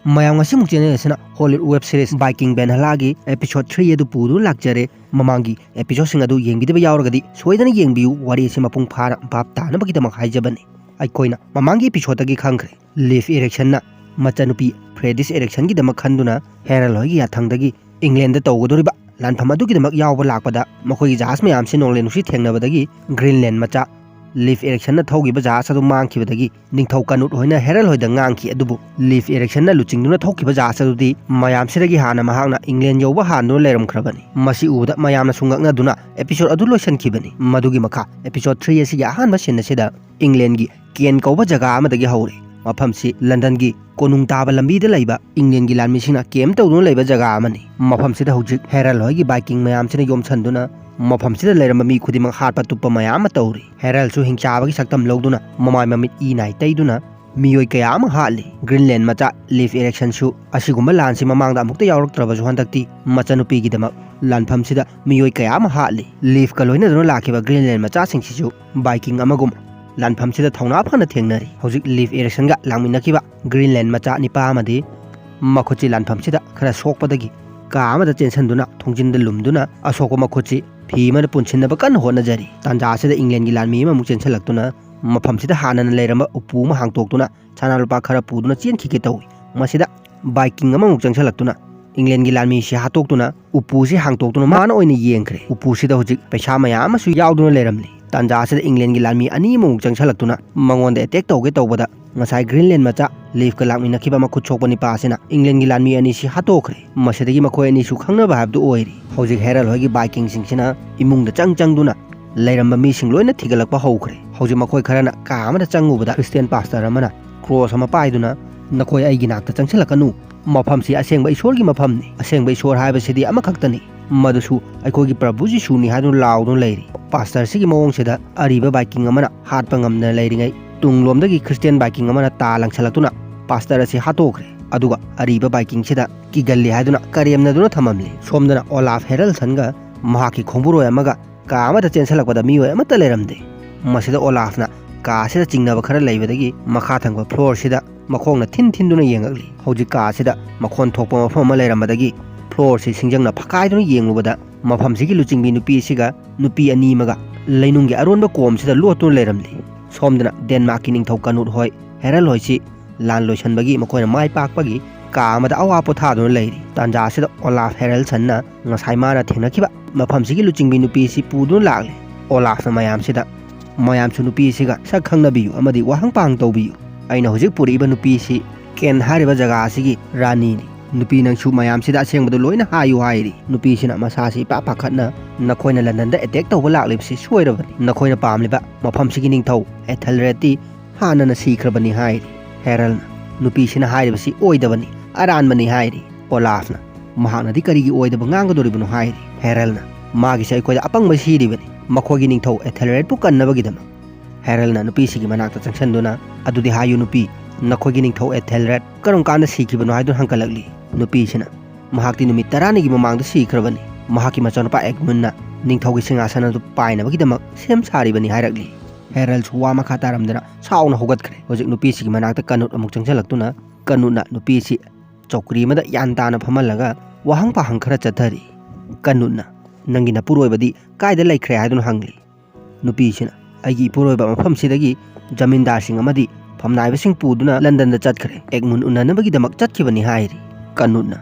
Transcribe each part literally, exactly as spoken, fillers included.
ꯃꯌꯥꯝ, ꯉꯁꯤꯃꯨꯛ ꯆꯦꯅꯦꯜ ꯑꯁꯤꯅ ꯍꯣꯂꯤꯋꯨꯗ ꯋꯦꯕ ꯁꯤꯔꯤꯁ ꯕꯥꯏꯀꯤꯡ ꯚꯦꯜꯍꯂꯥꯒꯤ ꯑꯦꯄꯤꯁꯣꯗ ꯊ꯭ꯔꯤ ꯑꯗꯨ ꯄꯨꯗꯨꯅ ꯂꯥꯛꯆꯔꯦ꯫ ꯃꯃꯥꯡꯒꯤ ꯑꯦꯄꯤꯁꯣꯗꯁꯤꯡ ꯑꯗꯨ ꯌꯦꯡꯕꯤꯗꯕ ꯌꯥꯎꯔꯒꯗꯤ ꯁꯣꯏꯗꯅ ꯌꯦꯡꯕꯤꯌꯨ, ꯋꯥꯔꯤ ꯑꯁꯤ ꯃꯄꯨꯡ ꯐꯥꯅ ꯚꯥꯞ ꯇꯥꯅꯕꯒꯤꯗꯃꯛ ꯍꯥꯏꯖꯕꯅꯤ꯫ ꯑꯩꯈꯣꯏꯅ ꯃꯃꯥꯡꯒꯤ ꯑꯦꯄꯤꯁꯣꯗꯇꯒꯤ ꯈꯪꯈ꯭ꯔꯦ, ꯂꯤꯐ ꯏꯔꯤꯛꯁꯟꯅ ꯃꯆꯥꯅꯨꯄꯤ ꯐ꯭ꯔꯦꯗꯤꯁ ꯏꯔꯤꯛꯁꯟꯒꯤꯗꯃꯛ ꯈꯟꯗꯨꯅ ꯍꯦꯔꯜ ꯍꯣꯏꯒꯤ ꯌꯥꯊꯪꯗꯒꯤ ꯏꯪꯂꯦꯟꯗ ꯇꯧꯒꯗꯧꯔꯤꯕ ꯂꯥꯟꯐꯝ ꯑꯗꯨꯒꯤꯗꯃꯛ ꯌꯥꯎꯕ ꯂꯥꯛꯄꯗ ꯃꯈꯣꯏꯒꯤ ꯖꯍꯥꯖ ꯃꯌꯥꯝꯁꯤ ꯅꯣꯡꯂꯩ ꯅꯨꯡꯁꯤꯠ ꯊꯦꯡꯅꯕꯗꯒꯤ ꯒ꯭ꯔꯤꯟꯂꯦꯟ ꯃꯆꯥ ꯂꯤꯐ ꯏꯔꯤꯛꯁꯟꯅ ꯊꯧꯈꯤꯕ ꯖꯍꯥꯖ ꯑꯗꯨ ꯃꯥꯡꯈꯤꯕꯗꯒꯤ ꯅꯤꯡꯊꯧ ꯀꯅꯨꯠ ꯍꯣꯏꯅ ꯍꯦꯔꯜ ꯍꯣꯏꯗ ꯉꯥꯡꯈꯤ, ꯑꯗꯨꯕꯨ ꯂꯤꯐ ꯏꯔꯤꯛꯁꯟꯅ ꯂꯨꯆꯤꯡꯗꯨꯅ ꯊꯧꯈꯤꯕ ꯖꯍꯥꯖ ꯑꯗꯨꯗꯤ ꯃꯌꯥꯝꯁꯤꯗꯒꯤ ꯍꯥꯟꯅ ꯃꯍꯥꯛꯅ ꯏꯪꯂꯦꯟ ꯌꯧꯕ ꯍꯥꯟꯗꯨꯅ ꯂꯩꯔꯝꯈ꯭ꯔꯕꯅꯤ꯫ ꯃꯁꯤ ꯎꯕꯗ ꯃꯌꯥꯝꯅꯁꯨ ꯉꯛꯅꯗꯨꯅ ꯑꯦꯄꯤꯁꯣꯗ ꯑꯗꯨ ꯂꯣꯏꯁꯤꯟꯈꯤꯕꯅꯤ꯫ ꯃꯗꯨꯒꯤ ꯃꯈꯥ ꯑꯦꯄꯤꯁꯣꯗ ꯊ꯭ꯔꯤ ꯑꯁꯤꯒꯤ ꯑꯍꯥꯟꯕ ꯁꯤꯟ ꯑꯁꯤꯗ ꯏꯪꯂꯦꯟꯒꯤ ꯀꯦꯟ ꯀꯧꯕ ꯖꯒꯥ ꯑꯃꯗꯒꯤ ꯍꯧꯔꯦ꯫ ꯃꯐꯝꯁꯤ ꯂꯟꯗꯟꯒꯤ ꯀꯣꯅꯨꯡ ꯇꯥꯕ ꯂꯝꯕꯤꯗ ꯂꯩꯕ ꯏꯪꯂꯦꯟꯒꯤ ꯂꯥꯟꯃꯤꯁꯤꯡꯅ ꯀꯦꯝ ꯇꯧꯗꯨꯅ ꯂꯩꯕ ꯖꯒꯥ ꯑꯃꯅꯤ꯫ ꯃꯐꯝꯁꯤꯗ ꯍꯧꯖꯤꯛ ꯍꯦꯔꯜ ꯍꯣꯏꯒꯤ ꯕꯥꯏꯀꯤꯡ ꯃꯌꯥꯝꯁꯤꯅ ꯌꯣꯝꯁꯟꯗꯨꯅ ꯃꯐꯝꯁꯤꯗ ꯂꯩꯔꯝꯕ ꯃꯤ ꯈꯨꯗꯤꯡꯃꯛ ꯍꯥꯠꯄ ꯇꯨꯞꯄ ꯃꯌꯥꯝ ꯑꯃ ꯇꯧꯔꯤ꯫ ꯍꯦꯔꯜꯁꯨ ꯍꯤꯡꯆꯥꯕꯒꯤ ꯁꯛꯇꯝ ꯂꯧꯗꯨꯅ ꯃꯃꯥꯏ ꯃꯃꯤꯠ ꯏ ꯅꯥꯏ ꯇꯩꯗꯨꯅ ꯃꯤꯑꯣꯏ ꯀꯌꯥ ꯑꯃ ꯍꯥꯠꯂꯤ꯫ ꯒ꯭ꯔꯤꯟꯂꯦꯟ ꯃꯆꯥ ꯂꯤꯐ ꯏꯔꯤꯛꯁꯟꯁꯨ ꯑꯁꯤꯒꯨꯝꯕ ꯂꯥꯟꯁꯤ ꯃꯃꯥꯡꯗ ꯑꯃꯨꯛꯇ ꯌꯥꯎꯔꯛꯇ꯭ꯔꯕꯁꯨ ꯍꯟꯗꯛꯇꯤ ꯃꯆꯥꯅꯨꯄꯤꯒꯤꯗꯃꯛ ꯂꯥꯟꯐꯝꯁꯤꯗ ꯃꯤꯑꯣꯏ ꯀꯌꯥ ꯑꯃ ꯍꯥꯠꯂꯤ꯫ ꯂꯤꯐꯀ ꯂꯣꯏꯅꯗꯨꯅ ꯂꯥꯛꯈꯤꯕ ꯒ꯭ꯔꯤꯟꯂꯦꯟ ꯃꯆꯥꯁꯤꯡꯁꯤꯁꯨ ꯕꯥꯏꯀꯤꯡ ꯑꯃꯒꯨꯝ ꯂꯥꯟꯐꯝꯁꯤꯗ ꯊꯧꯅꯥ ꯐꯅ ꯊꯦꯡꯅꯔꯤ꯫ ꯍꯧꯖꯤꯛ ꯂꯤꯐ ꯏꯔꯤꯛꯁꯟꯒ ꯂꯥꯛꯃꯤꯟꯅꯈꯤꯕ ꯒ꯭ꯔꯤꯟꯂꯦꯟ ꯃꯆꯥ ꯅꯤꯄꯥ ꯑꯃꯗꯤ ꯃꯈꯨꯠꯁꯤ ꯂꯥꯟꯐꯝꯁꯤꯗ ꯈꯔ ꯁꯣꯛꯄꯗꯒꯤ ꯀꯥ ꯑꯃꯗ ꯆꯦꯟꯁꯤꯟꯗꯨꯅ ꯊꯣꯡꯖꯤꯟꯗ ꯂꯨꯝꯗꯨꯅ ꯑꯁꯣꯛꯄ ꯃꯈꯨꯠꯁꯤ ꯐꯤ ꯑꯃꯅ ꯄꯨꯟꯁꯤꯟꯅꯕ ꯀꯟꯅ ꯍꯣꯠꯅꯖꯔꯤ꯫ ꯇꯥꯟꯖꯥ ꯑꯁꯤꯗ ꯏꯪꯂꯦꯟꯒꯤ ꯂꯥꯟꯃꯤ ꯑꯃꯃꯨꯛ ꯆꯦꯟꯁꯤꯜꯂꯛꯇꯨꯅ ꯃꯐꯝꯁꯤꯗ ꯍꯥꯟꯅꯅ ꯂꯩꯔꯝꯕ ꯎꯄꯨ ꯑꯃ ꯍꯥꯡꯇꯣꯛꯇꯨꯅ ꯁꯅꯥ ꯂꯨꯄꯥ ꯈꯔ ꯄꯨꯗꯨꯅ ꯆꯦꯟꯈꯤꯒꯦ ꯇꯧꯏ꯫ ꯃꯁꯤꯗ ꯕꯥꯏꯀꯤꯡ ꯑꯃꯃꯨꯛ ꯆꯪꯁꯤꯜꯂꯛꯇꯨꯅ ꯏꯪꯂꯦꯟꯒꯤ ꯂꯥꯟꯃꯤꯁꯤ ꯍꯥꯠꯇꯣꯛꯇꯨꯅ ꯎꯄꯨꯁꯤ ꯍꯥꯡꯇꯣꯛꯇꯨꯅ ꯃꯥꯅ ꯑꯣꯏꯅ ꯌꯦꯡꯈ꯭ꯔꯦ꯫ ꯎꯄꯨꯁꯤꯗ ꯍꯧꯖꯤꯛ ꯄꯩꯁꯥ ꯃꯌꯥꯝ ꯑꯃꯁꯨ ꯌꯥꯎꯗꯨꯅ ꯂꯩꯔꯝꯂꯤ꯫ ꯇꯥꯟꯖꯥ ꯑꯁꯤꯗ ꯏꯪꯂꯦꯟꯒꯤ ꯂꯥꯟꯃꯤ ꯑꯅꯤ ꯑꯃꯃꯨꯛ ꯆꯪꯁꯤꯜꯂꯛꯇꯨꯅ ꯃꯉꯣꯟꯗ ꯑꯦꯇꯦꯛ ꯇꯧꯒꯦ ꯇꯧꯕꯗ ꯉꯁꯥꯏ ꯒ꯭ꯔꯤꯟꯂꯦꯟ ꯃꯆꯥ ꯂꯤꯐꯀ ꯂꯥꯛꯃꯤꯟꯅꯈꯤꯕ ꯃꯈꯨꯠ ꯁꯣꯛꯄ ꯅꯤꯄꯥ ꯑꯁꯤꯅ ꯏꯪꯂꯦꯟꯒꯤ ꯂꯥꯟꯃꯤ ꯑꯅꯤꯁꯤ ꯍꯥꯠꯇꯣꯛꯈ꯭ꯔꯦ꯫ ꯃꯁꯤꯗꯒꯤ ꯃꯈꯣꯏ ꯑꯅꯤꯁꯨ ꯈꯪꯅꯕ ꯍꯥꯏꯕꯗꯨ ꯑꯣꯏꯔꯤ꯫ ꯍꯧꯖꯤꯛ ꯍꯦꯔꯜ ꯍꯣꯏꯒꯤ ꯕꯥꯏꯀꯤꯡꯁꯤꯡꯁꯤꯅ ꯏꯃꯨꯡꯗ ꯆꯪ ꯆꯪꯗꯨꯅ ꯂꯩꯔꯝꯕ ꯃꯤꯁꯤꯡ ꯂꯣꯏꯅ ꯊꯤꯒꯠꯂꯛꯄ ꯍꯧꯈ꯭ꯔꯦ꯫ ꯍꯧꯖꯤꯛ ꯃꯈꯣꯏ ꯈꯔꯅ ꯀꯥ ꯑꯃꯗ ꯆꯪꯉꯨꯕꯗ ꯈ꯭ꯔꯤꯁꯇꯤꯌꯥꯟ ꯄꯥꯁꯇꯔ ꯑꯃꯅ ꯀ꯭ꯔꯣꯁ ꯑꯃ ꯄꯥꯏꯗꯨꯅ, "ꯅꯈꯣꯏ ꯑꯩꯒꯤ ꯅꯥꯛꯇ ꯆꯪꯁꯤꯜꯂꯛꯀꯅꯨ꯫ ꯃꯐꯝꯁꯤ ꯑꯁꯦꯡꯕ ꯏꯁꯣꯔꯒꯤ ꯃꯐꯝꯅꯤ꯫ ꯑꯁꯦꯡꯕ ꯏꯁꯣꯔ ꯍꯥꯏꯕꯁꯤꯗꯤ ꯑꯃꯈꯛꯇꯅꯤ, ꯃꯗꯨꯁꯨ ꯑꯩꯈꯣꯏꯒꯤ ꯄ꯭ꯔꯚꯨ ꯖꯤꯁꯨꯅꯤ" ꯍꯥꯏꯗꯨꯅ ꯂꯥꯎꯗꯨꯅ ꯂꯩꯔꯤ꯫ ꯄꯥꯁꯇꯔꯁꯤꯒꯤ ꯃꯑꯣꯡꯁꯤꯗ ꯑꯔꯤꯕ ꯕꯥꯏꯀꯤꯡ ꯑꯃꯅ ꯍꯥꯠꯄ ꯉꯝꯗꯅ ꯂꯩꯔꯤꯉꯩ, ꯇꯨꯡꯂꯣꯝꯗꯒꯤ ꯈ꯭ꯔꯤꯁꯇꯤꯌꯥꯟ ꯕꯥꯏꯀꯤꯡ ꯑꯃꯅ ꯇꯥ ꯂꯪꯁꯤꯜꯂꯛꯇꯨꯅ ꯄꯥꯁꯇꯔ ꯑꯁꯤ ꯍꯥꯠꯇꯣꯛꯈ꯭ꯔꯦ꯫ ꯑꯗꯨꯒ ꯑꯔꯤꯕ ꯕꯥꯏꯀꯤꯡꯁꯤꯗ ꯀꯤꯒꯜꯂꯤ ꯍꯥꯏꯗꯨꯅ ꯀꯔꯦꯝꯅꯗꯨꯅ ꯊꯝꯃꯝꯂꯤ꯫ ꯁꯣꯝꯗꯅ ꯑꯣꯂꯥꯐ ꯍꯦꯔꯜꯁꯟꯒ ꯃꯍꯥꯛꯀꯤ ꯈꯣꯡꯕꯨꯔꯣꯏ ꯑꯃꯒ ꯀꯥ ꯑꯃꯗ ꯆꯦꯟꯁꯤꯜꯂꯛꯄꯗ ꯃꯤꯑꯣꯏ ꯑꯃꯠꯇ ꯂꯩꯔꯝꯗꯦ꯫ ꯃꯁꯤꯗ ꯑꯣꯂꯥꯐꯅ ꯀꯥ ꯑꯁꯤꯗ ꯆꯤꯡꯅꯕ ꯈꯔ ꯂꯩꯕꯗꯒꯤ ꯃꯈꯥ ꯊꯪꯕ floor ꯁꯤꯗ ꯃꯈꯣꯡꯅ ꯊꯤꯟ ꯊꯤꯟꯗꯨꯅ ꯌꯦꯡꯉꯛꯂꯤ꯫ ꯍꯧꯖꯤꯛ ꯀꯥ ꯑꯁꯤꯗ ꯃꯈꯣꯟ ꯊꯣꯛꯄ ꯃꯐꯝ ꯑꯃ ꯂꯩꯔꯝꯕꯗꯒꯤ floor ꯁꯤ ꯁꯤꯡꯖꯪꯅ ꯐꯛꯀꯥꯏꯗꯨꯅ ꯌꯦꯡꯂꯨꯕꯗ ꯃꯐꯝꯁꯤꯒꯤ ꯂꯨꯆꯤꯡꯕꯤ ꯅꯨꯄꯤ ꯑꯁꯤꯒ ꯅꯨꯄꯤ ꯑꯅꯤ ꯑꯃꯒ ꯂꯩꯅꯨꯡꯒꯤ ꯑꯔꯣꯟꯕ ꯀꯣꯝꯁꯤꯗ ꯂꯣꯠꯇꯨꯅ ꯂꯩꯔꯝꯂꯤ꯫ ꯁꯣꯝꯗꯅ ꯗꯦꯟꯃꯥꯔꯛꯀꯤ ꯅꯤꯡꯊꯧ ꯀꯅꯨꯠ ꯍꯣꯏ, ꯍꯦꯔꯜ ꯍꯣꯏꯁꯤ ꯂꯥꯟ ꯂꯣꯏꯁꯤꯟꯕꯒꯤ ꯃꯈꯣꯏꯅ ꯃꯥꯏ ꯄꯥꯛꯄꯒꯤ ꯀꯥ ꯑꯃꯗ ꯑꯋꯥ ꯄꯣꯊꯥꯗꯨꯅ ꯂꯩꯔꯤ꯫ ꯇꯥꯟꯖꯥ ꯑꯁꯤꯗ ꯑꯣꯂꯥꯐ ꯍꯦꯔꯜꯁꯟꯅ ꯉꯁꯥꯏ ꯃꯥꯅ ꯊꯦꯡꯅꯈꯤꯕ ꯃꯐꯝꯁꯤꯒꯤ ꯂꯨꯆꯤꯡꯕꯤ ꯅꯨꯄꯤ ꯑꯁꯤ ꯄꯨꯗꯨꯅ ꯂꯥꯛꯂꯤ꯫ ꯑꯣꯂꯥꯐꯅ ꯃꯌꯥꯝꯁꯤꯗ, "ꯃꯌꯥꯝꯁꯨ ꯅꯨꯄꯤ ꯑꯁꯤꯒ ꯁꯛ ꯈꯪꯅꯕꯤꯌꯨ ꯑꯃꯗꯤ ꯋꯥꯍꯪ ꯄꯥꯍꯪ ꯇꯧꯕꯤꯌꯨ꯫ ꯑꯩꯅ ꯍꯧꯖꯤꯛ ꯄꯨꯔꯛꯏꯕ ꯅꯨꯄꯤ ꯑꯁꯤ ꯀꯦꯟ ꯍꯥꯏꯔꯤꯕ ꯖꯒꯥ ꯑꯁꯤꯒꯤ ꯔꯥꯅꯤꯅꯤ꯫ ꯅꯨꯄꯤ, ꯅꯪꯁꯨ ꯃꯌꯥꯝꯁꯤꯗ ꯑꯁꯦꯡꯕꯗꯨ ꯂꯣꯏꯅ ꯍꯥꯏꯌꯨ" ꯍꯥꯏꯔꯤ꯫ ꯅꯨꯄꯤꯁꯤꯅ ꯃꯁꯥꯁꯤ ꯏꯄꯥ ꯄꯥꯈꯠꯅ, "ꯅꯈꯣꯏꯅ ꯂꯟꯗꯟꯗ attack ꯇꯧꯕ ꯂꯥꯛꯂꯤꯕꯁꯤ ꯁꯣꯏꯔꯕꯅꯤ꯫ ꯅꯈꯣꯏꯅ ꯄꯥꯝꯂꯤꯕ ꯃꯐꯝꯁꯤꯒꯤ ꯅꯤꯡꯊꯧ ꯑꯦꯊꯦꯜꯔꯦꯗꯇꯤ ꯍꯥꯟꯅꯅ ꯁꯤꯈ꯭ꯔꯕꯅꯤ" ꯍꯥꯏꯔꯤ꯫ ꯍꯦꯔꯜꯅ, "ꯅꯨꯄꯤꯁꯤꯅ ꯍꯥꯏꯔꯤꯕꯁꯤ ꯑꯣꯏꯗꯕꯅꯤ, ꯑꯔꯥꯟꯕꯅꯤ" ꯍꯥꯏꯔꯤ꯫ ꯑꯣꯂꯥꯐꯅ, "ꯃꯍꯥꯛꯅꯗꯤ ꯀꯔꯤꯒꯤ ꯑꯣꯏꯗꯕ ꯉꯥꯡꯒꯗꯧꯔꯤꯕꯅꯣ?" ꯍꯥꯏꯔꯤ꯫ ꯍꯦꯔꯜꯅ, "ꯃꯥꯒꯤꯁꯦ ꯑꯩꯈꯣꯏꯗ ꯑꯄꯪꯕ ꯁꯤꯔꯤꯕꯅꯤ, ꯃꯈꯣꯏꯒꯤ ꯅꯤꯡꯊꯧ ꯑꯦꯊꯦꯜꯔꯦꯗꯄꯨ ꯀꯟꯅꯕꯒꯤꯗꯃꯛ"꯫ ꯍꯦꯔꯜꯅ ꯅꯨꯄꯤꯁꯤꯒꯤ ꯃꯅꯥꯛꯇ ꯆꯪꯁꯤꯟꯗꯨꯅ, "ꯑꯗꯨꯗꯤ ꯍꯥꯏꯌꯨ ꯅꯨꯄꯤ, ꯅꯈꯣꯏꯒꯤ ꯅꯤꯡꯊꯧ ꯑꯦꯊꯦꯜꯔꯦꯗ ꯀꯔꯝ ꯀꯥꯟꯗ ꯁꯤꯈꯤꯕꯅꯣ?" ꯍꯥꯏꯗꯨꯅ ꯍꯪꯒꯠꯂꯛꯂꯤ꯫ ꯅꯨꯄꯤꯁꯤꯅ, "ꯃꯍꯥꯛꯇꯤ ꯅꯨꯃꯤꯠ ꯇꯔꯥꯅꯤꯒꯤ ꯃꯃꯥꯡꯗ ꯁꯤꯈ꯭ꯔꯕꯅꯤ꯫ ꯃꯍꯥꯛꯀꯤ ꯃꯆꯥꯅꯨꯄꯥ ꯑꯦꯒꯃꯨꯟꯅ ꯅꯤꯡꯊꯧꯒꯤ ꯁꯤꯡꯍꯥꯁꯟ ꯑꯗꯨ ꯄꯥꯏꯅꯕꯒꯤꯗꯃꯛ ꯁꯦꯝ ꯁꯥꯔꯤꯕꯅꯤ" ꯍꯥꯏꯔꯛꯂꯤ꯫ ꯍꯦꯔꯜꯁꯨ ꯋꯥ ꯃꯈꯥ ꯇꯥꯔꯝꯗꯅ ꯁꯥꯎꯅ ꯍꯧꯒꯠꯈ꯭ꯔꯦ꯫ ꯍꯧꯖꯤꯛ ꯅꯨꯄꯤꯁꯤꯒꯤ ꯃꯅꯥꯛꯇ ꯀꯅꯨꯠ ꯑꯃꯨꯛ ꯆꯪꯁꯤꯜꯂꯛꯇꯨꯅ, ꯀꯅꯨꯠꯅ ꯅꯨꯄꯤꯁꯤ ꯆꯧꯀ꯭ꯔꯤ ꯑꯃꯗ ꯌꯥꯟ ꯇꯥꯅ ꯐꯝꯍꯜꯂꯒ ꯋꯥꯍꯪ ꯄꯥꯍꯪ ꯈꯔ ꯆꯠꯊꯔꯤ꯫ ꯀꯅꯨꯠꯅ, "ꯅꯪꯒꯤ ꯅꯄꯨꯔꯣꯏꯕꯗꯤ ꯀꯥꯏꯗ ꯂꯩꯈ꯭ꯔꯦ?" ꯍꯥꯏꯗꯨꯅ ꯍꯪꯂꯤ꯫ ꯅꯨꯄꯤꯁꯤꯅ, "ꯑꯩꯒꯤ ꯏꯄꯨꯔꯣꯏꯕ ꯃꯐꯝꯁꯤꯗꯒꯤ ꯖꯃꯤꯟꯗꯥꯔꯁꯤꯡ ꯑꯃꯗꯤ ꯐꯝꯅꯥꯏꯕꯁꯤꯡ ꯄꯨꯗꯨꯅ ꯂꯟꯗꯟꯗ ꯆꯠꯈ꯭ꯔꯦ, ꯑꯦꯒꯃꯨꯟ ꯎꯅꯅꯕꯒꯤꯗꯃꯛ ꯆꯠꯈꯤꯕꯅꯤ" ꯍꯥꯏꯔꯤ꯫ ꯀꯅꯨꯠꯅ,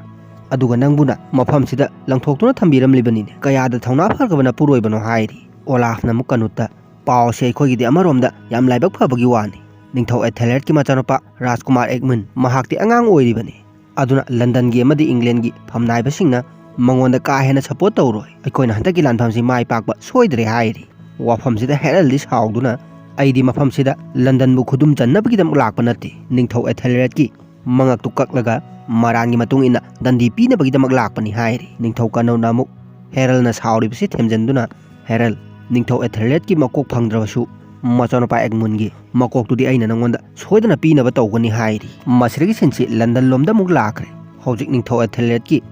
"ꯑꯗꯨꯒ ꯅꯪꯕꯨꯅ ꯃꯐꯝꯁꯤꯗ ꯂꯪꯊꯣꯛꯇꯨꯅ ꯊꯝꯕꯤꯔꯝꯂꯤꯕꯅꯤꯅꯦ, ꯀꯌꯥꯗ ꯊꯧꯅꯥ ꯐꯈ꯭ꯔꯕ ꯅꯄꯨꯔꯣꯏꯕꯅꯣ?" ꯍꯥꯏꯔꯤ꯫ ꯑꯣꯂꯥꯐꯅ ꯑꯃꯨꯛ ꯀꯅꯨꯠꯇ, "ꯄꯥꯎꯁꯦ ꯑꯩꯈꯣꯏꯒꯤꯗꯤ ꯑꯃꯔꯣꯝꯗ ꯌꯥꯝ ꯂꯥꯏꯕꯛ ꯐꯕꯒꯤ ꯋꯥꯅꯤ꯫ ꯅꯤꯡꯊꯧ ꯑꯦꯊꯦꯜꯔꯦꯗꯀꯤ ꯃꯆꯥꯅꯨꯄꯥ ꯔꯥꯖꯀꯨꯃꯥꯔ ꯑꯦꯒꯃꯨꯟ, ꯃꯍꯥꯛꯇꯤ ꯑꯉꯥꯡ ꯑꯣꯏꯔꯤꯕꯅꯤ꯫ ꯑꯗꯨꯅ ꯂꯟꯗꯟꯒꯤ ꯑꯃꯗꯤ ꯏꯪꯂꯦꯟꯒꯤ ꯐꯝꯅꯥꯏꯕꯁꯤꯡꯅ ꯃꯉꯣꯟꯗ ꯀꯥ ꯍꯦꯟꯅ support ꯇꯧꯔꯣꯏ꯫ ꯑꯩꯈꯣꯏꯅ ꯍꯟꯗꯛꯀꯤ ꯂꯥꯟꯐꯝꯁꯤ ꯃꯥꯏ ꯄꯥꯛꯄ ꯁꯣꯏꯗ꯭ꯔꯦ" ꯍꯥꯏꯔꯤ꯫ ꯋꯥꯐꯝꯁꯤꯗ ꯍꯦꯔꯜꯗꯤ ꯁꯥꯎꯗꯨꯅ, "ꯑꯩꯗꯤ ꯃꯐꯝꯁꯤꯗ ꯂꯟꯗꯟꯕꯨ ꯈꯨꯗꯨꯝ ꯆꯟꯅꯕꯒꯤꯗꯃꯛ ꯂꯥꯛꯄ ꯅꯠꯇꯦ, ꯅꯤꯡꯊꯧ ꯑꯦꯊꯦꯜꯔꯦꯗꯀꯤ ꯃꯉꯛꯇꯨ ꯀꯛꯂꯒ ꯃꯔꯥꯟꯒꯤ ꯃꯇꯨꯡ ꯏꯟꯅ ꯗꯟꯗꯤ ꯄꯤꯅꯕꯒꯤꯗꯃꯛ ꯂꯥꯛꯄꯅꯤ" ꯍꯥꯏꯔꯤ꯫ ꯅꯤꯡꯊꯧ ꯀꯅꯧꯅ ꯑꯃꯨꯛ ꯍꯦꯔꯜꯅ ꯁꯥꯎꯔꯤꯕꯁꯤ ꯊꯦꯝꯖꯤꯟꯗꯨꯅ, "ꯍꯦꯔꯜ, ꯅꯤꯡꯊꯧ ꯑꯦꯊꯦꯜꯔꯦꯗꯀꯤ ꯃꯀꯣꯛ ꯐꯪꯗ꯭ꯔꯕꯁꯨ ꯃꯆꯥꯅꯨꯄꯥ ꯑꯦꯒꯃꯨꯟꯒꯤ ꯃꯀꯣꯛꯇꯨꯗꯤ ꯑꯩꯅ ꯅꯪꯉꯣꯟꯗ ꯁꯣꯏꯗꯅ ꯄꯤꯅꯕ ꯇꯧꯒꯅꯤ" ꯍꯥꯏꯔꯤ꯫ ꯃꯁꯤꯗꯒꯤ ꯁꯤꯟꯁꯤ ꯂꯟꯗꯟ ꯂꯣꯝꯗ ꯑꯃꯨꯛ ꯂꯥꯛꯈ꯭ꯔꯦ꯫ ꯍꯧꯖꯤꯛ ꯅꯤꯡꯊꯧ ꯑꯦꯊꯦꯜꯔꯦꯗꯀꯤ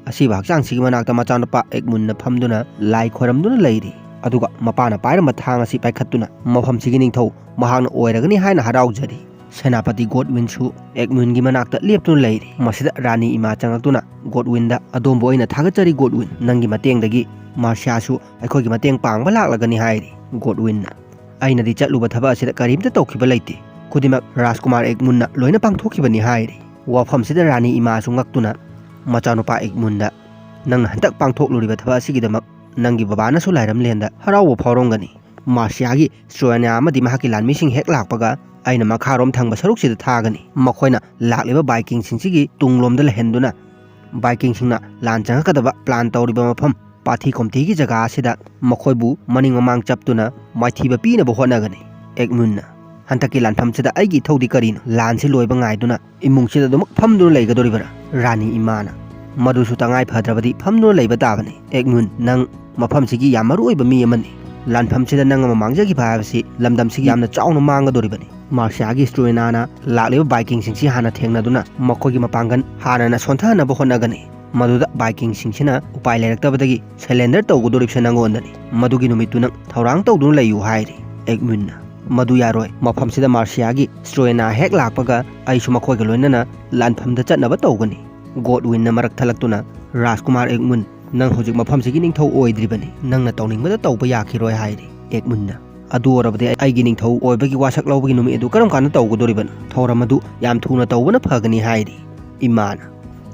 ꯑꯁꯤꯕ ꯍꯛꯆꯥꯡꯁꯤꯒꯤ ꯃꯅꯥꯛꯇ ꯃꯆꯥꯅꯨꯄꯥ ꯑꯦꯒꯃꯨꯟꯅ ꯐꯝꯗꯨꯅ ꯂꯥꯏ ꯈꯣꯏꯔꯝꯗꯨꯅ ꯂꯩꯔꯤ꯫ ꯑꯗꯨꯒ ꯃꯄꯥꯅ ꯄꯥꯏꯔꯝꯕ ꯊꯥꯡ ꯑꯁꯤ ꯄꯥꯏꯈꯠꯇꯨꯅ ꯃꯐꯝꯁꯤꯒꯤ ꯅꯤꯡꯊꯧ ꯃꯍꯥꯛꯅ ꯑꯣꯏꯔꯒꯅꯤ ꯍꯥꯏꯅ ꯍꯔꯥꯎꯖꯔꯤ꯫ ꯁꯦꯅꯥꯄꯇꯤ ꯒꯣꯗꯋꯤꯟꯁꯨ ꯑꯦꯒꯃꯨꯟꯒꯤ ꯃꯅꯥꯛꯇ ꯂꯦꯞꯇꯨꯅ ꯂꯩꯔꯤ꯫ ꯃꯁꯤꯗ ꯔꯥꯅꯤ ꯏꯃꯥ ꯆꯪꯂꯛꯇꯨꯅ ꯒꯣꯗꯋꯤꯟꯗ, "ꯑꯗꯣꯝꯕꯨ ꯑꯩꯅ ꯊꯥꯒꯠꯆꯔꯤ ꯒꯣꯗꯋꯤꯟ, ꯅꯪꯒꯤ ꯃꯇꯦꯡꯗꯒꯤ ꯃꯥꯔꯁꯤꯌꯥꯁꯨ ꯑꯩꯈꯣꯏꯒꯤ ꯃꯇꯦꯡ ꯄꯥꯡꯕ ꯂꯥꯛꯂꯒꯅꯤ" ꯍꯥꯏꯔꯤ꯫ ꯒꯣꯗꯋꯤꯟꯅ, "ꯑꯩꯅꯗꯤ ꯆꯠꯂꯨꯕ ꯊꯕꯛ ꯑꯁꯤꯗ ꯀꯔꯤꯝꯇ ꯇꯧꯈꯤꯕ ꯂꯩꯇꯦ꯫ ꯈꯨꯗꯤꯡꯃꯛ ꯔꯥꯖꯀꯨꯃꯥꯔ ꯑꯦꯒꯃꯨꯟꯅ ꯂꯣꯏꯅ ꯄꯥꯡꯊꯣꯛꯈꯤꯕꯅꯤ" ꯍꯥꯏꯔꯤ꯫ ꯋꯥꯐꯝꯁꯤꯗ ꯔꯥꯅꯤ ꯏꯃꯥꯁꯨ ꯉꯛꯇꯨꯅ ꯃꯆꯥꯅꯨꯄꯥ ꯑꯦꯒꯃꯨꯟꯗ, "ꯅꯪꯅ ꯍꯟꯗꯛ ꯄꯥꯡꯊꯣꯛꯂꯨꯔꯤꯕ ꯊꯕꯛ ꯑꯁꯤꯒꯤꯗꯃꯛ ꯅꯪꯒꯤ ꯕꯕꯥꯅꯁꯨ ꯂꯥꯏꯔꯝꯂꯦꯟꯗ ꯍꯔꯥꯎꯕ ꯐꯥꯎꯔꯝꯒꯅꯤ꯫ ꯃꯥꯔꯁꯤꯌꯥꯒꯤ ꯁ꯭ꯇ꯭ꯔꯣꯌꯥꯅꯥ ꯑꯃꯗꯤ ꯃꯍꯥꯛꯀꯤ ꯂꯥꯟꯃꯤꯁꯤꯡ ꯍꯦꯛ ꯂꯥꯛꯄꯒ ꯑꯩꯅ ꯃꯈꯥꯔꯣꯝ ꯊꯪꯕ ꯁꯔꯨꯛꯁꯤꯗ ꯊꯥꯒꯅꯤ꯫ ꯃꯈꯣꯏꯅ ꯂꯥꯛꯂꯤꯕ ꯚꯥꯏꯀꯤꯡꯁꯤꯡꯁꯤꯒꯤ ꯇꯨꯡꯂꯣꯝꯗ ꯂꯩꯍꯟꯗꯨꯅ ꯚꯥꯏꯀꯤꯡꯁꯤꯡꯅ ꯂꯥꯟ ꯆꯪꯉꯛꯀꯗꯕ ꯄ꯭ꯂꯥꯟ ꯇꯧꯔꯤꯕ ꯃꯐꯝ ꯄꯥꯊꯤ ꯈꯣꯝꯊꯤꯒꯤ ꯖꯒꯥ ꯑꯁꯤꯗ ꯃꯈꯣꯏꯕꯨ ꯃꯅꯤꯡ ꯃꯃꯥꯡ ꯆꯞꯇꯨꯅ ꯃꯥꯏꯊꯤꯕ ꯄꯤꯅꯕ ꯍꯣꯠꯅꯒꯅꯤ꯫ ꯑꯦꯒꯃꯨꯟꯅ, ꯍꯟꯗꯛꯀꯤ ꯂꯥꯟꯐꯝꯁꯤꯗ ꯑꯩꯒꯤ ꯏꯊꯧꯗꯤ ꯀꯔꯤꯅꯣ? ꯂꯥꯟꯁꯤ ꯂꯣꯏꯕ ꯉꯥꯏꯗꯨꯅ ꯏꯃꯨꯡꯁꯤꯗ ꯑꯗꯨꯃꯛ ꯐꯝꯗꯨꯅ ꯂꯩꯒꯗꯧꯔꯤꯕ꯭ꯔꯥ? ꯔꯥꯅꯤ ꯏꯃꯥꯅ, ꯃꯗꯨꯁꯨ ꯇꯉꯥꯏ ꯐꯗ꯭ꯔꯕꯗꯤ ꯐꯝꯗꯨꯅ ꯂꯩꯕ ꯇꯥꯕꯅꯤ꯫ ꯑꯦꯒꯃꯨꯟ, ꯅꯪ ꯃꯐꯝꯁꯤꯒꯤ ꯌꯥꯝ ꯃꯔꯨ ꯑꯣꯏꯕ ꯃꯤ ꯑꯃꯅꯤ꯫ ꯂꯥꯟꯐꯝꯁꯤꯗ ꯅꯪ ꯑꯃ ꯃꯥꯡꯖꯈꯤꯕ ꯍꯥꯏꯕꯁꯤ ꯂꯝꯗꯝꯁꯤꯒꯤ ꯌꯥꯝꯅ ꯆꯥꯎꯅ ꯃꯥꯡꯒꯗꯧꯔꯤꯕꯅꯤ꯫ ꯃꯥꯔꯁꯤꯌꯥꯒꯤ ꯁ꯭ꯇ꯭ꯔꯣꯌꯦꯅꯥꯅ ꯂꯥꯛꯂꯤꯕ ꯚꯥꯏꯀꯤꯡꯁꯤꯡꯁꯤ ꯍꯥꯟꯅ ꯊꯦꯡꯅꯗꯨꯅ ꯃꯈꯣꯏꯒꯤ ꯃꯄꯥꯡꯒꯜ ꯍꯥꯟꯅꯅ ꯁꯣꯟꯊꯍꯟꯅꯕ ꯍꯣꯠꯅꯒꯅꯤ꯫ ꯃꯗꯨꯗ ꯚꯥꯏꯀꯤꯡꯁꯤꯡꯁꯤꯅ ꯎꯄꯥꯏ ꯂꯩꯔꯛꯇꯕꯗꯒꯤ ꯁꯔꯦꯟꯗꯔ ꯇꯧꯒꯗꯧꯔꯤꯕꯁꯦ ꯅꯪꯉꯣꯟꯗꯅꯤ꯫ ꯃꯗꯨꯒꯤ ꯅꯨꯃꯤꯠꯇꯨ ꯅꯪ ꯊꯧꯔꯥꯡ ꯇꯧꯗꯨꯅ ꯂꯩꯌꯨ ꯍꯥꯏꯔꯤ꯫ ꯑꯦꯒꯃꯨꯟꯅ, ꯃꯗꯨ ꯌꯥꯔꯣꯏ꯫ ꯃꯐꯝꯁꯤꯗ ꯃꯥꯔꯁꯤꯌꯥꯒꯤ ꯁ꯭ꯇ꯭ꯔꯣꯌꯦꯅꯥ ꯍꯦꯛ ꯂꯥꯛꯄꯒ ꯑꯩꯁꯨ ꯃꯈꯣꯏꯒ ꯂꯣꯏꯅꯅ ꯂꯥꯟꯐꯝꯗ ꯆꯠꯅꯕ ꯇꯧꯒꯅꯤ꯫ ꯒꯣꯗꯋꯤꯟꯅ ꯃꯔꯛ ꯊꯠꯂꯛꯇꯨꯅ, ꯔꯥꯖꯀꯨꯃꯥꯔ ꯑꯦꯒꯃꯨꯟ, ꯅꯪ ꯍꯧꯖꯤꯛ ꯃꯐꯝꯁꯤꯒꯤ ꯅꯤꯡꯊꯧ ꯑꯣꯏꯗ꯭ꯔꯤꯕꯅꯤ꯫ ꯅꯪꯅ ꯇꯧꯅꯤꯡꯕꯗ ꯇꯧꯕ ꯌꯥꯈꯤꯔꯣꯏ ꯍꯥꯏꯔꯤ꯫ ꯑꯦꯒꯃꯨꯟꯅ, ꯑꯗꯨ ꯑꯣꯏꯔꯕꯗꯤ ꯑꯩꯒꯤ ꯅꯤꯡꯊꯧ ꯑꯣꯏꯕꯒꯤ ꯋꯥꯁꯛ ꯂꯧꯕꯒꯤ ꯅꯨꯃꯤꯠ ꯑꯗꯨ ꯀꯔꯝ ꯀꯥꯟꯗ ꯇꯧꯒꯗꯧꯔꯤꯕꯅꯣ? ꯊꯧꯔꯝ ꯑꯗꯨ ꯌꯥꯝ ꯊꯨꯅ ꯇꯧꯕꯅ ꯐꯒꯅꯤ ꯍꯥꯏꯔꯤ꯫ ꯏꯃꯥꯅ,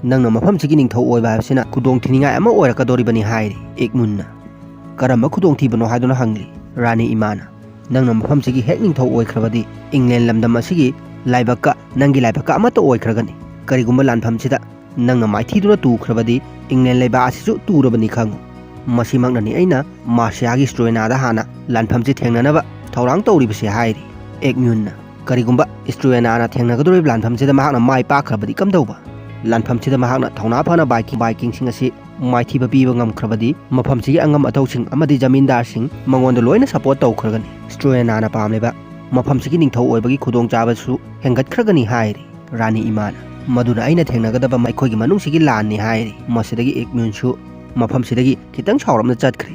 ꯅꯪꯅ ꯃꯐꯝꯁꯤꯒꯤ ꯅꯤꯡꯊꯧ ꯑꯣꯏꯕ ꯍꯥꯏꯕꯁꯤꯅ ꯈꯨꯗꯣꯡ ꯊꯤꯅꯤꯡꯉꯥꯏ ꯑꯃ ꯑꯣꯏꯔꯛꯀꯗꯧꯔꯤꯕꯅꯤ ꯍꯥꯏꯔꯤ꯫ ꯑꯦꯒꯃꯨꯟꯅ, ꯀꯔꯝꯕ ꯈꯨꯗꯣꯡꯊꯤꯕꯅꯣ ꯍꯥꯏꯗꯨꯅ ꯍꯪꯂꯤ꯫ ꯔꯥꯅꯤ ꯏꯃꯥꯅ, ꯅꯪꯅ ꯃꯐꯝꯁꯤꯒꯤ ꯍꯦꯛ ꯅꯤꯡꯊꯧ ꯑꯣꯏꯈ꯭ꯔꯕꯗꯤ ꯏꯪꯂꯦꯟ ꯂꯝꯗꯝ ꯑꯁꯤꯒꯤ ꯂꯥꯏꯕꯛꯀ ꯅꯪꯒꯤ ꯂꯥꯏꯕꯛꯀ ꯑꯃꯠꯇ ꯑꯣꯏꯈ꯭ꯔꯒꯅꯤ꯫ ꯀꯔꯤꯒꯨꯝꯕ ꯂꯥꯟꯐꯝꯁꯤꯗ ꯅꯪꯅ ꯃꯥꯏꯊꯤꯗꯨꯅ ꯇꯨꯈ꯭ꯔꯕꯗꯤ ꯏꯪꯂꯦꯟ ꯂꯩꯕꯥꯛ ꯑꯁꯤꯁꯨ ꯇꯨꯔꯕꯅꯤ ꯈꯪꯉꯨ꯫ ꯃꯁꯤꯃꯛꯅꯅꯤ ꯑꯩꯅ ꯃꯥꯔꯁꯤꯌꯥꯒꯤ ꯁ꯭ꯇ꯭ꯔꯣꯌꯦꯅꯥꯗ ꯍꯥꯟꯅ ꯂꯥꯟꯐꯝꯁꯤ ꯊꯦꯡꯅꯅꯕ ꯊꯧꯔꯥꯡ ꯇꯧꯔꯤꯕꯁꯦ ꯍꯥꯏꯔꯤ꯫ ꯑꯦꯒꯃ꯭ꯌꯨꯟꯅ, ꯀꯔꯤꯒꯨꯝꯕ ꯁ꯭ꯇ꯭ꯔꯣꯌꯦꯅꯥꯅ ꯊꯦꯡꯅꯒꯗꯧꯔꯤꯕ ꯂꯥꯟꯐꯝꯁꯤꯗ ꯃꯍꯥꯛꯅ ꯃꯥꯏ ꯄꯥꯛꯈ꯭ꯔꯕꯗꯤ ꯀꯝꯗꯧꯕ? ꯂꯥꯟꯐꯝꯁꯤꯗ ꯃꯍꯥꯛꯅ ꯊꯧꯅꯥ ꯐꯅ ꯚꯥꯏꯀꯤꯡ, ꯚꯥꯏꯀꯤꯡꯁꯤꯡ ꯑꯁꯤ ꯃꯥꯏꯊꯤꯕ ꯄꯤꯕ ꯉꯝꯈ꯭ꯔꯕꯗꯤ ꯃꯐꯝꯁꯤꯒꯤ ꯑꯉꯝ ꯑꯊꯧꯁꯤꯡ ꯑꯃꯗꯤ ꯖꯃꯤꯟꯗꯥꯔꯁꯤꯡ ꯃꯉꯣꯟꯗ ꯂꯣꯏꯅ ꯁꯄꯣꯔꯠ ꯇꯧꯈ꯭ꯔꯒꯅꯤ꯫ ꯁ꯭ꯇ꯭ꯔꯣꯌꯦꯅꯥꯅ ꯄꯥꯝꯂꯤꯕ ꯃꯐꯝꯁꯤꯒꯤ ꯅꯤꯡꯊꯧ ꯑꯣꯏꯕꯒꯤ ꯈꯨꯗꯣꯡꯆꯥꯕꯁꯨ ꯍꯦꯟꯒꯠꯈ꯭ꯔꯒꯅꯤ ꯍꯥꯏꯔꯤ꯫ ꯔꯥꯅꯤ ꯏꯃꯥꯅ, ꯃꯗꯨꯅ ꯑꯩꯅ ꯊꯦꯡꯅꯒꯗꯕ ꯑꯩꯈꯣꯏꯒꯤ ꯃꯅꯨꯡꯁꯤꯒꯤ ꯂꯥꯟꯅꯤ ꯍꯥꯏꯔꯤ꯫ ꯃꯁꯤꯗꯒꯤ ꯑꯦꯒꯃ꯭ꯌꯨꯟꯁꯨ ꯃꯐꯝꯁꯤꯗꯒꯤ ꯈꯤꯇꯪ ꯁꯥꯎꯔꯞꯅ ꯆꯠꯈ꯭ꯔꯦ꯫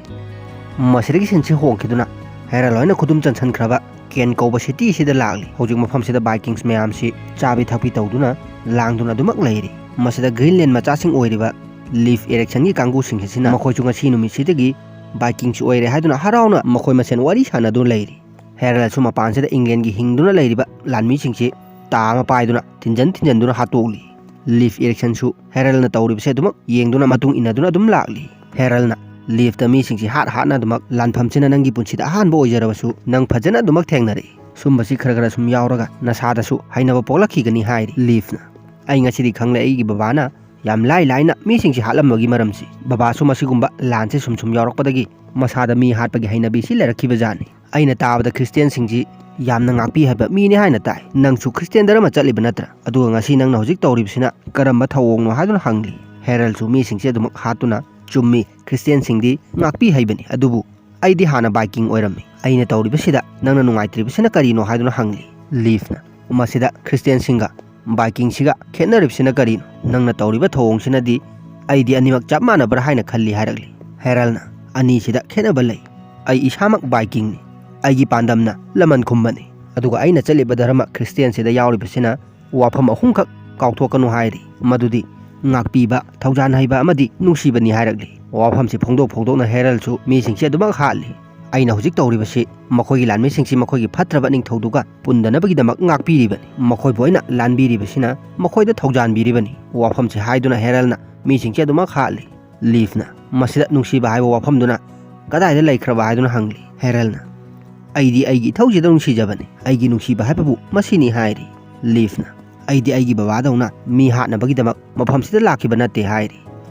ꯃꯁꯤꯗꯒꯤ ꯁꯤꯟꯁꯤ ꯍꯣꯡꯈꯤꯗꯨꯅ ꯍꯦꯔꯜ ꯍꯣꯏꯅ ꯈꯨꯗꯨꯝ ꯆꯟꯁꯟꯈ꯭ꯔꯕ ꯀꯦꯟ ꯀꯧꯕ ꯁꯤꯇꯤ ꯑꯁꯤꯗ ꯂꯥꯛꯂꯤ꯫ ꯍꯧꯖꯤꯛ ꯃꯐꯝꯁꯤꯗ ꯕꯥꯏꯀꯤꯡꯁ ꯃꯌꯥꯝꯁꯤ ꯆꯥꯕꯤ ꯊꯛꯄꯤ ꯇꯧꯗꯨꯅ ꯂꯥꯡꯗꯨꯅ ꯑꯗꯨꯃꯛ ꯂꯩꯔꯤ꯫ ꯃꯁꯤꯗ ꯒ꯭ꯔꯤꯟꯂꯦꯟ ꯃꯆꯥꯁꯤꯡ ꯑꯣꯏꯔꯤꯕ ꯂꯤꯐ ꯏꯔꯦꯛꯁꯟꯒꯤ ꯀꯥꯡꯕꯨꯁꯤꯡ ꯑꯁꯤꯅ ꯃꯈꯣꯏꯁꯨ ꯉꯁꯤ ꯅꯨꯃꯤꯠꯁꯤꯗꯒꯤ ꯕꯥꯏꯀꯤꯡꯁ ꯑꯣꯏꯔꯦ ꯍꯥꯏꯗꯨꯅ ꯍꯔꯥꯎꯅ ꯃꯈꯣꯏ ꯃꯁꯦꯟ ꯋꯥꯔꯤ ꯁꯥꯟꯅꯗꯨꯅ ꯂꯩꯔꯤ꯫ ꯍꯦꯔꯜꯁꯨ ꯃꯄꯥꯟꯁꯤꯗ ꯏꯪꯂꯦꯟꯒꯤ ꯍꯤꯡꯗꯨꯅ ꯂꯩꯔꯤꯕ ꯂꯥꯟꯃꯤꯁꯤꯡꯁꯤ ꯇꯥ ꯑꯃ ꯄꯥꯏꯗꯨꯅ ꯊꯤꯟꯖꯟ ꯊꯤꯟꯖꯟꯗꯨꯅ ꯍꯥꯠꯇꯣꯛꯂꯤ꯫ ꯂꯤꯐ ꯏꯔꯦꯛꯁꯟꯁꯨ ꯍꯦꯔꯜꯅ ꯇꯧꯔꯤꯕꯁꯦ ꯑꯗꯨꯃꯛ ꯌꯦꯡꯗꯨꯅ ꯃꯇꯨꯡ ꯏꯟꯅꯗꯨꯅ ꯑꯗꯨꯝ ꯂꯥꯛꯂꯤ꯫ ꯍꯦꯔꯜꯅ ꯂꯤꯐꯇ ꯃꯤꯁꯤꯡꯁꯤ ꯍꯥꯠ ꯍꯥꯠꯅ ꯑꯗꯨꯃꯛ, "ꯂꯥꯟꯐꯝꯁꯤꯅ ꯅꯪꯒꯤ ꯄꯨꯟꯁꯤꯗ ꯑꯍꯥꯟꯕ ꯑꯣꯏꯖꯔꯕꯁꯨ ꯅꯪ ꯐꯖꯅ ꯑꯗꯨꯃꯛ ꯊꯦꯡꯅꯔꯛꯏ꯫ ꯁꯨꯝꯕꯁꯤ ꯈꯔ ꯈꯔ ꯁꯨꯝ ꯌꯥꯎꯔꯒ ꯅꯁꯥꯗꯁꯨ ꯍꯩꯅꯕ ꯄꯣꯛꯂꯛꯈꯤꯒꯅꯤ" ꯍꯥꯏꯔꯤ ꯂꯤꯐꯅ꯫ "ꯑꯩ ꯉꯁꯤꯗꯤ ꯈꯪꯂꯦ ꯑꯩꯒꯤ ꯕꯕꯥꯅ ꯌꯥꯝ ꯂꯥꯏ ꯂꯥꯏꯅ ꯃꯤꯁꯤꯡꯁꯤ ꯍꯥꯠꯂꯝꯕꯒꯤ ꯃꯔꯝꯁꯤ꯫ ꯕꯕꯥꯁꯨ ꯃꯁꯤꯒꯨꯝꯕ ꯂꯥꯟꯁꯦ ꯁꯨꯝ ꯁꯨꯝ ꯌꯥꯎꯔꯛꯄꯗꯒꯤ ꯃꯁꯥꯗ ꯃꯤ ꯍꯥꯠꯄꯒꯤ ꯍꯩꯅꯕꯤꯁꯤ ꯂꯩꯔꯛꯈꯤꯕ ꯖꯥꯠꯅꯤ꯫ ꯑꯩꯅ ꯇꯥꯕꯗ ꯈ꯭ꯔꯤꯁꯇꯤꯌꯥꯟꯁꯤꯡꯁꯤ ꯌꯥꯝꯅ ꯉꯥꯛꯄꯤ ꯍꯥꯏꯕ ꯃꯤꯅꯤ ꯍꯥꯏꯅ ꯇꯥꯏ꯫ ꯅꯪꯁꯨ ꯈ꯭ꯔꯤꯁꯇꯤꯌꯥꯟ ꯙꯔꯃ ꯆꯠꯂꯤꯕ ꯅꯠꯇ꯭ꯔꯥ? ꯑꯗꯨꯒ ꯉꯁꯤ ꯅꯪꯅ ꯍꯧꯖꯤꯛ ꯇꯧꯔꯤꯕꯁꯤꯅ ꯀꯔꯝꯕ ꯊꯧꯑꯣꯡꯅꯣ?" ꯍꯥꯏꯗꯨꯅ ꯍꯪꯂꯤ꯫ ꯍꯦꯔꯜꯁꯨ ꯃꯤꯁꯤꯡꯁꯤ ꯑꯗꯨꯃꯛ ꯍꯥꯠꯇꯨꯅ, "ꯆꯨꯝꯃꯤ, ꯈ꯭ꯔꯤꯁꯇꯤꯌꯥꯟꯁꯤꯡꯗꯤ ꯉꯥꯛꯄꯤ ꯍꯩꯕꯅꯤ, ꯑꯗꯨꯕꯨ ꯑꯩꯗꯤ ꯍꯥꯟꯅ ꯕꯥꯏꯀꯤꯡ ꯑꯣꯏꯔꯝꯃꯤ꯫ ꯑꯩꯅ ꯇꯧꯔꯤꯕꯁꯤꯗ ꯅꯪꯅ ꯅꯨꯡꯉꯥꯏꯇ꯭ꯔꯤꯕꯁꯤꯅ ꯀꯔꯤꯅꯣ?" ꯍꯥꯏꯗꯨꯅ ꯍꯪꯂꯤ꯫ ꯂꯤꯐꯅ, "ꯃꯁꯤꯗ ꯈ꯭ꯔꯤꯁꯇꯤꯌꯥꯟꯁꯤꯡꯒ ꯕꯥꯏꯀꯤꯡꯁꯤꯒ ꯈꯦꯠꯅꯔꯤꯕꯁꯤꯅ ꯀꯔꯤꯅꯣ? ꯅꯪꯅ ꯇꯧꯔꯤꯕ ꯊꯧꯑꯣꯡꯁꯤꯅꯗꯤ ꯑꯩꯗꯤ ꯑꯅꯤꯃꯛ ꯆꯞ ꯃꯥꯟꯅꯕ꯭ꯔꯥ ꯍꯥꯏꯅ ꯈꯜꯂꯤ" ꯍꯥꯏꯔꯛꯂꯤ꯫ ꯍꯦꯔꯜꯅ, "ꯑꯅꯤꯁꯤꯗ ꯈꯦꯠꯅꯕ ꯂꯩ꯫ ꯑꯩ ꯏꯁꯥꯃꯛ ꯕꯥꯏꯀꯤꯡꯅꯤ꯫ ꯑꯩꯒꯤ ꯄꯥꯟꯗꯝꯅ ꯂꯃꯟ ꯈꯨꯝꯕꯅꯤ꯫ ꯑꯗꯨꯒ ꯑꯩꯅ ꯆꯠꯂꯤꯕ ꯙꯔꯃ ꯈ꯭ꯔꯤꯁꯇꯤꯌꯥꯟꯁꯤꯗ ꯌꯥꯎꯔꯤꯕꯁꯤꯅ ꯋꯥꯐꯝ ꯑꯍꯨꯝꯈꯛ ꯀꯥꯎꯊꯣꯛꯀꯅꯨ ꯍꯥꯏꯔꯤ, ꯃꯗꯨꯗꯤ ꯉꯥꯛꯄꯤꯕ, ꯊꯧꯖꯥꯟ ꯍꯩꯕ ꯑꯃꯗꯤ ꯅꯨꯡꯁꯤꯕꯅꯤ" ꯍꯥꯏꯔꯛꯂꯤ꯫ ꯋꯥꯐꯝꯁꯤ ꯐꯣꯡꯗꯣꯛ ꯐꯣꯡꯗꯣꯛꯅ ꯍꯦꯔꯜꯁꯨ ꯃꯤꯁꯤꯡꯁꯤ ꯑꯗꯨꯃꯛ ꯍꯥꯠꯂꯤ꯫ "ꯑꯩꯅ ꯍꯧꯖꯤꯛ ꯇꯧꯔꯤꯕꯁꯤ ꯃꯈꯣꯏꯒꯤ ꯂꯥꯟꯃꯤꯁꯤꯡꯁꯤ ꯃꯈꯣꯏꯒꯤ ꯐꯠꯇ꯭ꯔꯕ ꯅꯤꯡꯊꯧꯗꯨꯒ ꯄꯨꯟꯗꯅꯕꯒꯤꯗꯃꯛ ꯉꯥꯛꯄꯤꯔꯤꯕꯅꯤ꯫ ꯃꯈꯣꯏꯕꯨ ꯑꯩꯅ ꯂꯥꯟꯕꯤꯔꯤꯕꯁꯤꯅ ꯃꯈꯣꯏꯗ ꯊꯧꯖꯥꯟꯕꯤꯔꯤꯕꯅꯤ"꯫ ꯋꯥꯐꯝꯁꯤ ꯍꯥꯏꯗꯨꯅ ꯍꯦꯔꯜꯅ ꯃꯤꯁꯤꯡꯁꯤ ꯑꯗꯨꯃꯛ ꯍꯥꯠꯂꯤ꯫ ꯂꯤꯐꯅ, "ꯃꯁꯤꯗ ꯅꯨꯡꯁꯤꯕ ꯍꯥꯏꯕ ꯋꯥꯐꯝꯗꯨꯅ ꯀꯗꯥꯏꯗ ꯂꯩꯈ꯭ꯔꯕ?" ꯍꯥꯏꯗꯨꯅ ꯍꯪꯂꯤ꯫ ꯍꯦꯔꯜꯅ, "ꯑꯩꯗꯤ ꯑꯩꯒꯤ ꯏꯊꯧꯁꯤꯗ ꯅꯨꯡꯁꯤꯖꯕꯅꯤ꯫ ꯑꯩꯒꯤ ꯅꯨꯡꯁꯤꯕ ꯍꯥꯏꯕꯕꯨ ꯃꯁꯤꯅꯤ" ꯍꯥꯏꯔꯤ꯫ ꯂꯤꯐꯅ, "ꯑꯩꯗꯤ ꯑꯩꯒꯤ ꯕꯕꯥꯗꯧꯅ ꯃꯤ ꯍꯥꯠꯅꯕꯒꯤꯗꯃꯛ ꯃꯐꯝꯁꯤꯗ ꯂꯥꯛꯈꯤꯕ ꯅꯠꯇꯦ" ꯍꯥꯏꯔꯤ꯫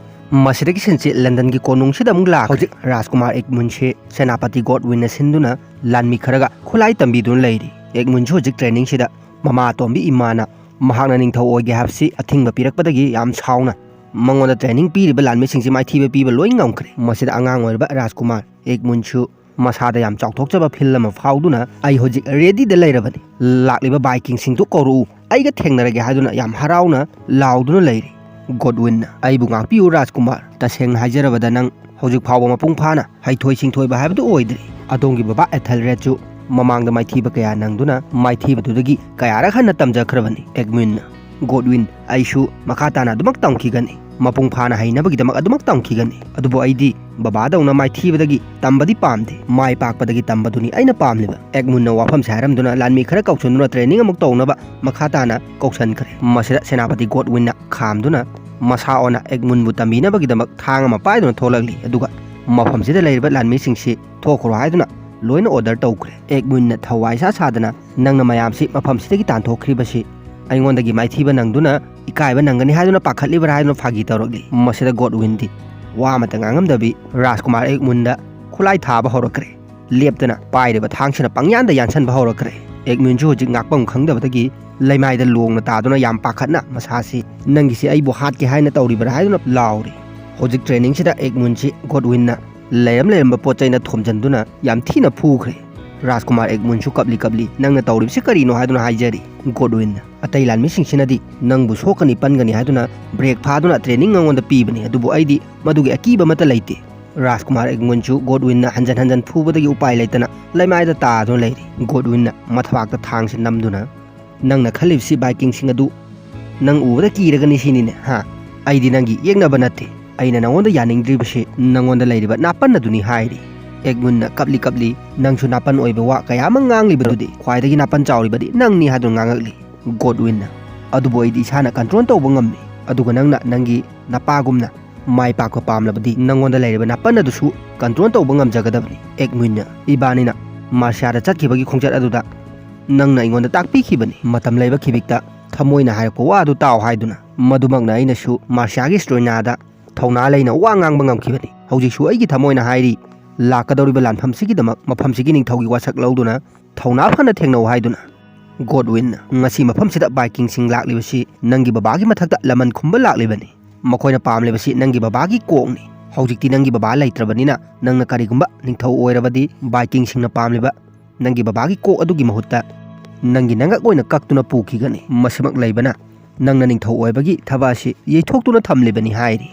ꯃꯁꯤꯗꯒꯤ ꯁꯤꯟꯁꯤ ꯂꯟꯗꯟꯒꯤ ꯀꯣꯅꯨꯡꯁꯤꯗ ꯑꯃꯨꯛ ꯂꯥꯛ꯫ ꯍꯧꯖꯤꯛ ꯔꯥꯖꯀꯨꯃꯥꯔ ꯑꯦꯒꯃꯨꯟꯁꯦ ꯁꯦꯅꯥꯄꯇꯤ ꯒꯣꯗꯋꯤꯟꯅ ꯁꯤꯟꯗꯨꯅ ꯂꯥꯟꯃꯤ ꯈꯔꯒ ꯈꯨꯠꯂꯥꯏ ꯇꯝꯕꯤꯗꯨꯅ ꯂꯩꯔꯤ꯫ ꯑꯦꯒꯃꯨꯟꯁꯨ ꯍꯧꯖꯤꯛ ꯇ꯭ꯔꯦꯅꯤꯡꯁꯤꯗ ꯃꯃꯥ ꯑꯇꯣꯝꯕꯤ ꯏꯃꯥꯅ ꯃꯍꯥꯛꯅ ꯅꯤꯡꯊꯧ ꯑꯣꯏꯒꯦ ꯍꯥꯏꯕꯁꯤ ꯑꯊꯤꯡꯕ ꯄꯤꯔꯛꯄꯗꯒꯤ ꯌꯥꯝ ꯁꯥꯎꯅ ꯃꯉꯣꯟꯗ ꯇ꯭ꯔꯦꯅꯤꯡ ꯄꯤꯔꯤꯕ ꯂꯥꯟꯃꯤꯁꯤꯡꯁꯤ ꯃꯥꯏꯊꯤꯕ ꯄꯤꯕ ꯂꯣꯏ ꯉꯝꯈ꯭ꯔꯦ꯫ ꯃꯁꯤꯗ ꯑꯉꯥꯡ ꯑꯣꯏꯔꯤꯕ ꯔꯥꯖꯀꯨꯃꯥꯔ ꯑꯦꯒꯃꯨꯟꯁꯨ ꯃꯁꯥꯗ ꯌꯥꯝ ꯆꯥꯎꯊꯣꯛꯆꯕ ꯐꯤꯜ ꯑꯃ ꯐꯥꯎꯗꯨꯅ, "ꯑꯩ ꯍꯧꯖꯤꯛ ꯔꯦꯗꯤꯗ ꯂꯩꯔꯕꯅꯤ꯫ ꯂꯥꯛꯂꯤꯕ ꯕꯥꯏꯀꯤꯡꯁꯤꯡꯗꯨ ꯀꯧꯔꯛꯎ, ꯑꯩꯒ ꯊꯦꯡꯅꯔꯒꯦ" ꯍꯥꯏꯗꯨꯅ ꯌꯥꯝ ꯍꯔꯥꯎꯅ ꯂꯥꯎꯗꯨꯅ ꯂꯩꯔꯤ꯫ ꯒꯣꯗꯋꯤꯟꯅ, "ꯑꯩꯕꯨ ꯉꯥꯛꯄꯤꯌꯨ ꯔꯥꯖꯀꯨꯃꯥꯔ, ꯇꯁꯦꯡꯅ ꯍꯥꯏꯖꯔꯕꯗ ꯅꯪ ꯍꯧꯖꯤꯛ ꯐꯥꯎꯕ ꯃꯄꯨꯡ ꯐꯥꯅ ꯍꯩꯊꯣꯏ ꯁꯤꯡꯊꯣꯏꯕ ꯍꯥꯏꯕꯗꯨ ꯑꯣꯏꯗ꯭ꯔꯤ꯫ ꯑꯗꯣꯝꯒꯤ ꯕꯕꯥ ꯑꯦꯊꯦꯜꯔꯦꯗꯁꯨ ꯃꯃꯥꯡꯗ ꯃꯥꯏꯊꯤꯕ ꯀꯌꯥ ꯅꯪꯗꯨꯅ ꯃꯥꯏꯊꯤꯕꯗꯨꯗꯒꯤ ꯀꯌꯥꯔꯛ ꯍꯟꯅ ꯇꯝꯖꯈ꯭ꯔꯕꯅꯤ꯫ ꯑꯦꯒꯃꯨꯟꯅ, "ꯒꯣꯗꯋꯤꯟ, ꯑꯩꯁꯨ ꯃꯈꯥ ꯇꯥꯅ ꯑꯗꯨꯃꯛ ꯇꯝꯈꯤꯒꯅꯤ꯫ ꯃꯄꯨꯡ ꯐꯥꯅ ꯍꯩꯅꯕꯒꯤꯗꯃꯛ ꯑꯗꯨꯃꯛ ꯇꯝꯈꯤꯒꯅꯤ꯫ ꯑꯗꯨꯕꯨ ꯑꯩꯗꯤ ꯕꯕꯥꯗꯧꯅ ꯃꯥꯏꯊꯤꯕꯗꯒꯤ ꯇꯝꯕꯗꯤ ꯄꯥꯝꯗꯦ꯫ ꯃꯥꯏ ꯄꯥꯛꯄꯗꯒꯤ ꯇꯝꯕꯗꯨꯅꯤ ꯑꯩꯅ ꯄꯥꯝꯂꯤꯕ꯫" ꯑꯦꯒꯃꯨꯟꯅ ꯋꯥꯐꯝꯁꯦ ꯍꯥꯏꯔꯝꯗꯨꯅ ꯂꯥꯟꯃꯤ ꯈꯔ ꯀꯧꯁꯤꯟꯗꯨꯅ ꯇ꯭ꯔꯦꯅꯤꯡ ꯑꯃꯨꯛ ꯇꯧꯅꯕ ꯃꯈꯥ ꯇꯥꯅ ꯀꯧꯁꯤꯟꯈ꯭ꯔꯦ꯫ ꯃꯁꯤꯗ ꯁꯦꯅꯥꯄꯇꯤ ꯒꯣꯗꯋꯤꯟꯅ ꯈꯥꯝꯗꯨꯅ ꯃꯁꯥ ꯑꯣꯟꯅ ꯑꯦꯒꯃꯨꯟꯕꯨ ꯇꯝꯕꯤꯅꯕꯒꯤꯗꯃꯛ ꯊꯥꯡ ꯑꯃ ꯄꯥꯏꯗꯨꯅ ꯊꯣꯛꯂꯛꯂꯤ꯫ ꯑꯗꯨꯒ ꯃꯐꯝꯁꯤꯗ ꯂꯩꯔꯤꯕ ꯂꯥꯟꯃꯤꯁꯤꯡꯁꯤ ꯊꯣꯛꯈ꯭ꯔꯣ ꯍꯥꯏꯗꯨꯅ ꯂꯣꯏꯅ ꯑꯣꯔꯗꯔ ꯇꯧꯈ꯭ꯔꯦ꯫ ꯑꯦꯒꯃꯨꯟꯅ ꯊꯋꯥꯏ ꯁꯥ ꯁꯥꯗꯅ, "ꯅꯪꯅ ꯃꯌꯥꯝꯁꯤ ꯃꯐꯝꯁꯤꯗꯒꯤ ꯇꯥꯟꯊꯣꯛꯈ꯭ꯔꯤꯕꯁꯤ ꯑꯩꯉꯣꯟꯗꯒꯤ ꯃꯥꯏꯊꯤꯕ ꯅꯪꯗꯨꯅ ꯏꯀꯥꯏꯕ ꯅꯪꯒꯅꯤ ꯍꯥꯏꯗꯨꯅ ꯄꯥꯈꯠꯂꯤꯕ꯭ꯔꯥ?" ꯍꯥꯏꯗꯨꯅ ꯐꯥꯒꯤ ꯇꯧꯔꯛꯂꯤ꯫ ꯃꯁꯤꯗ ꯒꯣꯗꯋꯤꯟꯗꯤ ꯋꯥ ꯑꯃꯇ ꯉꯥꯡꯉꯝꯗꯕꯤ ꯔꯥꯖꯀꯨꯃꯥꯔ ꯑꯦꯒꯃꯨꯟꯗ ꯈꯨꯠꯂꯥꯏ ꯊꯥꯕ ꯍꯧꯔꯛꯈ꯭ꯔꯦ꯫ ꯂꯦꯞꯇꯅ ꯄꯥꯏꯔꯤꯕ ꯊꯥꯡꯁꯤꯅ ꯄꯪꯌꯥꯟꯗ ꯌꯥꯟꯁꯟꯕ ꯍꯧꯔꯛꯈ꯭ꯔꯦ꯫ ꯑꯦꯒꯃꯨꯟꯁꯨ ꯍꯧꯖꯤꯛ ꯉꯥꯛꯄꯝ ꯈꯪꯗꯕꯗꯒꯤ ꯂꯩꯃꯥꯏꯗ ꯂꯣꯡꯅ ꯇꯥꯗꯨꯅ ꯌꯥꯝ ꯄꯥꯈꯠꯅ ꯃꯁꯥꯁꯤ, "ꯅꯪꯒꯤꯁꯤ ꯑꯩꯕꯨ ꯍꯥꯠꯀꯦ ꯍꯥꯏꯅ ꯇꯧꯔꯤꯕ꯭ꯔꯥ?" ꯍꯥꯏꯗꯨꯅ ꯂꯥꯎꯔꯤ꯫ ꯍꯧꯖꯤꯛ ꯇ꯭ꯔꯦꯅꯤꯡꯁꯤꯗ ꯑꯦꯒꯃꯨꯟꯁꯤ ꯒꯣꯗꯋꯤꯟꯅ ꯂꯩꯔꯝ ꯂꯩꯔꯝꯕ ꯄꯣꯠ ꯆꯩꯅ ꯊꯣꯝꯖꯤꯟꯗꯨꯅ ꯌꯥꯝ ꯊꯤꯅ ꯐꯨꯈ꯭ꯔꯦ꯫ ꯔꯥꯖꯀꯨꯃꯥꯔ ꯑꯦꯒꯃꯨꯟꯁꯨ ꯀꯞꯂꯤ ꯀꯞꯂꯤ, "ꯅꯪꯅ ꯇꯧꯔꯤꯕꯁꯤ ꯀꯔꯤꯅꯣ?" ꯍꯥꯏꯗꯨꯅ ꯍꯥꯏꯖꯔꯤ꯫ ꯒꯣꯗꯋꯤꯟꯅ, "ꯑꯇꯩ ꯂꯥꯟꯃꯤꯁꯤꯡꯁꯤꯅꯗꯤ ꯅꯪꯕꯨ ꯁꯣꯛꯀꯅꯤ ꯄꯟꯒꯅꯤ ꯍꯥꯏꯗꯨꯅ ꯕ꯭ꯔꯦꯛ ꯐꯥꯗꯨꯅ ꯇ꯭ꯔꯦꯅꯤꯡ ꯅꯉꯣꯟꯗ ꯄꯤꯕꯅꯤ, ꯑꯗꯨꯕꯨ ꯑꯩꯗꯤ ꯃꯗꯨꯒꯤ ꯑꯀꯤꯕ ꯑꯃꯠꯇ ꯂꯩꯇꯦ꯫" ꯔꯥꯖꯀꯨꯃꯥꯔ ꯑꯦꯒꯃꯨꯟꯁꯨ ꯒꯣꯗꯋꯤꯟꯅ ꯍꯟꯖꯟ ꯍꯟꯖꯟ ꯐꯨꯕꯗꯒꯤ ꯎꯄꯥꯏ ꯂꯩꯇꯅ ꯂꯩꯃꯥꯏꯗ ꯇꯥꯗꯨꯅ ꯂꯩꯔꯤ꯫ ꯒꯣꯗꯋꯤꯟꯅ ꯃꯊꯕꯥꯛꯇ ꯊꯥꯡꯁꯦ ꯅꯝꯗꯨꯅ, "ꯅꯪꯅ ꯈꯜꯂꯤꯕꯁꯤ ꯚꯥꯏꯀꯤꯡꯁꯤꯡ ꯑꯗꯨ ꯅꯪ ꯎꯕꯗ ꯀꯤꯔꯒꯅꯤ ꯁꯤꯅꯤꯅꯦ, ꯍꯥ? ꯑꯩꯗꯤ ꯅꯪꯒꯤ ꯌꯦꯛꯅꯕ ꯅꯠꯇꯦ꯫ ꯑꯩꯅ ꯅꯉꯣꯟꯗ ꯌꯥꯅꯤꯡꯗ꯭ꯔꯤꯕꯁꯤ ꯅꯉꯣꯟꯗ ꯂꯩꯔꯤꯕ ꯅꯥꯄꯟ ꯑꯗꯨꯅꯤ" ꯍꯥꯏꯔꯤ꯫ ꯑꯦꯒꯃꯨꯟꯅ ꯀꯞꯂꯤ ꯀꯞꯂꯤ, "ꯅꯪꯁꯨ ꯅꯥꯄꯟ ꯑꯣꯏꯕ ꯋꯥ ꯀꯌꯥ ꯑꯃ ꯉꯥꯡꯂꯤꯕꯗꯨꯗꯤ, ꯈ꯭ꯋꯥꯏꯗꯒꯤ ꯅꯥꯄꯟ ꯆꯥꯎꯔꯤꯕꯗꯤ ꯅꯪꯅꯤ" ꯍꯥꯏꯗꯨꯅ ꯉꯥꯡꯉꯛꯂꯤ꯫ ꯒꯣꯗꯋꯤꯟꯅ, "ꯑꯗꯨꯕꯨ ꯑꯩꯗꯤ ꯏꯁꯥꯅ ꯀꯟꯇ꯭ꯔꯣꯜ ꯇꯧꯕ ꯉꯝꯃꯤ, ꯑꯗꯨꯒ ꯅꯪꯅ ꯅꯪꯒꯤ ꯅꯄꯥꯒꯨꯝꯅ ꯃꯥꯏ ꯄꯥꯛꯄ ꯄꯥꯝꯂꯕꯗꯤ ꯅꯉꯣꯟꯗ ꯂꯩꯔꯤꯕ ꯅꯥꯄꯟ ꯑꯗꯨꯁꯨ ꯀꯟꯇ꯭ꯔꯣꯜ ꯇꯧꯕ ꯉꯝꯖꯒꯗꯕꯅꯤ꯫" ꯑꯦꯒꯃꯨꯟꯅ, "ꯏꯕꯥꯅꯤꯅ ꯃꯥꯔꯁꯤꯌꯥꯗ ꯆꯠꯈꯤꯕꯒꯤ ꯈꯣꯡꯆꯠ ꯑꯗꯨꯗ ꯅꯪꯅ ꯑꯩꯉꯣꯟꯗ ꯇꯥꯛꯄꯤꯈꯤꯕꯅꯤ, ꯃꯇꯝ ꯂꯩꯕ ꯈꯤꯕꯤꯛꯇ ꯊꯃꯣꯏꯅ ꯍꯥꯏꯔꯛꯄ ꯋꯥ ꯑꯗꯨ ꯇꯥꯎ ꯍꯥꯏꯗꯨꯅ꯫ ꯃꯗꯨꯃꯛꯅ ꯑꯩꯅꯁꯨ ꯃꯥꯔꯁꯤꯌꯥꯒꯤ ꯁ꯭ꯇ꯭ꯔꯣꯏꯅꯥꯗ ꯊꯧꯅꯥ ꯂꯩꯅ ꯋꯥ ꯉꯥꯡꯕ ꯉꯝꯈꯤꯕꯅꯤ꯫ ꯍꯧꯖꯤꯛꯁꯨ ꯑꯩꯒꯤ ꯊꯃꯣꯏꯅ ꯍꯥꯏꯔꯤ, ꯂꯥꯛꯀꯗꯧꯔꯤꯕ ꯂꯥꯟꯐꯝꯁꯤꯒꯤꯗꯃꯛ ꯃꯐꯝꯁꯤꯒꯤ ꯅꯤꯡꯊꯧꯒꯤ ꯋꯥꯁꯛ ꯂꯧꯗꯨꯅ ꯊꯧꯅꯥ ꯐꯅ ꯊꯦꯡꯅꯧ ꯍꯥꯏꯗꯨꯅ꯫ ꯒꯣꯗꯋꯤꯟꯅ, "ꯉꯁꯤ ꯃꯐꯝꯁꯤꯗ ꯚꯥꯏꯀꯤꯡꯁꯤꯡ ꯂꯥꯛꯂꯤꯕꯁꯤ ꯅꯪꯒꯤ ꯕꯕꯥꯒꯤ ꯃꯊꯛꯇ ꯂꯃꯟ ꯈꯨꯝꯕ ꯂꯥꯛꯂꯤꯕꯅꯤ꯫ ꯃꯈꯣꯏꯅ ꯄꯥꯝꯂꯤꯕꯁꯤ ꯅꯪꯒꯤ ꯕꯕꯥꯒꯤ ꯀꯣꯛꯅꯤ꯫ ꯍꯧꯖꯤꯛꯇꯤ ꯅꯪꯒꯤ ꯕꯕꯥ ꯂꯩꯇ꯭ꯔꯕꯅꯤꯅ ꯅꯪꯅ ꯀꯔꯤꯒꯨꯝꯕ ꯅꯤꯡꯊꯧ ꯑꯣꯏꯔꯕꯗꯤ ꯚꯥꯏꯀꯤꯡꯁꯤꯡꯅ ꯄꯥꯝꯂꯤꯕ ꯅꯪꯒꯤ ꯕꯕꯥꯒꯤ ꯀꯣꯛ ꯑꯗꯨꯒꯤ ꯃꯍꯨꯠꯇ ꯅꯪꯒꯤ ꯅꯉꯛ ꯑꯣꯏꯅ ꯀꯛꯇꯨꯅ ꯄꯨꯈꯤꯒꯅꯤ꯫ ꯃꯁꯤꯃꯛ ꯂꯩꯕꯅ ꯅꯪꯅ ꯅꯤꯡꯊꯧ ꯑꯣꯏꯕꯒꯤ ꯊꯕꯛ ꯑꯁꯤ ꯌꯩꯊꯣꯛꯇꯨꯅ ꯊꯝꯂꯤꯕꯅꯤ" ꯍꯥꯏꯔꯤ꯫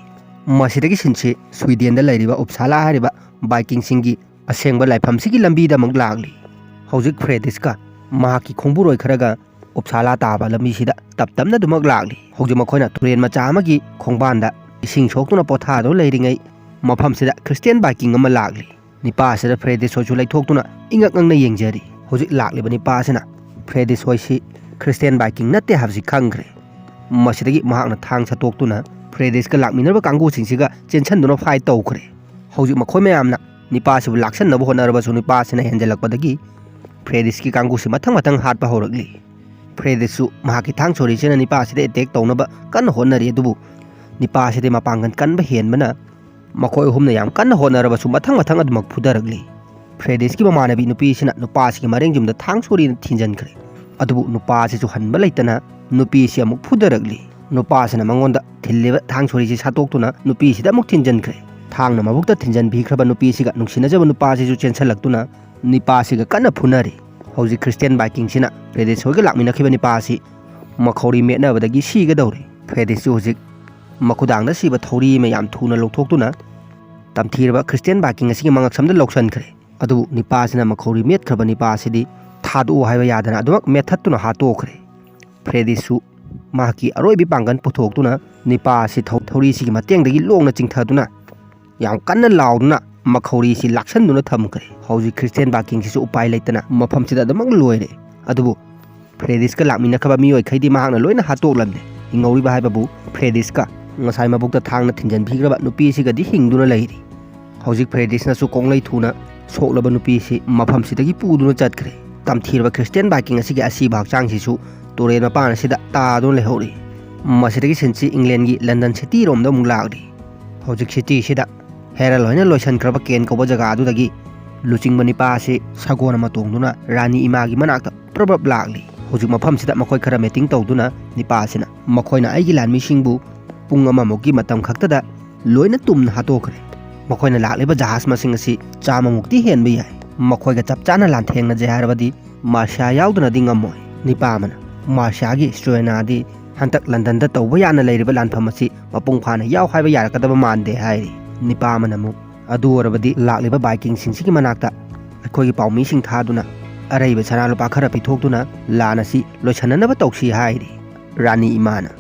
ꯃꯁꯤꯗꯒꯤ ꯁꯤꯟꯁꯤ ꯁ꯭ꯋꯤꯗꯦꯟꯗ ꯂꯩꯔꯤꯕ ꯎꯞꯁꯥꯂꯥ ꯍꯥꯏꯔꯤꯕ ꯕꯥꯏꯀꯤꯡꯁꯤꯡꯒꯤ ꯑꯁꯦꯡꯕ ꯂꯥꯏꯐꯝꯁꯤꯒꯤ ꯂꯝꯕꯤꯗ ꯑꯃꯨꯛ ꯂꯥꯛꯂꯤ꯫ ꯍꯧꯖꯤꯛ ꯐ꯭ꯔꯦꯗꯤꯁꯀ ꯃꯍꯥꯛꯀꯤ ꯈꯣꯡꯕꯨꯔꯣꯏ ꯈꯔꯒ ꯎꯞꯁꯥꯂꯥ ꯇꯥꯕ ꯂꯝꯕꯤꯁꯤꯗ ꯇꯞ ꯇꯞꯅ ꯑꯗꯨꯃꯛ ꯂꯥꯛꯂꯤ꯫ ꯍꯧꯖꯤꯛ ꯃꯈꯣꯏꯅ ꯇꯨꯔꯦꯟ ꯃꯆꯥ ꯑꯃꯒꯤ ꯈꯣꯡꯕꯥꯟꯗ ꯏꯁꯤꯡ ꯁꯣꯛꯇꯨꯅ ꯄꯣꯊꯥꯗꯨꯅ ꯂꯩꯔꯤꯉꯩ, ꯃꯐꯝꯁꯤꯗ ꯈ꯭ꯔꯤꯁꯇꯤꯌꯥꯟ ꯕꯥꯏꯀꯤꯡ ꯑꯃ ꯂꯥꯛꯂꯤ꯫ ꯅꯤꯄꯥ ꯑꯁꯤꯗ ꯐ꯭ꯔꯦꯗꯤꯁ ꯍꯣꯏꯁꯨ ꯂꯩꯊꯣꯛꯇꯨꯅ ꯏꯉꯛ ꯉꯛꯅ ꯌꯦꯡꯖꯔꯤ꯫ ꯍꯧꯖꯤꯛ ꯂꯥꯛꯂꯤꯕ ꯅꯤꯄꯥ ꯑꯁꯤꯅ ꯐ꯭ꯔꯦꯗꯤꯁ ꯍꯣꯏꯁꯤ ꯈ꯭ꯔꯤꯁꯇꯤꯌꯥꯟ ꯕꯥꯏꯀꯤꯡ ꯅꯠꯇꯦ ꯍꯥꯏꯕꯁꯤ ꯈꯪꯈ꯭ꯔꯦ꯫ ꯃꯁꯤꯗꯒꯤ ꯃꯍꯥꯛꯅ ꯊꯥꯡ ꯁꯠꯇꯣꯛꯇꯨꯅ ꯐ꯭ꯔꯦꯗꯤꯁꯀ ꯂꯥꯛꯃꯤꯟꯅꯔꯤꯕ ꯀꯥꯡꯕꯨꯁꯤꯡꯁꯤꯒ ꯆꯦꯟꯁꯤꯟꯗꯨꯅ ꯐꯥꯏꯠ ꯇꯧꯈ꯭ꯔꯦ꯫ ꯍꯧꯖꯤꯛ ꯃꯈꯣꯏ ꯃꯌꯥꯝꯅ ꯅꯤꯄꯥꯁꯤꯕꯨ ꯂꯥꯛꯁꯟꯅꯕ ꯍꯣꯠꯅꯔꯕꯁꯨ, ꯅꯤꯄꯥꯁꯤꯅ ꯍꯦꯟꯖꯜꯂꯛꯄꯗꯒꯤ ꯐ꯭ꯔꯦꯗꯤꯁꯀꯤ ꯀꯥꯡꯕꯨꯁꯤ ꯃꯊꯪ ꯃꯊꯪ ꯍꯥꯠꯄ ꯍꯧꯔꯛꯂꯤ꯫ ꯐ꯭ꯔꯦꯗꯤꯁꯁꯨ ꯃꯍꯥꯛꯀꯤ ꯊꯥꯡ ꯁꯣꯔꯤꯁꯤꯅ ꯅꯤꯄꯥꯁꯤꯗ ꯑꯦꯇꯦꯛ ꯇꯧꯅꯕ ꯀꯟꯅ ꯍꯣꯠꯅꯔꯤ, ꯑꯗꯨꯕꯨ ꯅꯤꯄꯥꯁꯤꯗꯤ ꯃꯄꯥꯡꯒꯜ ꯀꯟꯕ ꯍꯦꯟꯕꯅ ꯃꯈꯣꯏ ꯑꯍꯨꯝꯅ ꯌꯥꯝ ꯀꯟꯅ ꯍꯣꯠꯅꯔꯕꯁꯨ ꯃꯊꯪ ꯃꯊꯪ ꯑꯗꯨꯃꯛ ꯐꯨꯊꯔꯛꯂꯤ꯫ ꯐ꯭ꯔꯦꯗꯤꯁꯀꯤ ꯃꯃꯥꯟꯅꯕꯤ ꯅꯨꯄꯤꯁꯤꯅ ꯅꯨꯄꯥꯁꯤꯒꯤ ꯃꯔꯦꯡ ꯌꯨꯝꯗ ꯊꯥꯡ ꯁꯣꯔꯤꯅ ꯊꯤꯟꯖꯤꯟꯈ꯭ꯔꯦ꯫ ꯑꯗꯨꯕꯨ ꯅꯨꯄꯥꯁꯤꯁꯨ ꯍꯟꯕ ꯂꯩꯇꯅ ꯅꯨꯄꯤꯁꯤ ꯑꯃꯨꯛ ꯐꯨꯊꯔꯛꯂꯤ꯫ ꯅꯨꯄꯥꯁꯤꯅ ꯃꯉꯣꯟꯗ ꯊꯤꯜꯂꯤꯕ ꯊꯥꯡ ꯁꯣꯔꯤꯁꯤ ꯁꯠꯇꯣꯛꯇꯨꯅ ꯅꯨꯄꯤꯁꯤꯗ ꯑꯃꯨꯛ ꯊꯤꯟꯖꯤꯟꯈ꯭ꯔꯦ꯫ ꯊꯥꯡꯅ ꯃꯕꯨꯛꯇ ꯊꯤꯟꯖꯤꯟꯕꯤꯈ꯭ꯔꯕ ꯅꯨꯄꯤꯁꯤꯒ ꯅꯨꯡꯁꯤꯅꯖꯕ ꯅꯨꯄꯥꯁꯤꯁꯨ ꯆꯦꯟꯁꯤꯜꯂꯛꯇꯨꯅ ꯅꯤꯄꯥꯁꯤꯒ ꯀꯟꯅ ꯐꯨꯅꯔꯤ꯫ ꯍꯧꯖꯤꯛ ꯈ꯭ꯔꯤꯁꯇꯤꯌꯥꯟ ꯕꯥꯏꯀꯤꯡꯁꯤꯅ ꯐ꯭ꯔꯦꯗꯤꯁ ꯍꯣꯏꯒ ꯂꯥꯛꯃꯤꯟꯅꯈꯤꯕ ꯅꯤꯄꯥꯁꯤ ꯃꯈꯧꯔꯤ ꯃꯦꯠꯅꯕꯗꯒꯤ ꯁꯤꯒꯗꯧꯔꯤ꯫ ꯐ꯭ꯔꯦꯗꯤꯁꯁꯨ ꯍꯧꯖꯤꯛ ꯃꯈꯨꯗꯥꯡꯗ ꯁꯤꯕ ꯊꯧꯔꯤ ꯑꯃ ꯌꯥꯝ ꯊꯨꯅ ꯂꯧꯊꯣꯛꯇꯨꯅ ꯇꯝꯊꯤꯔꯕ ꯈ꯭ꯔꯤꯁꯇꯤꯌꯥꯟ ꯕꯥꯏꯀꯤꯡ ꯑꯁꯤꯒꯤ ꯃꯉꯛꯁꯝꯗ ꯂꯧꯁꯤꯟꯈ꯭ꯔꯦ꯫ ꯑꯗꯨꯕꯨ ꯅꯤꯄꯥꯁꯤꯅ ꯃꯈꯧꯔꯤ ꯃꯦꯠꯈ꯭ꯔꯕ ꯅꯤꯄꯥꯁꯤꯗꯤ ꯊꯥꯗꯣꯛꯎ ꯍꯥꯏꯕ ꯌꯥꯗꯅ ꯑꯗꯨꯃꯛ ꯃꯦꯠꯊꯠꯇꯨꯅ ꯍꯥꯠꯇꯣꯛꯈ꯭ꯔꯦ꯫ ꯐ꯭ꯔꯦꯗꯤꯁꯁꯨ ꯃꯍꯥꯛꯀꯤ ꯑꯔꯣꯏꯕꯤ ꯄꯥꯡꯒꯜ ꯄꯨꯊꯣꯛꯇꯨꯅ ꯅꯤꯄꯥ ꯑꯁꯤ ꯊꯧ-, ꯊꯧꯔꯤꯁꯤꯒꯤ ꯃꯇꯦꯡꯗꯒꯤ ꯂꯣꯡꯅ ꯆꯤꯡꯊꯗꯨꯅ ꯌꯥꯝ ꯀꯟꯅ ꯂꯥꯎꯗꯨꯅ ꯃꯈꯧꯔꯤꯁꯤ ꯂꯥꯛꯁꯟꯗꯨꯅ ꯊꯝꯈ꯭ꯔꯦ꯫ ꯍꯧꯖꯤꯛ ꯈ꯭ꯔꯤꯁꯇꯤꯌꯥꯟ ꯕꯥꯏꯀꯤꯡꯁꯤꯁꯨ ꯎꯄꯥꯏ ꯂꯩꯇꯅ ꯃꯐꯝꯁꯤꯗ ꯑꯗꯨꯃꯛ ꯂꯣꯏꯔꯦ꯫ ꯑꯗꯨꯕꯨ ꯐ꯭ꯔꯦꯗꯤꯁꯀ ꯂꯥꯛꯃꯤꯟꯅꯈ꯭ꯔꯕ ꯃꯤꯑꯣꯏꯈꯩꯗꯤ ꯃꯍꯥꯛꯅ ꯂꯣꯏꯅ ꯍꯥꯠꯇꯣꯛꯂꯝꯂꯦ꯫ ꯍꯤꯡꯍꯧꯔꯤꯕ ꯍꯥꯏꯕꯕꯨ ꯐ꯭ꯔꯦꯗꯤꯁꯀ ꯉꯁꯥꯏ ꯃꯕꯨꯛꯇ ꯊꯥꯡꯅ ꯊꯤꯟꯖꯤꯟꯕꯤꯈ꯭ꯔꯕ ꯅꯨꯄꯤꯁꯤꯒꯗꯤ ꯍꯤꯡꯗꯨꯅ ꯂꯩꯔꯤ꯫ ꯍꯧꯖꯤꯛ ꯐ꯭ꯔꯦꯗꯤꯁꯅꯁꯨ ꯀꯣꯡꯂꯩ ꯊꯨꯅ ꯁꯣꯛꯂꯕ ꯅꯨꯄꯤꯁꯤ ꯃꯐꯝꯁꯤꯗꯒꯤ ꯄꯨꯗꯨꯅ ꯆꯠꯈ꯭ꯔꯦ꯫ ꯇꯝꯊꯤꯔꯕ ꯈ꯭ꯔꯤꯁꯇꯤꯌꯥꯟ ꯕꯥꯏꯀꯤꯡ ꯑꯁꯤꯒꯤ ꯑꯁꯤꯕ ꯍꯛꯆꯥꯡꯁꯤꯁꯨ ꯇꯨꯔꯦꯜ ꯃꯄꯥꯟ ꯑꯁꯤꯗ ꯇꯥꯗꯨꯅ ꯂꯩꯍꯧꯔꯤ꯫ ꯃꯁꯤꯗꯒꯤ ꯁꯤꯟꯁꯤ ꯏꯪꯂꯦꯟꯒꯤ ꯂꯟꯗꯟ ꯁꯤꯇꯤꯔꯣꯝꯗ ꯑꯃꯨꯛ ꯂꯥꯛꯂꯤ꯫ ꯍꯧꯖꯤꯛ ꯁꯤꯇꯤꯁꯤꯗ ꯍꯦꯔꯜ ꯍꯣꯏꯅ ꯂꯣꯏꯁꯤꯟꯈ꯭ꯔꯕ ꯀꯦꯟ ꯀꯧꯕ ꯖꯒꯥ ꯑꯗꯨꯗꯒꯤ ꯂꯨꯆꯤꯡꯕ ꯅꯤꯄꯥ ꯑꯁꯤ ꯁꯒꯣꯜ ꯑꯃ ꯇꯣꯡꯗꯨꯅ ꯔꯥꯅꯤ ꯏꯃꯥꯒꯤ ꯃꯅꯥꯛꯇ ꯄ꯭ꯔꯞ ꯄ꯭ꯔꯞ ꯂꯥꯛꯂꯤ꯫ ꯍꯧꯖꯤꯛ ꯃꯐꯝꯁꯤꯗ ꯃꯈꯣꯏ ꯈꯔ ꯃꯤꯇꯤꯡ ꯇꯧꯗꯨꯅ ꯅꯤꯄꯥ ꯑꯁꯤꯅ ꯃꯈꯣꯏꯅ ꯑꯩꯒꯤ ꯂꯥꯟꯃꯤꯁꯤꯡꯕꯨ ꯄꯨꯡ ꯑꯃꯃꯨꯛꯀꯤ ꯃꯇꯝ ꯈꯛꯇꯗ ꯂꯣꯏꯅ ꯇꯨꯝꯅ ꯍꯥꯠꯇꯣꯛꯈ꯭ꯔꯦ꯫ ꯃꯈꯣꯏꯅ ꯂꯥꯛꯂꯤꯕ ꯖꯍꯥꯖ ꯃꯁꯤꯡ ꯑꯁꯤ ꯆꯥꯝꯃꯃꯨꯛꯇꯤ ꯍꯦꯟꯕ ꯌꯥꯏ꯫ ꯃꯈꯣꯏꯒ ꯆꯞ ꯆꯥꯅ ꯂꯥꯟꯊꯦꯡꯅꯖꯩ ꯍꯥꯏꯔꯕꯗꯤ ꯃꯥꯔꯁꯤꯌꯥ ꯌꯥꯎꯗꯅꯗꯤ ꯉꯝꯃꯣꯏ꯫ ꯅꯤꯄꯥ ꯑꯃꯅ ꯃꯥꯔꯁꯤꯌꯥꯒꯤ ꯁ꯭ꯇ꯭ꯔꯣꯌꯦꯅꯥꯗꯤ ꯍꯟꯗꯛ ꯂꯟꯗꯟꯗ ꯇꯧꯕ ꯌꯥꯅ ꯂꯩꯔꯤꯕ ꯂꯥꯟꯐꯝ ꯑꯁꯤ ꯃꯄꯨꯡ ꯐꯥꯅ ꯌꯥꯎ ꯍꯥꯏꯕ ꯌꯥꯔꯛꯀꯗꯕ ꯃꯥꯟꯗꯦ ꯍꯥꯏꯔꯤ꯫ ꯅꯤꯄꯥ ꯑꯃꯅ ꯑꯃꯨꯛ, ꯑꯗꯨ ꯑꯣꯏꯔꯕꯗꯤ ꯂꯥꯛꯂꯤꯕ ꯕꯥꯏꯀꯤꯡꯁꯤꯡꯁꯤꯒꯤ ꯃꯅꯥꯛꯇ ꯑꯩꯈꯣꯏꯒꯤ ꯄꯥꯎꯃꯤꯁꯤꯡ ꯊꯥꯗꯨꯅ ꯑꯔꯩꯕ ꯁꯅꯥ ꯂꯨꯄꯥ ꯈꯔ ꯄꯤꯊꯣꯛꯇꯨꯅ ꯂꯥꯟ ꯑꯁꯤ ꯂꯣꯏꯁꯤꯟꯅꯅꯕ ꯇꯧꯁꯤ ꯍꯥꯏꯔꯤ꯫ ꯔꯥꯅꯤ ꯏꯃꯥꯅ,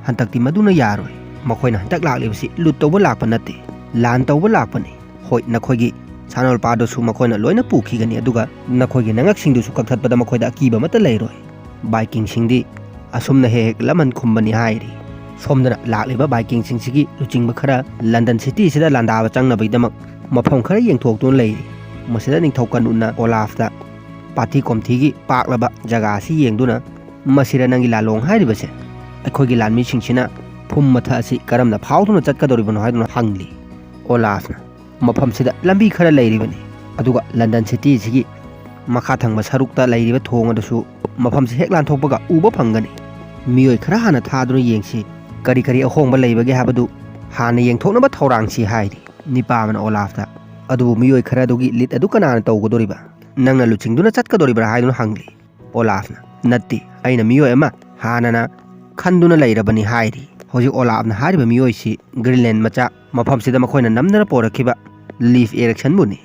ꯍꯟꯗꯛꯇꯤ ꯃꯗꯨꯅ ꯌꯥꯔꯣꯏ꯫ ꯃꯈꯣꯏꯅ ꯍꯟꯗꯛ ꯂꯥꯛꯂꯤꯕꯁꯤ ꯂꯨꯠ ꯇꯧꯕ ꯂꯥꯛꯄ ꯅꯠꯇꯦ, ꯂꯥꯟ ꯇꯧꯕ ꯂꯥꯛꯄꯅꯤ꯫ ꯍꯣꯏ, ꯅꯈꯣꯏꯒꯤ ꯁꯅꯥ ꯂꯨꯄꯥꯗꯨꯁꯨ ꯃꯈꯣꯏꯅ ꯂꯣꯏꯅ ꯄꯨꯈꯤꯒꯅꯤ, ꯑꯗꯨꯒ ꯅꯈꯣꯏꯒꯤ ꯅꯉꯛꯁꯤꯡꯗꯨꯁꯨ ꯀꯛꯊꯠꯄꯗ ꯃꯈꯣꯏꯗ ꯑꯀꯤꯕ ꯑꯃꯠꯇ ꯂꯩꯔꯣꯏ꯫ ꯕꯥꯏꯀꯤꯡꯁꯤꯡꯗꯤ ꯑꯁꯨꯝꯅ ꯍꯦꯛ ꯍꯦꯛ ꯂꯃꯟ ꯈꯨꯝꯕꯅꯤ ꯍꯥꯏꯔꯤ꯫ ꯁꯣꯝꯗꯅ ꯂꯥꯛꯂꯤꯕ ꯕꯥꯏꯀꯤꯡꯁꯤꯡꯁꯤꯒꯤ ꯂꯨꯆꯤꯡꯕ ꯈꯔ ꯂꯟꯗꯟ ꯁꯤꯇꯤꯁꯤꯗ ꯂꯥꯟꯗꯥꯕ ꯆꯪꯅꯕꯒꯤꯗꯃꯛ ꯃꯐꯝ ꯈꯔ ꯌꯦꯡꯊꯣꯛꯇꯨꯅ ꯂꯩꯔꯤ꯫ ꯃꯁꯤꯗ ꯅꯤꯡꯊꯧ ꯀꯅꯨꯅ ꯑꯣꯂꯥꯐꯇ ꯄꯥꯊꯤ ꯀꯣꯝꯊꯤꯒꯤ ꯄꯥꯛꯂꯕ ꯖꯒꯥ ꯑꯁꯤ ꯌꯦꯡꯗꯨꯅ, "ꯃꯁꯤꯔ ꯅꯪꯒꯤ ꯂꯥꯂꯣꯡ ꯍꯥꯏꯔꯤꯕꯁꯦ? ꯑꯩꯈꯣꯏꯒꯤ ꯂꯥꯟꯃꯤꯁꯤꯡꯁꯤꯅ ꯐꯨꯝ ꯃꯊꯛ ꯑꯁꯤ ꯀꯔꯝꯅ ꯐꯥꯎꯗꯨꯅ ꯆꯠꯀꯗꯧꯔꯤꯕꯅꯣ?" ꯍꯥꯏꯗꯨꯅ ꯍꯪꯂꯤ꯫ ꯑꯣꯂꯥꯐꯅ, "ꯃꯐꯝꯁꯤꯗ ꯂꯝꯕꯤ ꯈꯔ ꯂꯩꯔꯤꯕꯅꯤ, ꯑꯗꯨꯒ ꯂꯟꯗꯟ ꯁꯤꯇꯤꯁꯤꯒꯤ ꯃꯈꯥ ꯊꯪꯕ ꯁꯔꯨꯛꯇ ꯂꯩꯔꯤꯕ ꯊꯣꯡ ꯑꯗꯨꯁꯨ ꯃꯐꯝꯁꯤ ꯍꯦꯛ ꯂꯥꯟꯊꯣꯛꯄꯒ ꯎꯕ ꯐꯪꯒꯅꯤ꯫ ꯃꯤꯑꯣꯏ ꯈꯔ ꯍꯥꯟꯅ ꯊꯥꯗꯨꯅ ꯌꯦꯡꯁꯤ, ꯀꯔꯤ ꯀꯔꯤ ꯑꯍꯣꯡꯕ ꯂꯩꯕꯒꯦ ꯍꯥꯏꯕꯗꯨ ꯍꯥꯟꯅ ꯌꯦꯡꯊꯣꯛꯅꯕ ꯊꯧꯔꯥꯡꯁꯤ" ꯍꯥꯏꯔꯤ꯫ ꯅꯤꯄꯥ ꯑꯃꯅ ꯑꯣꯂꯥꯐꯇ, "ꯑꯗꯨꯕꯨ ꯃꯤꯑꯣꯏ ꯈꯔ ꯑꯗꯨꯒꯤ ꯂꯤꯠ ꯑꯗꯨ ꯀꯅꯥꯅ ꯇꯧꯒꯗꯧꯔꯤꯕ? ꯅꯪꯅ ꯂꯨꯆꯤꯡꯗꯨꯅ ꯆꯠꯀꯗꯧꯔꯤꯕ꯭ꯔꯥ?" ꯍꯥꯏꯗꯨꯅ ꯍꯪꯂꯤ꯫ ꯑꯣꯂꯥꯐꯅ, "ꯅꯠꯇꯦ, ꯑꯩꯅ ꯃꯤꯑꯣꯏ ꯑꯃ ꯍꯥꯟꯅꯅ ꯈꯟꯗꯨꯅ ꯂꯩꯔꯕꯅꯤ" ꯍꯥꯏꯔꯤ꯫ ꯍꯧꯖꯤꯛ ꯑꯣꯂꯥꯐꯅ ꯍꯥꯏꯔꯤꯕ ꯃꯤꯑꯣꯏꯁꯤ ꯒ꯭ꯔꯤꯟꯂꯦꯟ ꯃꯆꯥ, ꯃꯐꯝꯁꯤꯗ ꯃꯈꯣꯏꯅ ꯅꯝꯗꯅ ꯄꯣꯔꯛꯈꯤꯕ ꯂꯤꯐ ꯑꯦꯔꯤꯛꯁꯟꯕꯨꯅꯤ꯫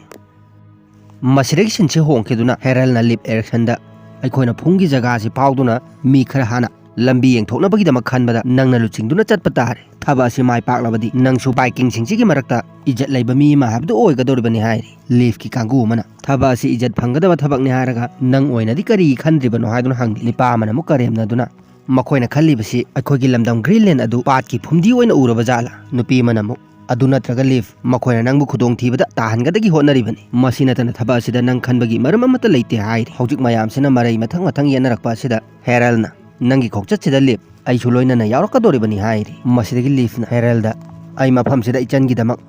ꯃꯁꯤꯗꯒꯤ ꯁꯤꯟꯁꯤ ꯍꯣꯡꯈꯤꯗꯨꯅ ꯍꯦꯔꯜꯅ ꯂꯤꯐ ꯑꯦꯔꯤꯛꯁꯟꯗ, "ꯑꯩꯈꯣꯏꯅ ꯐꯨꯝꯒꯤ ꯖꯒꯥ ꯑꯁꯤ ꯐꯥꯎꯗꯨꯅ ꯃꯤ ꯈꯔ ꯍꯥꯟꯅ ꯂꯝꯕꯤ ꯌꯦꯡꯊꯣꯛꯅꯕꯒꯤꯗꯃꯛ ꯈꯟꯕꯗ ꯅꯪꯅ ꯂꯨꯆꯤꯡꯗꯨꯅ ꯆꯠꯄ ꯇꯥꯔꯦ꯫ ꯊꯕꯛ ꯑꯁꯤ ꯃꯥꯏ ꯄꯥꯛꯂꯕꯗꯤ ꯅꯪꯁꯨ ꯕꯥꯏꯀꯤꯡꯁꯤꯡꯁꯤꯒꯤ ꯃꯔꯛꯇ ꯏꯖꯠ ꯂꯩꯕ ꯃꯤ ꯑꯃ ꯍꯥꯏꯕꯗꯨ ꯑꯣꯏꯒꯗꯧꯔꯤꯕꯅꯤ" ꯍꯥꯏꯔꯤ꯫ ꯂꯤꯐꯀꯤ ꯀꯥꯡꯕꯨ ꯑꯃꯅ, "ꯊꯕꯛ ꯑꯁꯤ ꯏꯖꯠ ꯐꯪꯒꯗꯕ ꯊꯕꯛꯅꯤ ꯍꯥꯏꯔꯒ ꯅꯪ ꯑꯣꯏꯅꯗꯤ ꯀꯔꯤ ꯈꯟꯗ꯭ꯔꯤꯕꯅꯣ?" ꯍꯥꯏꯗꯨꯅ ꯍꯪꯂꯤ꯫ ꯅꯤꯄꯥ ꯑꯃꯅ ꯑꯃꯨꯛ ꯀꯔꯦꯝꯅꯗꯨꯅ, "ꯃꯈꯣꯏꯅ ꯈꯜꯂꯤꯕꯁꯤ ꯑꯩꯈꯣꯏꯒꯤ ꯂꯝꯗꯝ ꯒ꯭ꯔꯤꯟꯂꯦꯟ ꯑꯗꯨ ꯄꯥꯠꯀꯤ ꯐꯨꯝꯗꯤ ꯑꯣꯏꯅ ꯎꯔꯕ ꯖꯥꯠꯂꯥ?" ꯅꯨꯄꯤ ꯑꯃꯅ ꯑꯃꯨꯛ, "ꯑꯗꯨ ꯅꯠꯇ꯭ꯔꯒ ꯂꯤꯐ, ꯃꯈꯣꯏꯅ ꯅꯪꯕꯨ ꯈꯨꯗꯣꯡꯊꯤꯕꯗ ꯇꯥꯍꯟꯒꯗꯒꯤ ꯍꯣꯠꯅꯔꯤꯕꯅꯤ꯫ ꯃꯁꯤ ꯅꯠꯇꯅ ꯊꯕꯛ ꯑꯁꯤꯗ ꯅꯪ ꯈꯟꯕꯒꯤ ꯃꯔꯝ ꯑꯃꯠꯇ ꯂꯩꯇꯦ" ꯍꯥꯏꯔꯤ꯫ ꯍꯧꯖꯤꯛ ꯃꯌꯥꯝꯁꯤꯅ ꯃꯔꯩ ꯃꯊꯪ ꯃꯊꯪ ꯌꯦꯠꯅꯔꯛꯄ ꯑꯁꯤꯗ ꯍꯦꯔꯜꯅ, "ꯅꯪꯒꯤ ꯈꯣꯡꯆꯠꯁꯤꯗ ꯂꯤꯐ, ꯑꯩꯁꯨ ꯂꯣꯏꯅꯅ ꯌꯥꯎꯔꯛꯀꯗꯧꯔꯤꯕꯅꯤ" ꯍꯥꯏꯔꯤ꯫ ꯃꯁꯤꯗꯒꯤ ꯂꯤꯐꯅ ꯍꯦꯔꯜꯗ, "ꯑꯩ ꯃꯐꯝꯁꯤꯗ ꯏꯆꯟꯒꯤꯗꯃꯛ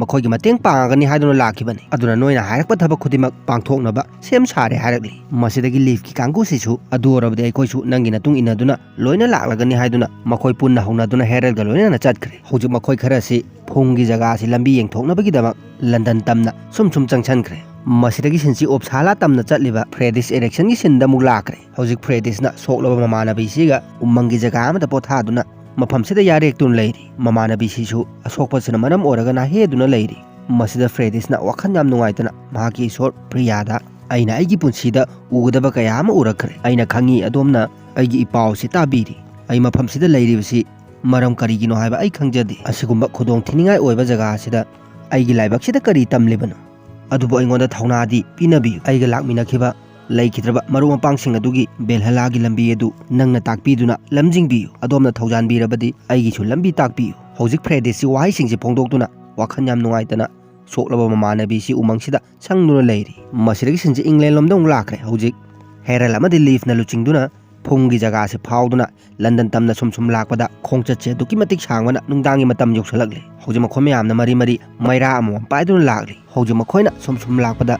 ꯃꯈꯣꯏꯒꯤ ꯃꯇꯦꯡ ꯄꯥꯡꯉꯒꯅꯤ ꯍꯥꯏꯗꯨꯅ ꯂꯥꯛꯈꯤꯕꯅꯤ, ꯑꯗꯨꯅ ꯅꯣꯏꯅ ꯍꯥꯏꯔꯛꯄ ꯊꯕꯛ ꯈꯨꯗꯤꯡꯃꯛ ꯄꯥꯡꯊꯣꯛꯅꯕ ꯁꯦꯝ ꯁꯥꯔꯦ" ꯍꯥꯏꯔꯛꯂꯤ꯫ ꯃꯁꯤꯗꯒꯤ ꯂꯤꯐꯀꯤ ꯀꯥꯡꯕꯨꯁꯤꯁꯨ, "ꯑꯗꯨ ꯑꯣꯏꯔꯕꯗꯤ ꯑꯩꯈꯣꯏꯁꯨ ꯅꯪꯒꯤ ꯃꯇꯨꯡ ꯏꯟꯅꯗꯨꯅ ꯂꯣꯏꯅ ꯂꯥꯛꯂꯒꯅꯤ" ꯍꯥꯏꯗꯨꯅ ꯃꯈꯣꯏ ꯄꯨꯟꯅ ꯍꯧꯅꯗꯨꯅ ꯍꯦꯔꯜꯒ ꯂꯣꯏꯅꯅ ꯆꯠꯈ꯭ꯔꯦ꯫ ꯍꯧꯖꯤꯛ ꯃꯈꯣꯏ ꯈꯔ ꯑꯁꯤ ꯐꯨꯝꯒꯤ ꯖꯒꯥ ꯑꯁꯤ ꯂꯝꯕꯤ ꯌꯦꯡꯊꯣꯛꯅꯕꯒꯤꯗꯃꯛ ꯂꯟꯗꯟ ꯇꯝꯅ ꯁꯨꯝ ꯁꯨꯝ ꯆꯪꯁꯤꯟꯈ꯭ꯔꯦ꯫ ꯃꯁꯤꯗꯒꯤ ꯁꯤꯟꯁꯤ ꯎꯞꯁꯥꯂꯥ ꯇꯝꯅ ꯆꯠꯂꯤꯕ ꯐ꯭ꯔꯦꯗꯤꯁ ꯏꯔꯦꯛꯁꯟꯒꯤ ꯁꯤꯟꯗ ꯑꯃꯨꯛ ꯂꯥꯛꯈ꯭ꯔꯦ꯫ ꯍꯧꯖꯤꯛ ꯐ꯭ꯔꯦꯗꯤꯁꯅ ꯁꯣꯛꯂꯕ ꯃꯃꯥꯟꯅꯕꯤꯁꯤꯒ ꯎꯃꯪꯒꯤ ꯖꯒꯥ ꯑꯃꯗ ꯄꯣꯊꯥꯗꯨꯅ ꯃꯐꯝꯁꯤꯗ ꯌꯥꯔꯦꯛꯇꯨꯅ ꯂꯩꯔꯤ꯫ ꯃꯃꯥꯟꯅꯕꯤꯁꯤꯁꯨ ꯑꯁꯣꯛꯄꯁꯤꯅ ꯃꯔꯝ ꯑꯣꯏꯔꯒ ꯅꯥꯍꯦꯗꯨꯅ ꯂꯩꯔꯤ꯫ ꯃꯁꯤꯗ ꯐ꯭ꯔꯦꯗꯤꯁꯅ ꯋꯥꯈꯜ ꯌꯥꯝ ꯅꯨꯡꯉꯥꯏꯇꯅ ꯃꯍꯥꯛꯀꯤ ꯏꯁꯣꯔ ꯄ꯭ꯔꯤꯌꯥꯗ, "ꯑꯩꯅ ꯑꯩꯒꯤ ꯄꯨꯟꯁꯤꯗ ꯎꯒꯗꯕ ꯀꯌꯥ ꯑꯃ ꯎꯔꯛꯈ꯭ꯔꯦ꯫ ꯑꯩꯅ ꯈꯪꯉꯤ ꯑꯗꯣꯝꯅ ꯑꯩꯒꯤ ꯏꯄꯥꯎꯁꯤ ꯇꯥꯕꯤꯔꯤ꯫ ꯑꯩ ꯃꯐꯝꯁꯤꯗ ꯂꯩꯔꯤꯕꯁꯤ ꯃꯔꯝ ꯀꯔꯤꯒꯤꯅꯣ ꯍꯥꯏꯕ ꯑꯩ ꯈꯪꯖꯗꯦ꯫ ꯑꯁꯤꯒꯨꯝꯕ ꯈꯨꯗꯣꯡ ꯊꯤꯅꯤꯡꯉꯥꯏ ꯑꯣꯏꯕ ꯖꯒꯥ ꯑꯁꯤꯗ ꯑꯩꯒꯤ ꯂꯥꯏꯕꯛꯁꯤꯗ ꯀꯔꯤ ꯇꯝꯂꯤꯕꯅꯣ? ꯑꯗꯨꯕꯨ ꯑꯩꯉꯣꯟꯗ ꯊꯧꯅꯥꯗꯤ ꯄꯤꯅꯕꯤꯌꯨ꯫ ꯑꯩꯒ ꯂꯥꯛꯃꯤꯟꯅꯈꯤꯕ ꯂꯩꯈꯤꯗ꯭ꯔꯕ ꯃꯔꯨꯞ ꯃꯄꯥꯡꯁꯤꯡ ꯑꯗꯨꯒꯤ ꯕꯦꯜꯍꯂꯥꯒꯤ ꯂꯝꯕꯤ ꯑꯗꯨ ꯅꯪꯅ ꯇꯥꯛꯄꯤꯗꯨꯅ ꯂꯝꯖꯤꯡꯕꯤꯌꯨ꯫ ꯑꯗꯣꯝꯅ ꯊꯧꯖꯥꯟꯕꯤꯔꯕꯗꯤ ꯑꯩꯒꯤꯁꯨ ꯂꯝꯕꯤ ꯇꯥꯛꯄꯤꯌꯨ꯫" ꯍꯧꯖꯤꯛ ꯐ꯭ꯔꯦꯗꯤꯁꯁꯤ ꯋꯥꯍꯩꯁꯤꯡꯁꯤ ꯐꯣꯡꯗꯣꯛꯇꯨꯅ ꯋꯥꯈꯜ ꯌꯥꯝ ꯅꯨꯡꯉꯥꯏꯇꯅ ꯁꯣꯛꯂꯕ ꯃꯃꯥꯟꯅꯕꯤꯁꯤ ꯎꯃꯪꯁꯤꯗ ꯁꯪꯗꯨꯅ ꯂꯩꯔꯤ꯫ ꯃꯁꯤꯗꯒꯤ ꯁꯤꯟꯁꯤ ꯏꯪꯂꯦꯟ ꯂꯣꯝꯗ ꯑꯃꯨꯛ ꯂꯥꯛꯈ꯭ꯔꯦ꯫ ꯍꯧꯖꯤꯛ ꯍꯦꯔꯜ ꯑꯃꯗꯤ ꯂꯤꯐꯅ ꯂꯨꯆꯤꯡꯗꯨꯅ ꯐꯨꯡꯒꯤ ꯖꯒꯥꯁꯤ ꯐꯥꯎꯗꯨꯅ ꯂꯟꯗꯟ ꯇꯝꯅ ꯁꯨꯝ ꯁꯨꯝ ꯂꯥꯛꯄꯗ ꯈꯣꯡꯆꯠꯁꯦ ꯑꯗꯨꯛꯀꯤ ꯃꯇꯤꯛ ꯁꯥꯡꯕꯅ ꯅꯨꯡꯗꯥꯡꯒꯤ ꯃꯇꯝ ꯌꯧꯁꯤꯜꯂꯛꯂꯦ꯫ ꯍꯧꯖꯤꯛ ꯃꯈꯣꯏ ꯃꯌꯥꯝꯅ ꯃꯔꯤ ꯃꯔꯤ ꯃꯩꯔꯥ ꯑꯃꯃꯝ ꯄꯥꯏꯗꯨꯅ ꯂꯥꯛꯂꯤ꯫ ꯍꯧꯖꯤꯛ ꯃꯈꯣꯏꯅ ꯁꯨꯝ ꯁꯨꯝ ꯂꯥꯛꯄꯗ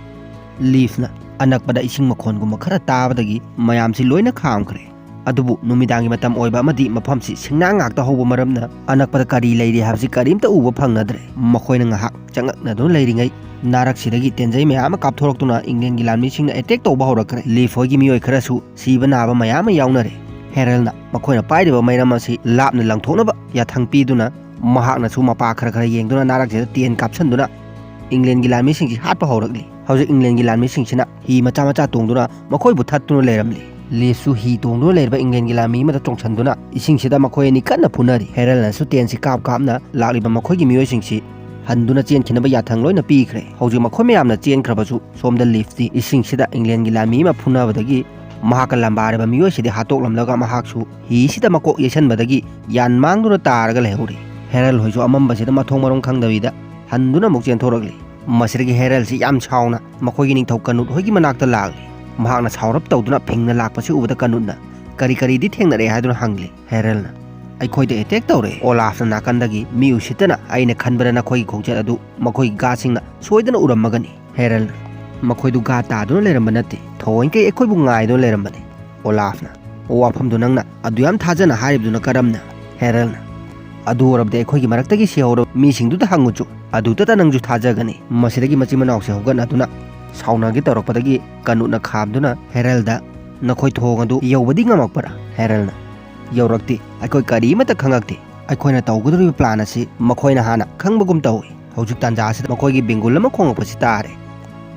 ꯂꯤꯐꯅ ꯑꯅꯛꯄꯗ ꯏꯁꯤꯡ ꯃꯈꯣꯟꯒꯨꯝꯕ ꯈꯔ ꯇꯥꯕꯗꯒꯤ ꯃꯌꯥꯝꯁꯤ ꯂꯣꯏꯅ ꯈꯥꯝꯈ꯭ꯔꯦ꯫ ꯑꯗꯨꯕꯨ ꯅꯨꯃꯤꯗꯥꯡꯒꯤ ꯃꯇꯝ ꯑꯣꯏꯕ ꯑꯃꯗꯤ ꯃꯐꯝꯁꯤ ꯁꯤꯡꯅꯥꯡ ꯉꯥꯛꯇ ꯍꯧꯕ ꯃꯔꯝꯅ ꯑꯅꯛꯄꯗ ꯀꯔꯤ ꯂꯩꯔꯤ ꯍꯥꯏꯕꯁꯤ ꯀꯔꯤꯝꯇ ꯎꯕ ꯐꯪꯅꯗ꯭ꯔꯦ꯫ ꯃꯈꯣꯏꯅ ꯉꯥꯏꯍꯥꯛ ꯆꯪꯉꯛꯅꯗꯨꯅ ꯂꯩꯔꯤꯉꯩ ꯅꯥꯔꯛꯁꯤꯗꯒꯤ ꯇꯦꯟꯖꯩ ꯃꯌꯥꯝ ꯑꯃ ꯀꯥꯞꯊꯣꯔꯛꯇꯨꯅ ꯏꯪꯂꯦꯟꯒꯤ ꯂꯥꯟꯃꯤꯁꯤꯡꯅ ꯑꯦꯇꯦꯛ ꯇꯧꯕ ꯍꯧꯔꯛꯈ꯭ꯔꯦ꯫ ꯂꯤꯐ ꯍꯣꯏꯒꯤ ꯃꯤꯑꯣꯏ ꯈꯔꯁꯨ ꯁꯤꯕ ꯅꯥꯕ ꯃꯌꯥꯝ ꯑꯃ ꯌꯥꯎꯅꯔꯦ꯫ ꯍꯦꯔꯜꯅ ꯃꯈꯣꯏꯅ ꯄꯥꯏꯔꯤꯕ ꯃꯩꯔꯝ ꯑꯁꯤ ꯂꯥꯞꯅ ꯂꯪꯊꯣꯛꯅꯕ ꯌꯥꯊꯪ ꯄꯤꯗꯨꯅ ꯃꯍꯥꯛꯅꯁꯨ ꯃꯄꯥ ꯈꯔ ꯈꯔ ꯌꯦꯡꯗꯨꯅ ꯅꯥꯔꯛꯁꯤꯗ ꯇꯦꯟ ꯀꯥꯞꯁꯤꯟꯗꯨꯅ ꯏꯪꯂꯦꯟꯒꯤ ꯂꯥꯟꯃꯤꯁꯤꯡꯁꯤ ꯍꯥꯠꯄ ꯍꯧꯔꯛꯂꯤ꯫ ꯍꯧꯖꯤꯛ ꯏꯪꯂꯦꯟꯒꯤ ꯂꯥꯟꯃꯤꯁꯤꯡꯁꯤꯅ ꯍꯤ ꯃꯆꯥ ꯃꯆꯥ ꯇꯣꯡꯗꯨꯅ ꯃꯈꯣꯏꯕꯨ ꯊꯠꯇꯨꯅ ꯂꯩꯔꯝꯂꯤ꯫ ꯂꯤꯐꯁꯨ ꯍꯤ ꯇꯣꯡꯗꯨꯅ ꯂꯩꯔꯤꯕ ꯏꯪꯂꯦꯟꯒꯤ ꯂꯥꯟꯃꯤ ꯑꯃꯗ ꯆꯣꯡꯁꯤꯟꯗꯨꯅ ꯏꯁꯤꯡꯁꯤꯗ ꯃꯈꯣꯏ ꯑꯅꯤ ꯀꯟꯅ ꯐꯨꯅꯔꯤ꯫ ꯍꯦꯔꯜꯅꯁꯨ ꯇꯦꯟꯁꯤ ꯀꯥꯞ ꯀꯥꯞꯅ ꯂꯥꯛꯂꯤꯕ ꯃꯈꯣꯏꯒꯤ ꯃꯤꯑꯣꯏꯁꯤꯡꯁꯤ ꯍꯟꯗꯨꯅ ꯆꯦꯟꯈꯤꯅꯕ ꯌꯥꯊꯪ ꯂꯣꯏꯅ ꯄꯤꯈ꯭ꯔꯦ꯫ ꯍꯧꯖꯤꯛ ꯃꯈꯣꯏ ꯃꯌꯥꯝꯅ ꯆꯦꯟꯈ꯭ꯔꯕꯁꯨ ꯁꯣꯝꯗ ꯂꯤꯐꯇꯤ ꯏꯁꯤꯡꯁꯤꯗ ꯏꯪꯂꯦꯟꯒꯤ ꯂꯥꯟꯃꯤ ꯑꯃ ꯐꯨꯅꯕꯗꯒꯤ ꯃꯍꯥꯛꯀ ꯂꯝꯕꯥꯔꯤꯕ ꯃꯤꯑꯣꯏꯁꯤꯗꯤ ꯍꯥꯠꯇꯣꯛꯂꯝꯂꯒ ꯃꯍꯥꯛꯁꯨ ꯍꯤꯁꯤꯗ ꯃꯀꯣꯛ ꯌꯩꯁꯟꯕꯗꯒꯤ ꯌꯥꯟ ꯃꯥꯡꯗꯨꯅ ꯇꯥꯔꯒ ꯂꯩꯍꯧꯔꯤ꯫ ꯍꯦꯔꯜ ꯍꯣꯏꯁꯨ ꯑꯃꯝꯕꯁꯤꯗ ꯃꯊꯣꯡ ꯃꯔꯝ ꯈꯪꯗꯕꯤꯗ ꯍꯟꯗꯨꯅ ꯑꯃꯨꯛ ꯆꯦꯟꯊꯣꯔꯛꯂꯤ꯫ ꯃꯁꯤꯗꯒꯤ ꯍꯦꯔꯜꯁꯤ ꯌꯥꯝ ꯁꯥꯎꯅ ꯃꯈꯣꯏꯒꯤ ꯅꯤꯡꯊꯧ ꯀꯅꯨꯠ ꯍꯣꯏꯒꯤ ꯃꯅꯥꯛꯇ ꯂꯥꯛꯂꯤ꯫ ꯃꯍꯥꯛꯅ ꯁꯥꯎꯔꯞ ꯇꯧꯗꯨꯅ ꯐꯤꯡꯅ ꯂꯥꯛꯄꯁꯤ ꯎꯕꯗ ꯀꯅꯨꯠꯅ, "ꯀꯔꯤ ꯀꯔꯤꯗꯤ ꯊꯦꯡꯅꯔꯦ?" ꯍꯥꯏꯗꯨꯅ ꯍꯪꯂꯤ꯫ ꯍꯦꯔꯜꯅ, "ꯑꯩꯈꯣꯏꯗ ꯑꯦꯇꯦꯛ ꯇꯧꯔꯦ꯫" ꯑꯣꯂꯥꯐꯅ ꯅꯥꯀꯟꯗꯒꯤ, "ꯃꯤ ꯎꯁꯤꯠꯇꯅ, ꯑꯩꯅ ꯈꯟꯕꯗ ꯅꯈꯣꯏꯒꯤ ꯈꯣꯡꯆꯠ ꯑꯗꯨ ꯃꯈꯣꯏꯒꯤ ꯒꯥꯔꯗꯁꯤꯡꯅ ꯁꯣꯏꯗꯅ ꯎꯔꯝꯃꯒꯅꯤ꯫" ꯍꯦꯔꯜꯅ, "ꯃꯈꯣꯏꯗꯨ ꯒꯥꯔꯗ ꯇꯥꯗꯨꯅ ꯂꯩꯔꯝꯕ ꯅꯠꯇꯦ, ꯊꯑꯣꯏꯀꯩ ꯑꯩꯈꯣꯏꯕꯨ ꯉꯥꯏꯗꯨꯅ ꯂꯩꯔꯝꯕꯅꯤ꯫" ꯑꯣꯂꯥꯐꯅ, "ꯋꯥꯐꯝꯗꯨ ꯅꯪꯅ ꯑꯗꯨ ꯌꯥꯝ ꯊꯥꯖꯅ ꯍꯥꯏꯔꯤꯕꯗꯨꯅ ꯀꯔꯝꯅ?" ꯍꯦꯔꯜꯅ, "ꯑꯗꯨ ꯑꯣꯏꯔꯕꯗꯤ ꯑꯩꯈꯣꯏꯒꯤ ꯃꯔꯛꯇꯒꯤ ꯁꯤꯍꯧꯔꯕ ꯃꯤꯁꯤꯡꯗꯨꯗ ꯍꯪꯉꯨꯆꯨ, ꯑꯗꯨꯗꯇ ꯅꯪꯁꯨ ꯊꯥꯖꯒꯅꯤ꯫" ꯃꯁꯤꯗꯒꯤ ꯃꯆꯤꯟ ꯃꯅꯥꯎꯁꯦ ꯍꯧꯒꯠꯅꯗꯨꯅ ꯁꯥꯎꯅꯒꯦ ꯇꯧꯔꯛꯄꯗꯒꯤ ꯀꯅꯨꯠꯅ ꯈꯥꯝꯗꯨꯅ ꯍꯦꯔꯜꯗ, "ꯅꯈꯣꯏ ꯊꯣꯡ ꯑꯗꯨ ꯌꯧꯕꯗꯤ ꯉꯝꯃꯛꯄ꯭ꯔꯥ?" ꯍꯦꯔꯜꯅ, "ꯌꯧꯔꯛꯇꯦ, ꯑꯩꯈꯣꯏ ꯀꯔꯤꯃꯠꯇ ꯈꯪꯉꯛꯇꯦ꯫ ꯑꯩꯈꯣꯏꯅ ꯇꯧꯒꯗꯧꯔꯤꯕ ꯄ꯭ꯂꯥꯟ ꯑꯁꯤ ꯃꯈꯣꯏꯅ ꯍꯥꯟꯅ ꯈꯪꯕꯒꯨꯝ ꯇꯧꯏ꯫ ꯍꯧꯖꯤꯛ ꯇꯥꯟꯖꯥ ꯑꯁꯤꯗ ꯃꯈꯣꯏꯒꯤ ꯕꯤꯡꯒꯨꯜ ꯑꯃ ꯈꯣꯡꯂꯛꯄꯁꯤ ꯇꯥꯔꯦ꯫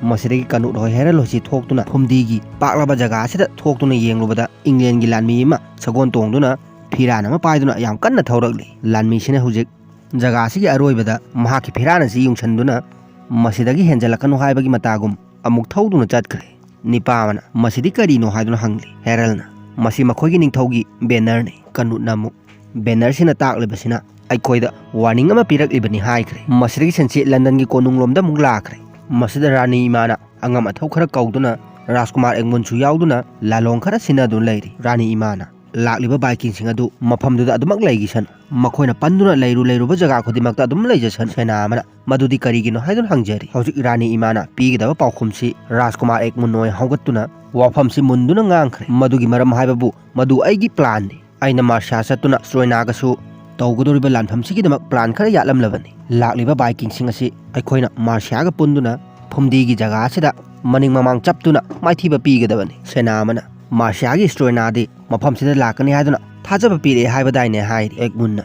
ꯃꯁꯤꯗꯒꯤ ꯀꯅꯨꯠ ꯍꯣꯏ ꯍꯦꯔꯜ ꯍꯣꯏꯁꯤ ꯊꯣꯛꯇꯨꯅ ꯐꯨꯝꯗꯤꯒꯤ ꯄꯥꯛꯂꯕ ꯖꯒꯥ ꯑꯁꯤꯗ ꯊꯣꯛꯇꯨꯅ ꯌꯦꯡꯂꯨꯕꯗ ꯏꯪꯂꯦꯟꯒꯤ ꯂꯥꯟꯃꯤ ꯑꯃ ꯁꯒꯣꯜ ꯇꯣꯡꯗꯨꯅ ꯐꯤꯔꯥꯟ ꯑꯃ ꯄꯥꯏꯗꯨꯅ ꯌꯥꯝ ꯀꯟꯅ ꯊꯧꯔꯛꯂꯤ꯫ ꯂꯥꯟꯃꯤꯁꯤꯅ ꯍꯧꯖꯤꯛ ꯖꯒꯥ ꯑꯁꯤꯒꯤ ꯑꯔꯣꯏꯕꯗ ꯃꯍꯥꯛꯀꯤ ꯐꯤꯔꯥꯟ ꯑꯁꯤ ꯌꯨꯡꯁꯟꯗꯨꯅ ꯃꯁꯤꯗꯒꯤ ꯍꯦꯟꯖꯜꯂꯛꯀꯅꯨ ꯍꯥꯏꯕꯒꯤ ꯃꯇꯥꯒꯨꯝ ꯑꯃꯨꯛ ꯊꯧꯗꯨꯅ ꯆꯠꯈ꯭ꯔꯦ꯫ ꯅꯤꯄꯥ ꯑꯃꯅ, "ꯃꯁꯤꯗꯤ ꯀꯔꯤꯅꯣ?" ꯍꯥꯏꯗꯨꯅ ꯍꯪꯂꯤ꯫ ꯍꯦꯔꯜꯅ, "ꯃꯁꯤ ꯃꯈꯣꯏꯒꯤ ꯅꯤꯡꯊꯧꯒꯤ ꯕꯦꯅꯔꯅꯤ"꯫ ꯀꯅꯨꯠꯅ ꯑꯃꯨꯛ, "ꯕꯦꯅꯔꯁꯤꯅ ꯇꯥꯛꯂꯤꯕꯁꯤꯅ ꯑꯩꯈꯣꯏꯗ ꯋꯥꯔꯅꯤꯡ ꯑꯃ ꯄꯤꯔꯛꯂꯤꯕꯅꯤ" ꯍꯥꯏꯈ꯭ꯔꯦ꯫ ꯃꯁꯤꯗꯒꯤ ꯁꯟꯁꯤ ꯂꯟꯗꯟꯒꯤ ꯀꯣꯅꯨꯡꯂꯣꯝꯗ ꯑꯃꯨꯛ ꯂꯥꯛꯈ꯭ꯔꯦ꯫ ꯃꯁꯤꯗ ꯔꯥꯅꯤ ꯏꯃꯥꯅ ꯑꯉꯝ ꯑꯊꯧ ꯈꯔ ꯀꯧꯗꯨꯅ ꯔꯥꯖꯀꯨꯃꯥꯔ ꯑꯦꯒꯃꯨꯟꯁꯨ ꯌꯥꯎꯗꯨꯅ ꯂꯥꯂꯣꯡ ꯈꯔ ꯁꯤꯟꯅꯗꯨꯅ ꯂꯩꯔꯤ꯫ ꯔꯥꯅꯤ ꯏꯃꯥꯅ, "ꯂꯥꯛꯂꯤꯕ ꯚꯥꯏꯀꯤꯡꯁꯤꯡ ꯑꯗꯨ ꯃꯐꯝꯗꯨꯗ ꯑꯗꯨꯃꯛ ꯂꯩꯈꯤꯁꯅꯨ꯫ ꯃꯈꯣꯏꯅ ꯄꯟꯗꯨꯅ ꯂꯩꯔꯨ ꯂꯩꯔꯨꯕ ꯖꯒꯥ ꯈꯨꯗꯤꯡꯃꯛꯇ ꯑꯗꯨꯝ ꯂꯩꯖꯁꯅꯨ"꯫ ꯁꯦꯅꯥ ꯑꯃꯅ, "ꯃꯗꯨꯗꯤ ꯀꯔꯤꯒꯤꯅꯣ?" ꯍꯥꯏꯗꯨꯅ ꯍꯪꯖꯔꯤ꯫ ꯍꯧꯖꯤꯛ ꯔꯥꯅꯤ ꯏꯃꯥꯅ ꯄꯤꯒꯗꯕ ꯄꯥꯎꯈꯨꯝꯁꯤ ꯔꯥꯖꯀꯨꯃꯥꯔ ꯑꯦꯒꯃꯨꯟ ꯍꯣꯏ ꯍꯧꯒꯠꯇꯨꯅ ꯋꯥꯐꯝꯁꯤ ꯃꯨꯟꯗꯨꯅ ꯉꯥꯡꯈ꯭ꯔꯦ꯫ ꯃꯗꯨꯒꯤ ꯃꯔꯝ ꯍꯥꯏꯕꯕꯨ ꯃꯗꯨ ꯑꯩꯒꯤ ꯄ꯭ꯂꯥꯟꯅꯤ꯫ ꯑꯩꯅ ꯃꯥꯔꯁꯤꯌꯥ ꯆꯠꯇꯨꯅ ꯁ꯭ꯇ꯭ꯔꯣꯏꯅꯥꯒꯁꯨ ꯇꯧꯒꯗꯧꯔꯤꯕ ꯂꯥꯟꯐꯝꯁꯤꯒꯤꯗꯃꯛ ꯄ꯭ꯂꯥꯟ ꯈꯔ ꯌꯥꯠꯂꯝꯂꯕꯅꯤ꯫ ꯂꯥꯛꯂꯤꯕ ꯚꯥꯏꯀꯤꯡꯁꯤꯡ ꯑꯁꯤ ꯑꯩꯈꯣꯏꯅ ꯃꯥꯔꯁꯤꯌꯥꯒ ꯄꯨꯟꯗꯨꯅ ꯐꯨꯝꯗꯤꯒꯤ ꯖꯒꯥ ꯑꯁꯤꯗ ꯃꯅꯤꯡ ꯃꯃꯥꯡ ꯆꯞꯇꯨꯅ ꯃꯥꯏꯊꯤꯕ ꯄꯤꯒꯗꯕꯅꯤ꯫ ꯁꯦꯅꯥ ꯑꯃꯅ, "ꯃꯥꯔꯁꯤꯌꯥꯒꯤ ꯁ꯭ꯇ꯭ꯔꯣꯏꯅꯥꯗꯤ ꯃꯐꯝꯁꯤꯗ ꯂꯥꯛꯀꯅꯤ ꯍꯥꯏꯗꯨꯅ ꯊꯥꯖꯕ ꯄꯤꯔꯛꯑꯦ ꯍꯥꯏꯕꯗꯥꯏꯅꯦ?" ꯍꯥꯏꯔꯤ꯫ ꯑꯦꯒꯃꯨꯟꯅ,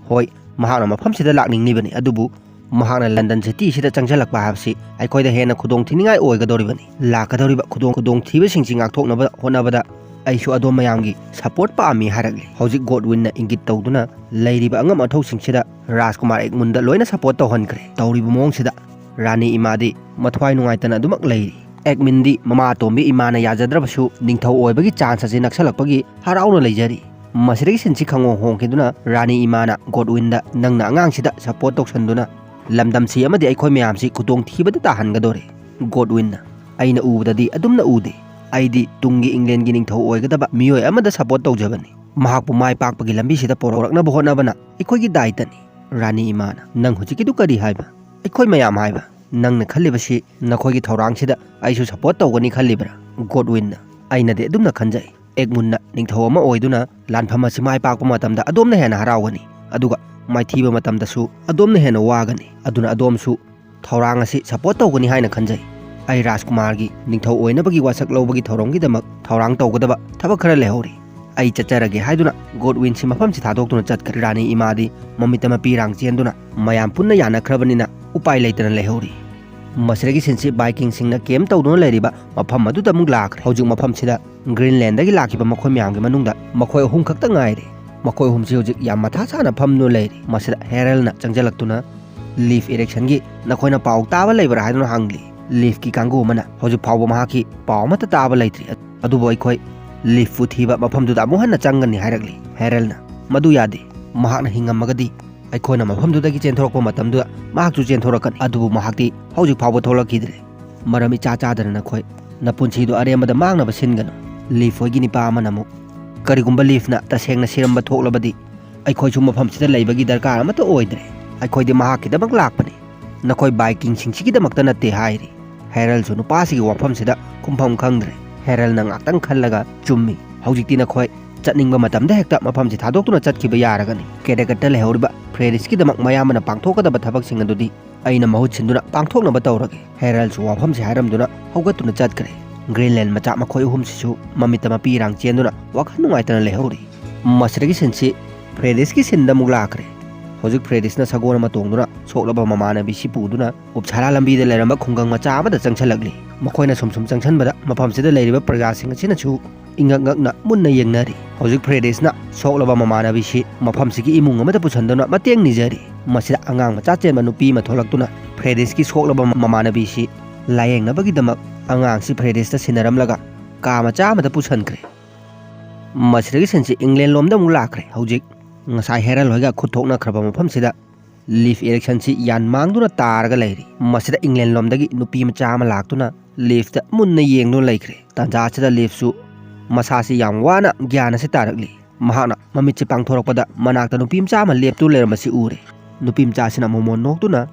"ꯍꯣꯏ, ꯃꯍꯥꯛꯅ ꯃꯐꯝꯁꯤꯗ ꯂꯥꯛꯅꯤꯡꯂꯤꯕꯅꯤ, ꯑꯗꯨꯕꯨ ꯃꯍꯥꯛꯅ ꯂꯟꯗꯟ ꯁꯤꯇꯤꯁꯤꯗ ꯆꯪꯁꯤꯜꯂꯛꯄ ꯍꯥꯏꯕꯁꯤ ꯑꯩꯈꯣꯏꯗ ꯍꯦꯟꯅ ꯈꯨꯗꯣꯡꯊꯤꯅꯤꯡꯉꯥꯏ ꯑꯣꯏꯒꯗꯧꯔꯤꯕꯅꯤ꯫ ꯂꯥꯛꯀꯗꯧꯔꯤꯕ ꯈꯨꯗꯣꯡ-, ꯈꯨꯗꯣꯡꯊꯤꯕꯁꯤꯡꯁꯤ ꯉꯥꯛꯊꯣꯛꯅꯕ ꯍꯣꯠꯅꯕꯗ ꯑꯩꯁꯨ ꯑꯗꯣꯝ ꯃꯌꯥꯝꯒꯤ ꯁꯄꯣꯔꯠ ꯄꯥꯝꯃꯤ" ꯍꯥꯏꯔꯛꯂꯤ꯫ ꯍꯧꯖꯤꯛ ꯒꯣꯗꯋꯤꯟꯅ ꯏꯪꯒꯤꯠ ꯇꯧꯗꯨꯅ ꯂꯩꯔꯤꯕ ꯑꯉꯝ ꯑꯊꯧꯁꯤꯡꯁꯤꯗ ꯔꯥꯖꯀꯨꯃꯥꯔ ꯑꯦꯒꯃꯨꯟꯗ ꯂꯣꯏꯅ ꯁꯄꯣꯔꯠ ꯇꯧꯍꯟꯈ꯭ꯔꯦ꯫ ꯇꯧꯔꯤꯕ ꯃꯑꯣꯡꯁꯤꯗ ꯔꯥꯅꯤ ꯏꯃꯥꯗꯤ ꯃꯊ꯭ꯋꯥꯏ ꯅꯨꯡꯉꯥꯏꯇꯅ ꯑꯗꯨꯃꯛ ꯂꯩꯔꯤ꯫ ꯑꯦꯒꯃꯤꯟꯗꯤ ꯃꯃꯥ ꯑꯇꯣꯝꯕꯤ ꯏꯃꯥꯅ ꯌꯥꯖꯗ꯭ꯔꯕꯁꯨ ꯅꯤꯡꯊꯧ ꯑꯣꯏꯕꯒꯤ ꯆꯥꯟꯁ ꯑꯁꯤ ꯅꯛꯁꯜꯂꯛꯄꯒꯤ ꯍꯔꯥꯎꯅ ꯂꯩꯖꯔꯤ꯫ ꯃꯁꯤꯗꯒꯤ ꯁꯤꯟꯁꯤ ꯈꯪꯍꯣꯡ ꯍꯣꯡꯈꯤꯗꯨꯅ ꯔꯥꯅꯤ ꯏꯃꯥꯅ ꯒꯣꯗꯋꯤꯟꯗ, "ꯅꯪꯅ ꯑꯉꯥꯡꯁꯤꯗ ꯁꯄꯣꯔꯠ ꯇꯧꯁꯟꯗꯨꯅ ꯂꯝꯗꯝꯁꯤ ꯑꯃꯗꯤ ꯑꯩꯈꯣꯏ ꯃꯌꯥꯝꯁꯤ ꯈꯨꯗꯣꯡꯊꯤꯕꯗ ꯇꯥꯍꯟꯒꯗꯧꯔꯦ"꯫ ꯒꯣꯗꯋꯤꯟꯅ, "ꯑꯩꯅ ꯎꯕꯗꯗꯤ ꯑꯗꯨꯝꯅ ꯎꯗꯦ꯫ ꯑꯩꯗꯤ ꯇꯨꯡꯒꯤ ꯏꯪꯂꯦꯟꯒꯤ ꯅꯤꯡꯊꯧ ꯑꯣꯏꯒꯗꯕ ꯃꯤꯑꯣꯏ ꯑꯃꯗ ꯁꯄꯣꯔꯠ ꯇꯧꯖꯕꯅꯤ꯫ ꯃꯍꯥꯛꯄꯨ ꯃꯥꯏ ꯄꯥꯛꯄꯒꯤ ꯂꯝꯕꯤꯁꯤꯗ ꯄꯨꯔꯛꯅꯕ ꯍꯣꯠꯅꯕꯅ ꯑꯩꯈꯣꯏꯒꯤ ꯗꯥꯏꯇꯅꯤ"꯫ ꯔꯥꯅꯤ ꯏꯃꯥꯅ, "ꯅꯪ ꯍꯧꯖꯤꯛꯀꯤꯗꯨ ꯀꯔꯤ ꯍꯥꯏꯕ? ꯑꯩꯈꯣꯏ ꯃꯌꯥꯝ ꯍꯥꯏꯕ? ꯅꯪꯅ ꯈꯜꯂꯤꯕꯁꯤ ꯅꯈꯣꯏꯒꯤ ꯊꯧꯔꯥꯡꯁꯤꯗ ꯑꯩꯁꯨ ꯁꯄꯣꯔꯠ ꯇꯧꯒꯅꯤ ꯈꯜꯂꯤꯕ꯭ꯔꯥ?" ꯒꯣꯗꯋꯤꯟꯅ, "ꯑꯩꯅꯗꯤ ꯑꯗꯨꯝꯅ ꯈꯟꯖꯩ꯫ ꯑꯦꯒꯃꯨꯟꯅ ꯅꯤꯡꯊꯧ ꯑꯃ ꯑꯣꯏꯗꯨꯅ ꯂꯥꯟꯐꯝ ꯑꯁꯤ ꯃꯥꯏ ꯄꯥꯛꯄ ꯃꯇꯝꯗ ꯑꯗꯣꯝꯅ ꯍꯦꯟꯅ ꯍꯔꯥꯎꯒꯅꯤ, ꯑꯗꯨꯒ ꯃꯥꯏꯊꯤꯕ ꯃꯇꯝꯗꯁꯨ ꯑꯗꯣꯝꯅ ꯍꯦꯟꯅ ꯋꯥꯒꯅꯤ꯫ ꯑꯗꯨꯅ ꯑꯗꯣꯝꯁꯨ ꯊꯧꯔꯥꯡ ꯑꯁꯤ ꯁꯄꯣꯔꯠ ꯇꯧꯒꯅꯤ ꯍꯥꯏꯅ ꯈꯟꯖꯩ"꯫ ꯑꯩ ꯔꯥꯖꯀꯨꯃꯥꯔꯒꯤ ꯅꯤꯡꯊꯧ ꯑꯣꯏꯅꯕꯒꯤ ꯋꯥꯁꯛ ꯂꯧꯕꯒꯤ ꯊꯧꯔꯝꯒꯤꯗꯃꯛ ꯊꯧꯔꯥꯡ ꯇꯧꯒꯗꯕ ꯊꯕꯛ ꯈꯔ ꯂꯩꯍꯧꯔꯤ꯫ ꯑꯩ ꯆꯠꯆꯔꯒꯦ ꯍꯥꯏꯗꯨꯅ ꯒꯣꯗꯋꯤꯟꯁꯤ ꯃꯐꯝꯁꯤ ꯊꯥꯗꯣꯛꯇꯨꯅ ꯆꯠꯈ꯭ꯔꯦ꯫ ꯔꯥꯅꯤ ꯏꯃꯥꯗꯤ ꯃꯃꯤꯠꯇ ꯃꯄꯤꯔꯥꯡ ꯆꯦꯟꯗꯨꯅ ꯃꯌꯥꯝ ꯄꯨꯟꯅ ꯌꯥꯅꯈ꯭ꯔꯕꯅꯤꯅ ꯎꯄꯥꯏ ꯂꯩꯇꯅ ꯂꯩꯍꯧꯔꯤ꯫ ꯃꯁꯤꯗꯒꯤ ꯁꯤꯟꯁꯤ ꯚꯥꯏꯀꯤꯡꯁꯤꯡꯅ ꯀꯦꯝ ꯇꯧꯗꯨꯅ ꯂꯩꯔꯤꯕ ꯃꯐꯝ ꯑꯗꯨꯗ ꯑꯃꯨꯛ ꯂꯥꯛꯈ꯭ꯔꯦ꯫ ꯍꯧꯖꯤꯛ ꯃꯐꯝꯁꯤꯗ ꯒ꯭ꯔꯤꯟꯂꯦꯟꯗꯒꯤ ꯂꯥꯛꯈꯤꯕ ꯃꯈꯣꯏ ꯃꯌꯥꯝꯒꯤ ꯃꯅꯨꯡꯗ ꯃꯈꯣꯏ ꯑꯍꯨꯝ ꯈꯛꯇ ꯉꯥꯏꯔꯦ꯫ ꯃꯈꯣꯏ ꯑꯍꯨꯝꯁꯤ ꯍꯧꯖꯤꯛ ꯌꯥꯝ ꯃꯊꯥ ꯁꯥꯅ ꯐꯝꯗꯨꯅ ꯂꯩꯔꯤ꯫ ꯃꯁꯤꯗ ꯍꯦꯔꯜꯅ ꯆꯪꯁꯤꯜꯂꯛꯇꯨꯅ, "ꯂꯤꯐ ꯏꯔꯤꯛꯁꯟꯒꯤ ꯅꯈꯣꯏꯅ ꯄꯥꯎ ꯇꯥꯕ ꯂꯩꯕ꯭ꯔꯥ?" ꯍꯥꯏꯗꯨꯅ ꯍꯪꯂꯤ꯫ ꯂꯤꯐꯀꯤ ꯀꯥꯡꯕꯨ ꯑꯃꯅ, "ꯍꯧꯖꯤꯛ ꯐꯥꯎꯕ ꯃꯍꯥꯛꯀꯤ ꯄꯥꯎ ꯑꯃꯠꯇ ꯇꯥꯕ ꯂꯩꯇ꯭ꯔꯤ, ꯑꯗꯨꯕꯨ ꯑꯩꯈꯣꯏ ꯂꯤꯐꯄꯨ ꯊꯤꯕ ꯃꯐꯝꯗꯨꯗ ꯑꯃꯨꯛ ꯍꯟꯅ ꯆꯪꯒꯅꯤ" ꯍꯥꯏꯔꯛꯂꯤ꯫ ꯍꯦꯔꯜꯅ, "ꯃꯗꯨ ꯌꯥꯗꯦ, ꯃꯍꯥꯛꯅ ꯍꯤꯡꯉꯝꯃꯒꯗꯤ ꯑꯩꯈꯣꯏꯅ ꯃꯐꯝꯗꯨꯗꯒꯤ ꯆꯦꯟꯊꯣꯔꯛꯄ ꯃꯇꯝꯗꯨꯗ ꯃꯍꯥꯛꯁꯨ ꯆꯦꯟꯊꯣꯔꯛꯀꯅꯤ, ꯑꯗꯨꯕꯨ ꯃꯍꯥꯛꯇꯤ ꯍꯧꯖꯤꯛ ꯐꯥꯎꯕ ꯊꯣꯛꯂꯛꯈꯤꯗ꯭ꯔꯦ꯫ ꯃꯔꯝ ꯏꯆꯥ ꯆꯥꯗꯅ ꯅꯈꯣꯏ ꯅꯄꯨꯟꯁꯤꯗꯨ ꯑꯔꯦꯝꯕꯗ ꯃꯥꯡꯅꯕ ꯁꯤꯟꯒꯅꯨ"꯫ ꯂꯤꯐ ꯍꯣꯏꯒꯤ ꯅꯤꯄꯥ ꯑꯃꯅ ꯑꯃꯨꯛ, "ꯀꯔꯤꯒꯨꯝꯕ ꯂꯤꯐꯅ ꯇꯁꯦꯡꯅ ꯁꯤꯔꯝꯕ ꯊꯣꯛꯂꯕꯗꯤ ꯑꯩꯈꯣꯏꯁꯨ ꯃꯐꯝꯁꯤꯗ ꯂꯩꯕꯒꯤ ꯗꯔꯀꯥꯔ ꯑꯃꯠꯇ ꯑꯣꯏꯗ꯭ꯔꯦ꯫ ꯑꯩꯈꯣꯏꯗꯤ ꯃꯍꯥꯛꯀꯤꯗꯃꯛ ꯂꯥꯛꯄꯅꯤ, ꯅꯈꯣꯏ ꯚꯥꯏꯀꯤꯡꯁꯤꯡꯁꯤꯒꯤꯗꯃꯛꯇ ꯅꯠꯇꯦ" ꯍꯥꯏꯔꯤ꯫ ꯍꯦꯔꯜꯁꯨ ꯅꯨꯄꯥꯁꯤꯒꯤ ꯋꯥꯐꯝꯁꯤꯗ ꯈꯨꯝꯐꯝ ꯈꯪꯗ꯭ꯔꯦ꯫ ꯍꯦꯔꯜꯅ ꯉꯥꯛꯇꯪ ꯈꯜꯂꯒ, "ꯆꯨꯝꯃꯤ, ꯍꯧꯖꯤꯛꯇꯤ ꯅꯈꯣꯏ ꯆꯠꯅꯤꯡꯕ ꯃꯇꯝꯗ ꯍꯦꯛꯇ ꯃꯐꯝꯁꯤ ꯊꯥꯗꯣꯛꯇꯨꯅ ꯆꯠꯈꯤꯕ ꯌꯥꯔꯒꯅꯤ꯫ ꯀꯦꯗꯒꯠꯇ ꯂꯩꯍꯧꯔꯤꯕ ꯐ꯭ꯔꯦꯗꯤꯁꯀꯤꯗꯃꯛ ꯃꯌꯥꯝꯕꯅ ꯄꯥꯡꯊꯣꯛꯀꯗꯕ ꯊꯕꯛꯁꯤꯡ ꯑꯗꯨꯗꯤ ꯑꯩꯅ ꯃꯍꯨꯠ ꯁꯤꯟꯗꯨꯅ ꯄꯥꯡꯊꯣꯛꯅꯕ ꯇꯧꯔꯒꯦ"꯫ ꯍꯦꯔꯜꯁꯨ ꯋꯥꯐꯝꯁꯤ ꯍꯥꯏꯔꯝꯗꯨꯅ ꯍꯧꯒꯠꯇꯨꯅ ꯆꯠꯈ꯭ꯔꯦ꯫ ꯒ꯭ꯔꯤꯟꯂꯦꯟ ꯃꯆꯥ ꯃꯈꯣꯏ ꯑꯍꯨꯝꯁꯤꯁꯨ ꯃꯃꯤꯠꯇ ꯃꯄꯤꯔꯥꯡ ꯆꯦꯟꯗꯨꯅ ꯋꯥꯈꯜ ꯅꯨꯡꯉꯥꯏꯇꯅ ꯂꯩꯍꯧꯔꯤ꯫ ꯃꯁꯤꯗꯒꯤ ꯁꯤꯟꯁꯤ ꯐ꯭ꯔꯦꯗꯤꯁꯀꯤ ꯁꯤꯟꯗ ꯑꯃꯨꯛ ꯂꯥꯛꯈ꯭ꯔꯦ꯫ ꯍꯧꯖꯤꯛ ꯐ꯭ꯔꯦꯗꯤꯁꯅ ꯁꯒꯣꯜ ꯑꯃ ꯇꯣꯡꯗꯨꯅ ꯁꯣꯛꯂꯕ ꯃꯃꯥꯟꯅꯕꯤꯁꯤ ꯄꯨꯗꯨꯅ ꯎꯞꯁꯥꯂꯥ ꯂꯝꯕꯤꯗ ꯂꯩꯔꯝꯕ ꯈꯨꯡꯒꯪ ꯃꯆꯥ ꯑꯃꯗ ꯆꯪꯁꯤꯜꯂꯛꯂꯤ꯫ ꯃꯈꯣꯏꯅ ꯁꯨꯝ ꯁꯨꯝ ꯆꯪꯁꯤꯟꯕꯗ ꯃꯐꯝꯁꯤꯗ ꯂꯩꯔꯤꯕ ꯄ꯭ꯔꯖꯥꯁꯤꯡ ꯑꯁꯤꯅꯁꯨ ꯏꯉꯛ ꯉꯛꯅ ꯃꯨꯟꯅ ꯌꯦꯡꯅꯔꯤ꯫ ꯍꯧꯖꯤꯛ ꯐ꯭ꯔꯦꯗꯤꯁꯅ ꯁꯣꯛꯂꯕ ꯃꯃꯥꯟꯅꯕꯤꯁꯤ ꯃꯐꯝꯁꯤꯒꯤ ꯏꯃꯨꯡ ꯑꯃꯗ ꯄꯨꯁꯤꯟꯗꯨꯅ ꯃꯇꯦꯡ ꯅꯤꯖꯔꯤ꯫ ꯃꯁꯤꯗ ꯑꯉꯥꯡ ꯃꯆꯥ ꯆꯦꯟꯕ ꯅꯨꯄꯤ ꯑꯃ ꯊꯣꯛꯂꯛꯇꯨꯅ ꯐ꯭ꯔꯦꯗꯤꯁꯀꯤ ꯁꯣꯛꯂꯕ ꯃꯃꯥꯟꯅꯕꯤꯁꯤ ꯂꯥꯌꯦꯡꯅꯕꯒꯤꯗꯃꯛ ꯑꯉꯥꯡꯁꯤ ꯐ꯭ꯔꯦꯗꯤꯁꯇ ꯁꯤꯟꯅꯔꯝꯂꯒ ꯀꯥ ꯃꯆꯥ ꯑꯃꯗ ꯄꯨꯁꯤꯟꯈ꯭ꯔꯦ꯫ ꯃꯁꯤꯗꯒꯤ ꯁꯤꯟꯁꯤ ꯏꯪꯂꯦꯟ ꯂꯣꯝꯗ ꯑꯃꯨꯛ ꯂꯥꯛꯈ꯭ꯔꯦ꯫ ꯍꯧꯖꯤꯛ ꯉꯁꯥꯏ ꯍꯦꯔꯜ ꯍꯣꯏꯒ ꯈꯨꯠ ꯊꯣꯛꯅꯈ꯭ꯔꯕ ꯃꯐꯝꯁꯤꯗ ꯂꯤꯐ ꯏꯔꯤꯛꯁꯟꯁꯤ ꯌꯥꯟ ꯃꯥꯡꯗꯨꯅ ꯇꯥꯔꯒ ꯂꯩꯔꯤ꯫ ꯃꯁꯤꯗ ꯏꯪꯂꯦꯟ ꯂꯣꯝꯗꯒꯤ ꯅꯨꯄꯤ ꯃꯆꯥ ꯑꯃ ꯂꯥꯛꯇꯨꯅ ꯂꯤꯐꯇ ꯃꯨꯟꯅ ꯌꯦꯡꯗꯨꯅ ꯂꯩꯈ꯭ꯔꯦ꯫ ꯇꯥꯟꯖꯥ ꯑꯁꯤꯗ ꯂꯤꯐꯁꯨ ꯃꯁꯥꯁꯤ ꯌꯥꯝ ꯋꯥꯅ ꯒ꯭ꯌꯥꯟ ꯑꯁꯤ ꯇꯥꯔꯛꯂꯤ꯫ ꯃꯍꯥꯛꯅ ꯃꯃꯤꯠꯁꯤ ꯄꯥꯡꯊꯣꯔꯛꯄꯗ ꯃꯅꯥꯛꯇ ꯅꯨꯄꯤ ꯃꯆꯥ ꯑꯃ ꯂꯦꯞꯇꯨꯅ ꯂꯩꯔꯝꯕꯁꯤ ꯎꯔꯦ꯫ ꯅꯨꯄꯤ ꯃꯆꯥꯁꯤꯅ ꯃꯣꯃꯣꯟ ꯅꯣꯛꯇꯨꯅ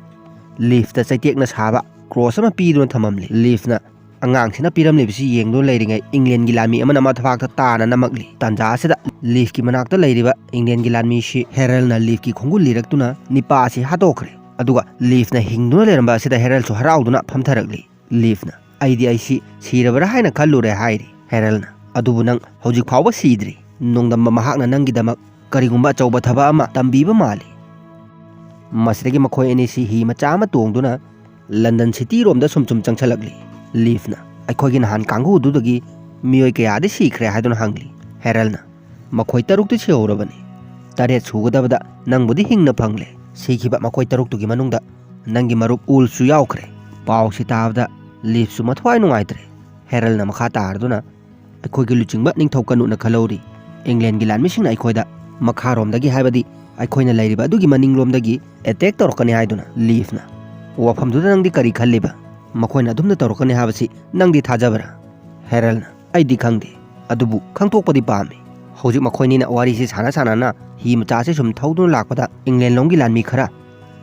ꯂꯤꯐꯇ ꯆꯩꯇꯦꯛꯅ ꯁꯥꯕ ꯀ꯭ꯔꯣꯁ ꯑꯃ ꯄꯤꯗꯨꯅ ꯊꯝꯃꯝꯂꯤ꯫ ꯂꯤꯐꯅ ꯑꯉꯥꯡꯁꯤꯅ ꯄꯤꯔꯝꯂꯤꯕꯁꯤ ꯌꯦꯡꯗꯨꯅ ꯂꯩꯔꯤꯉꯩ ꯏꯪꯂꯦꯟꯒꯤ ꯂꯥꯟꯃꯤ ꯑꯃꯅ ꯃꯊꯕꯥꯛꯇ ꯇꯥꯅ ꯅꯝꯃꯛꯂꯤ꯫ ꯇꯥꯟꯖꯥ ꯑꯁꯤꯗ ꯂꯤꯐꯀꯤ ꯃꯅꯥꯛꯇ ꯂꯩꯔꯤꯕ ꯏꯪꯂꯦꯟꯒꯤ ꯂꯥꯟꯃꯤꯁꯤ ꯍꯦꯔꯜꯅ ꯂꯤꯐꯀꯤ ꯈꯣꯡꯒꯨꯜ ꯂꯤꯔꯛꯇꯨꯅ ꯅꯤꯄꯥ ꯑꯁꯤ ꯍꯥꯠꯇꯣꯛꯈ꯭ꯔꯦ꯫ ꯑꯗꯨꯒ ꯂꯤꯐꯅ ꯍꯤꯡꯗꯨꯅ ꯂꯩꯔꯝꯕ ꯑꯁꯤꯗ ꯍꯦꯔꯜꯁꯨ ꯍꯔꯥꯎꯗꯨꯅ ꯐꯝꯊꯔꯛꯂꯤ꯫ ꯂꯤꯐꯅ, "ꯑꯩꯗꯤ ꯑꯩꯁꯤ ꯁꯤꯔꯕ꯭ꯔꯥ ꯍꯥꯏꯅ ꯈꯜꯂꯨꯔꯦ" ꯍꯥꯏꯔꯤ꯫ ꯍꯦꯔꯜꯅ, "ꯑꯗꯨꯕꯨ ꯅꯪ ꯍꯧꯖꯤꯛ ꯐꯥꯎꯕ ꯁꯤꯗ꯭ꯔꯤ꯫ ꯅꯣꯡꯗꯝꯕ ꯃꯍꯥꯛꯅ ꯅꯪꯒꯤꯗꯃꯛ ꯀꯔꯤꯒꯨꯝꯕ ꯑꯆꯧꯕ ꯊꯕꯛ ꯑꯃ ꯇꯝꯕꯤꯕ ꯃꯥꯜꯂꯤ"꯫ ꯃꯁꯤꯗꯒꯤ ꯃꯈꯣꯏ ꯑꯅꯤꯁꯤ ꯍꯤ ꯃꯆꯥ ꯑꯃ ꯇꯣꯡꯗꯨꯅ ꯂꯟꯗꯟ ꯁꯤꯇꯤꯔꯣꯝꯗ ꯁꯨꯝ ꯁꯨꯝ ꯆꯪꯁꯤꯜꯂꯛꯂꯤ꯫ ꯂꯤꯐꯅ, "ꯑꯩꯈꯣꯏꯒꯤ ꯅꯍꯥꯟ ꯀꯥꯡꯕꯨꯗꯨꯗꯒꯤ ꯃꯤꯑꯣꯏ ꯀꯌꯥꯗꯤ ꯁꯤꯈ꯭ꯔꯦ?" ꯍꯥꯏꯗꯨꯅ ꯍꯪꯂꯤ꯫ ꯍꯦꯔꯜꯅ, "ꯃꯈꯣꯏ ꯇꯔꯨꯛꯇꯤ ꯁꯤꯍꯧꯔꯕꯅꯤ꯫ ꯇꯔꯦꯠ ꯁꯨꯒꯗꯕꯗ ꯅꯪꯕꯨꯗꯤ ꯍꯤꯡꯅ ꯐꯪꯂꯦ꯫ ꯁꯤꯈꯤꯕ ꯃꯈꯣꯏ ꯇꯔꯨꯛꯇꯨꯒꯤ ꯃꯅꯨꯡꯗ ꯅꯪꯒꯤ ꯃꯔꯨꯞ ꯎꯜꯁꯨ ꯌꯥꯎꯈ꯭ꯔꯦ"꯫ ꯄꯥꯎꯁꯤ ꯇꯥꯕꯗ ꯂꯤꯐꯁꯨ ꯃꯊ꯭ꯋꯥꯏ ꯅꯨꯡꯉꯥꯏꯇ꯭ꯔꯦ꯫ ꯍꯦꯔꯜꯅ ꯃꯈꯥ ꯇꯥꯔꯗꯨꯅ, "ꯑꯩꯈꯣꯏꯒꯤ ꯂꯨꯆꯤꯡꯕ ꯅꯤꯡꯊꯧ ꯀꯅꯨꯠꯅ ꯈꯜꯍꯧꯔꯤ, ꯏꯪꯂꯦꯟꯒꯤ ꯂꯥꯟꯃꯤꯁꯤꯡꯅ ꯑꯩꯈꯣꯏꯗ ꯃꯈꯥꯔꯣꯝꯗꯒꯤ, ꯍꯥꯏꯕꯗꯤ ꯑꯩꯈꯣꯏꯅ ꯂꯩꯔꯤꯕ ꯑꯗꯨꯒꯤ ꯃꯅꯤꯡꯂꯣꯝꯗꯒꯤ ꯑꯦꯇꯦꯛ ꯇꯧꯔꯛꯀꯅꯤ ꯍꯥꯏꯗꯨꯅ"꯫ ꯂꯤꯐꯅ, "ꯋꯥꯐꯝꯗꯨꯗ ꯅꯪꯗꯤ ꯀꯔꯤ ꯈꯜꯂꯤꯕ? ꯃꯈꯣꯏꯅ ꯑꯗꯨꯝꯅ ꯇꯧꯔꯛꯀꯅꯤ ꯍꯥꯏꯕꯁꯤ ꯅꯪꯗꯤ ꯊꯥꯖꯕ꯭ꯔꯥ?" ꯍꯦꯔꯜꯅ, "ꯑꯩꯗꯤ ꯈꯪꯗꯦ, ꯑꯗꯨꯕꯨ ꯈꯪꯗꯣꯛꯄꯗꯤ ꯄꯥꯝꯃꯤ꯫ ꯍꯧꯖꯤꯛ ꯃꯈꯣꯏꯅꯤꯅ ꯋꯥꯔꯤꯁꯤ ꯁꯥꯟꯅ ꯁꯥꯟꯅꯅ ꯍꯤ ꯃꯆꯥꯁꯤ ꯁꯨꯝ ꯊꯧꯗꯨꯅ ꯂꯥꯛꯄꯗ ꯏꯪꯂꯦꯟ ꯂꯣꯝꯒꯤ ꯂꯥꯟꯃꯤ ꯈꯔ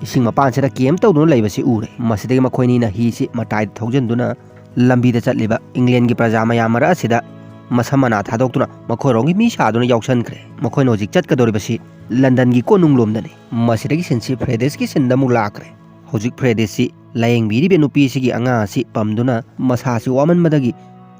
ꯏꯁꯤꯡ ꯃꯄꯥꯟꯁꯤꯗ ꯀꯦꯝ ꯇꯧꯗꯨꯅ ꯂꯩꯕꯁꯤ ꯎꯔꯦ꯫ ꯃꯁꯤꯗꯒꯤ ꯃꯈꯣꯏꯅꯤꯅ ꯍꯤꯁꯤ ꯃꯇꯥꯏꯗ ꯊꯧꯖꯤꯟꯗꯨꯅ ꯂꯝꯕꯤꯗ ꯆꯠꯂꯤꯕ ꯏꯪꯂꯦꯟꯒꯤ ꯄ꯭ꯔꯖꯥ ꯃꯌꯥꯝ ꯃꯔꯛ ꯑꯁꯤꯗ ꯃꯁꯝ ꯃꯅꯥ ꯊꯥꯗꯣꯛꯇꯨꯅ ꯃꯈꯣꯏꯔꯣꯝꯒꯤ ꯃꯤ ꯁꯥꯗꯨꯅ ꯌꯥꯎꯁꯟꯈ꯭ꯔꯦ꯫ ꯃꯈꯣꯏꯅ ꯍꯧꯖꯤꯛ ꯆꯠꯀꯗꯧꯔꯤꯕꯁꯤ ꯂꯟꯗꯟꯒꯤ ꯀꯣꯅꯨꯡꯂꯣꯝꯗꯅꯤ"꯫ ꯃꯁꯤꯗꯒꯤ ꯁꯤꯟꯁꯤ ꯐ꯭ꯔꯦꯗꯤꯁꯀꯤ ꯁꯤꯟꯗ ꯑꯃꯨꯛ ꯂꯥꯛꯈ꯭ꯔꯦ꯫ ꯍꯧꯖꯤꯛ ꯐ꯭ꯔꯦꯗꯤꯁꯁꯤ ꯂꯥꯌꯦꯡꯕꯤꯔꯤꯕ ꯅꯨꯄꯤꯁꯤꯒꯤ ꯑꯉꯥꯡ ꯑꯁꯤ ꯄꯝꯗꯨꯅ ꯃꯁꯥꯁꯤ ꯋꯥꯃꯟꯕꯗꯒꯤ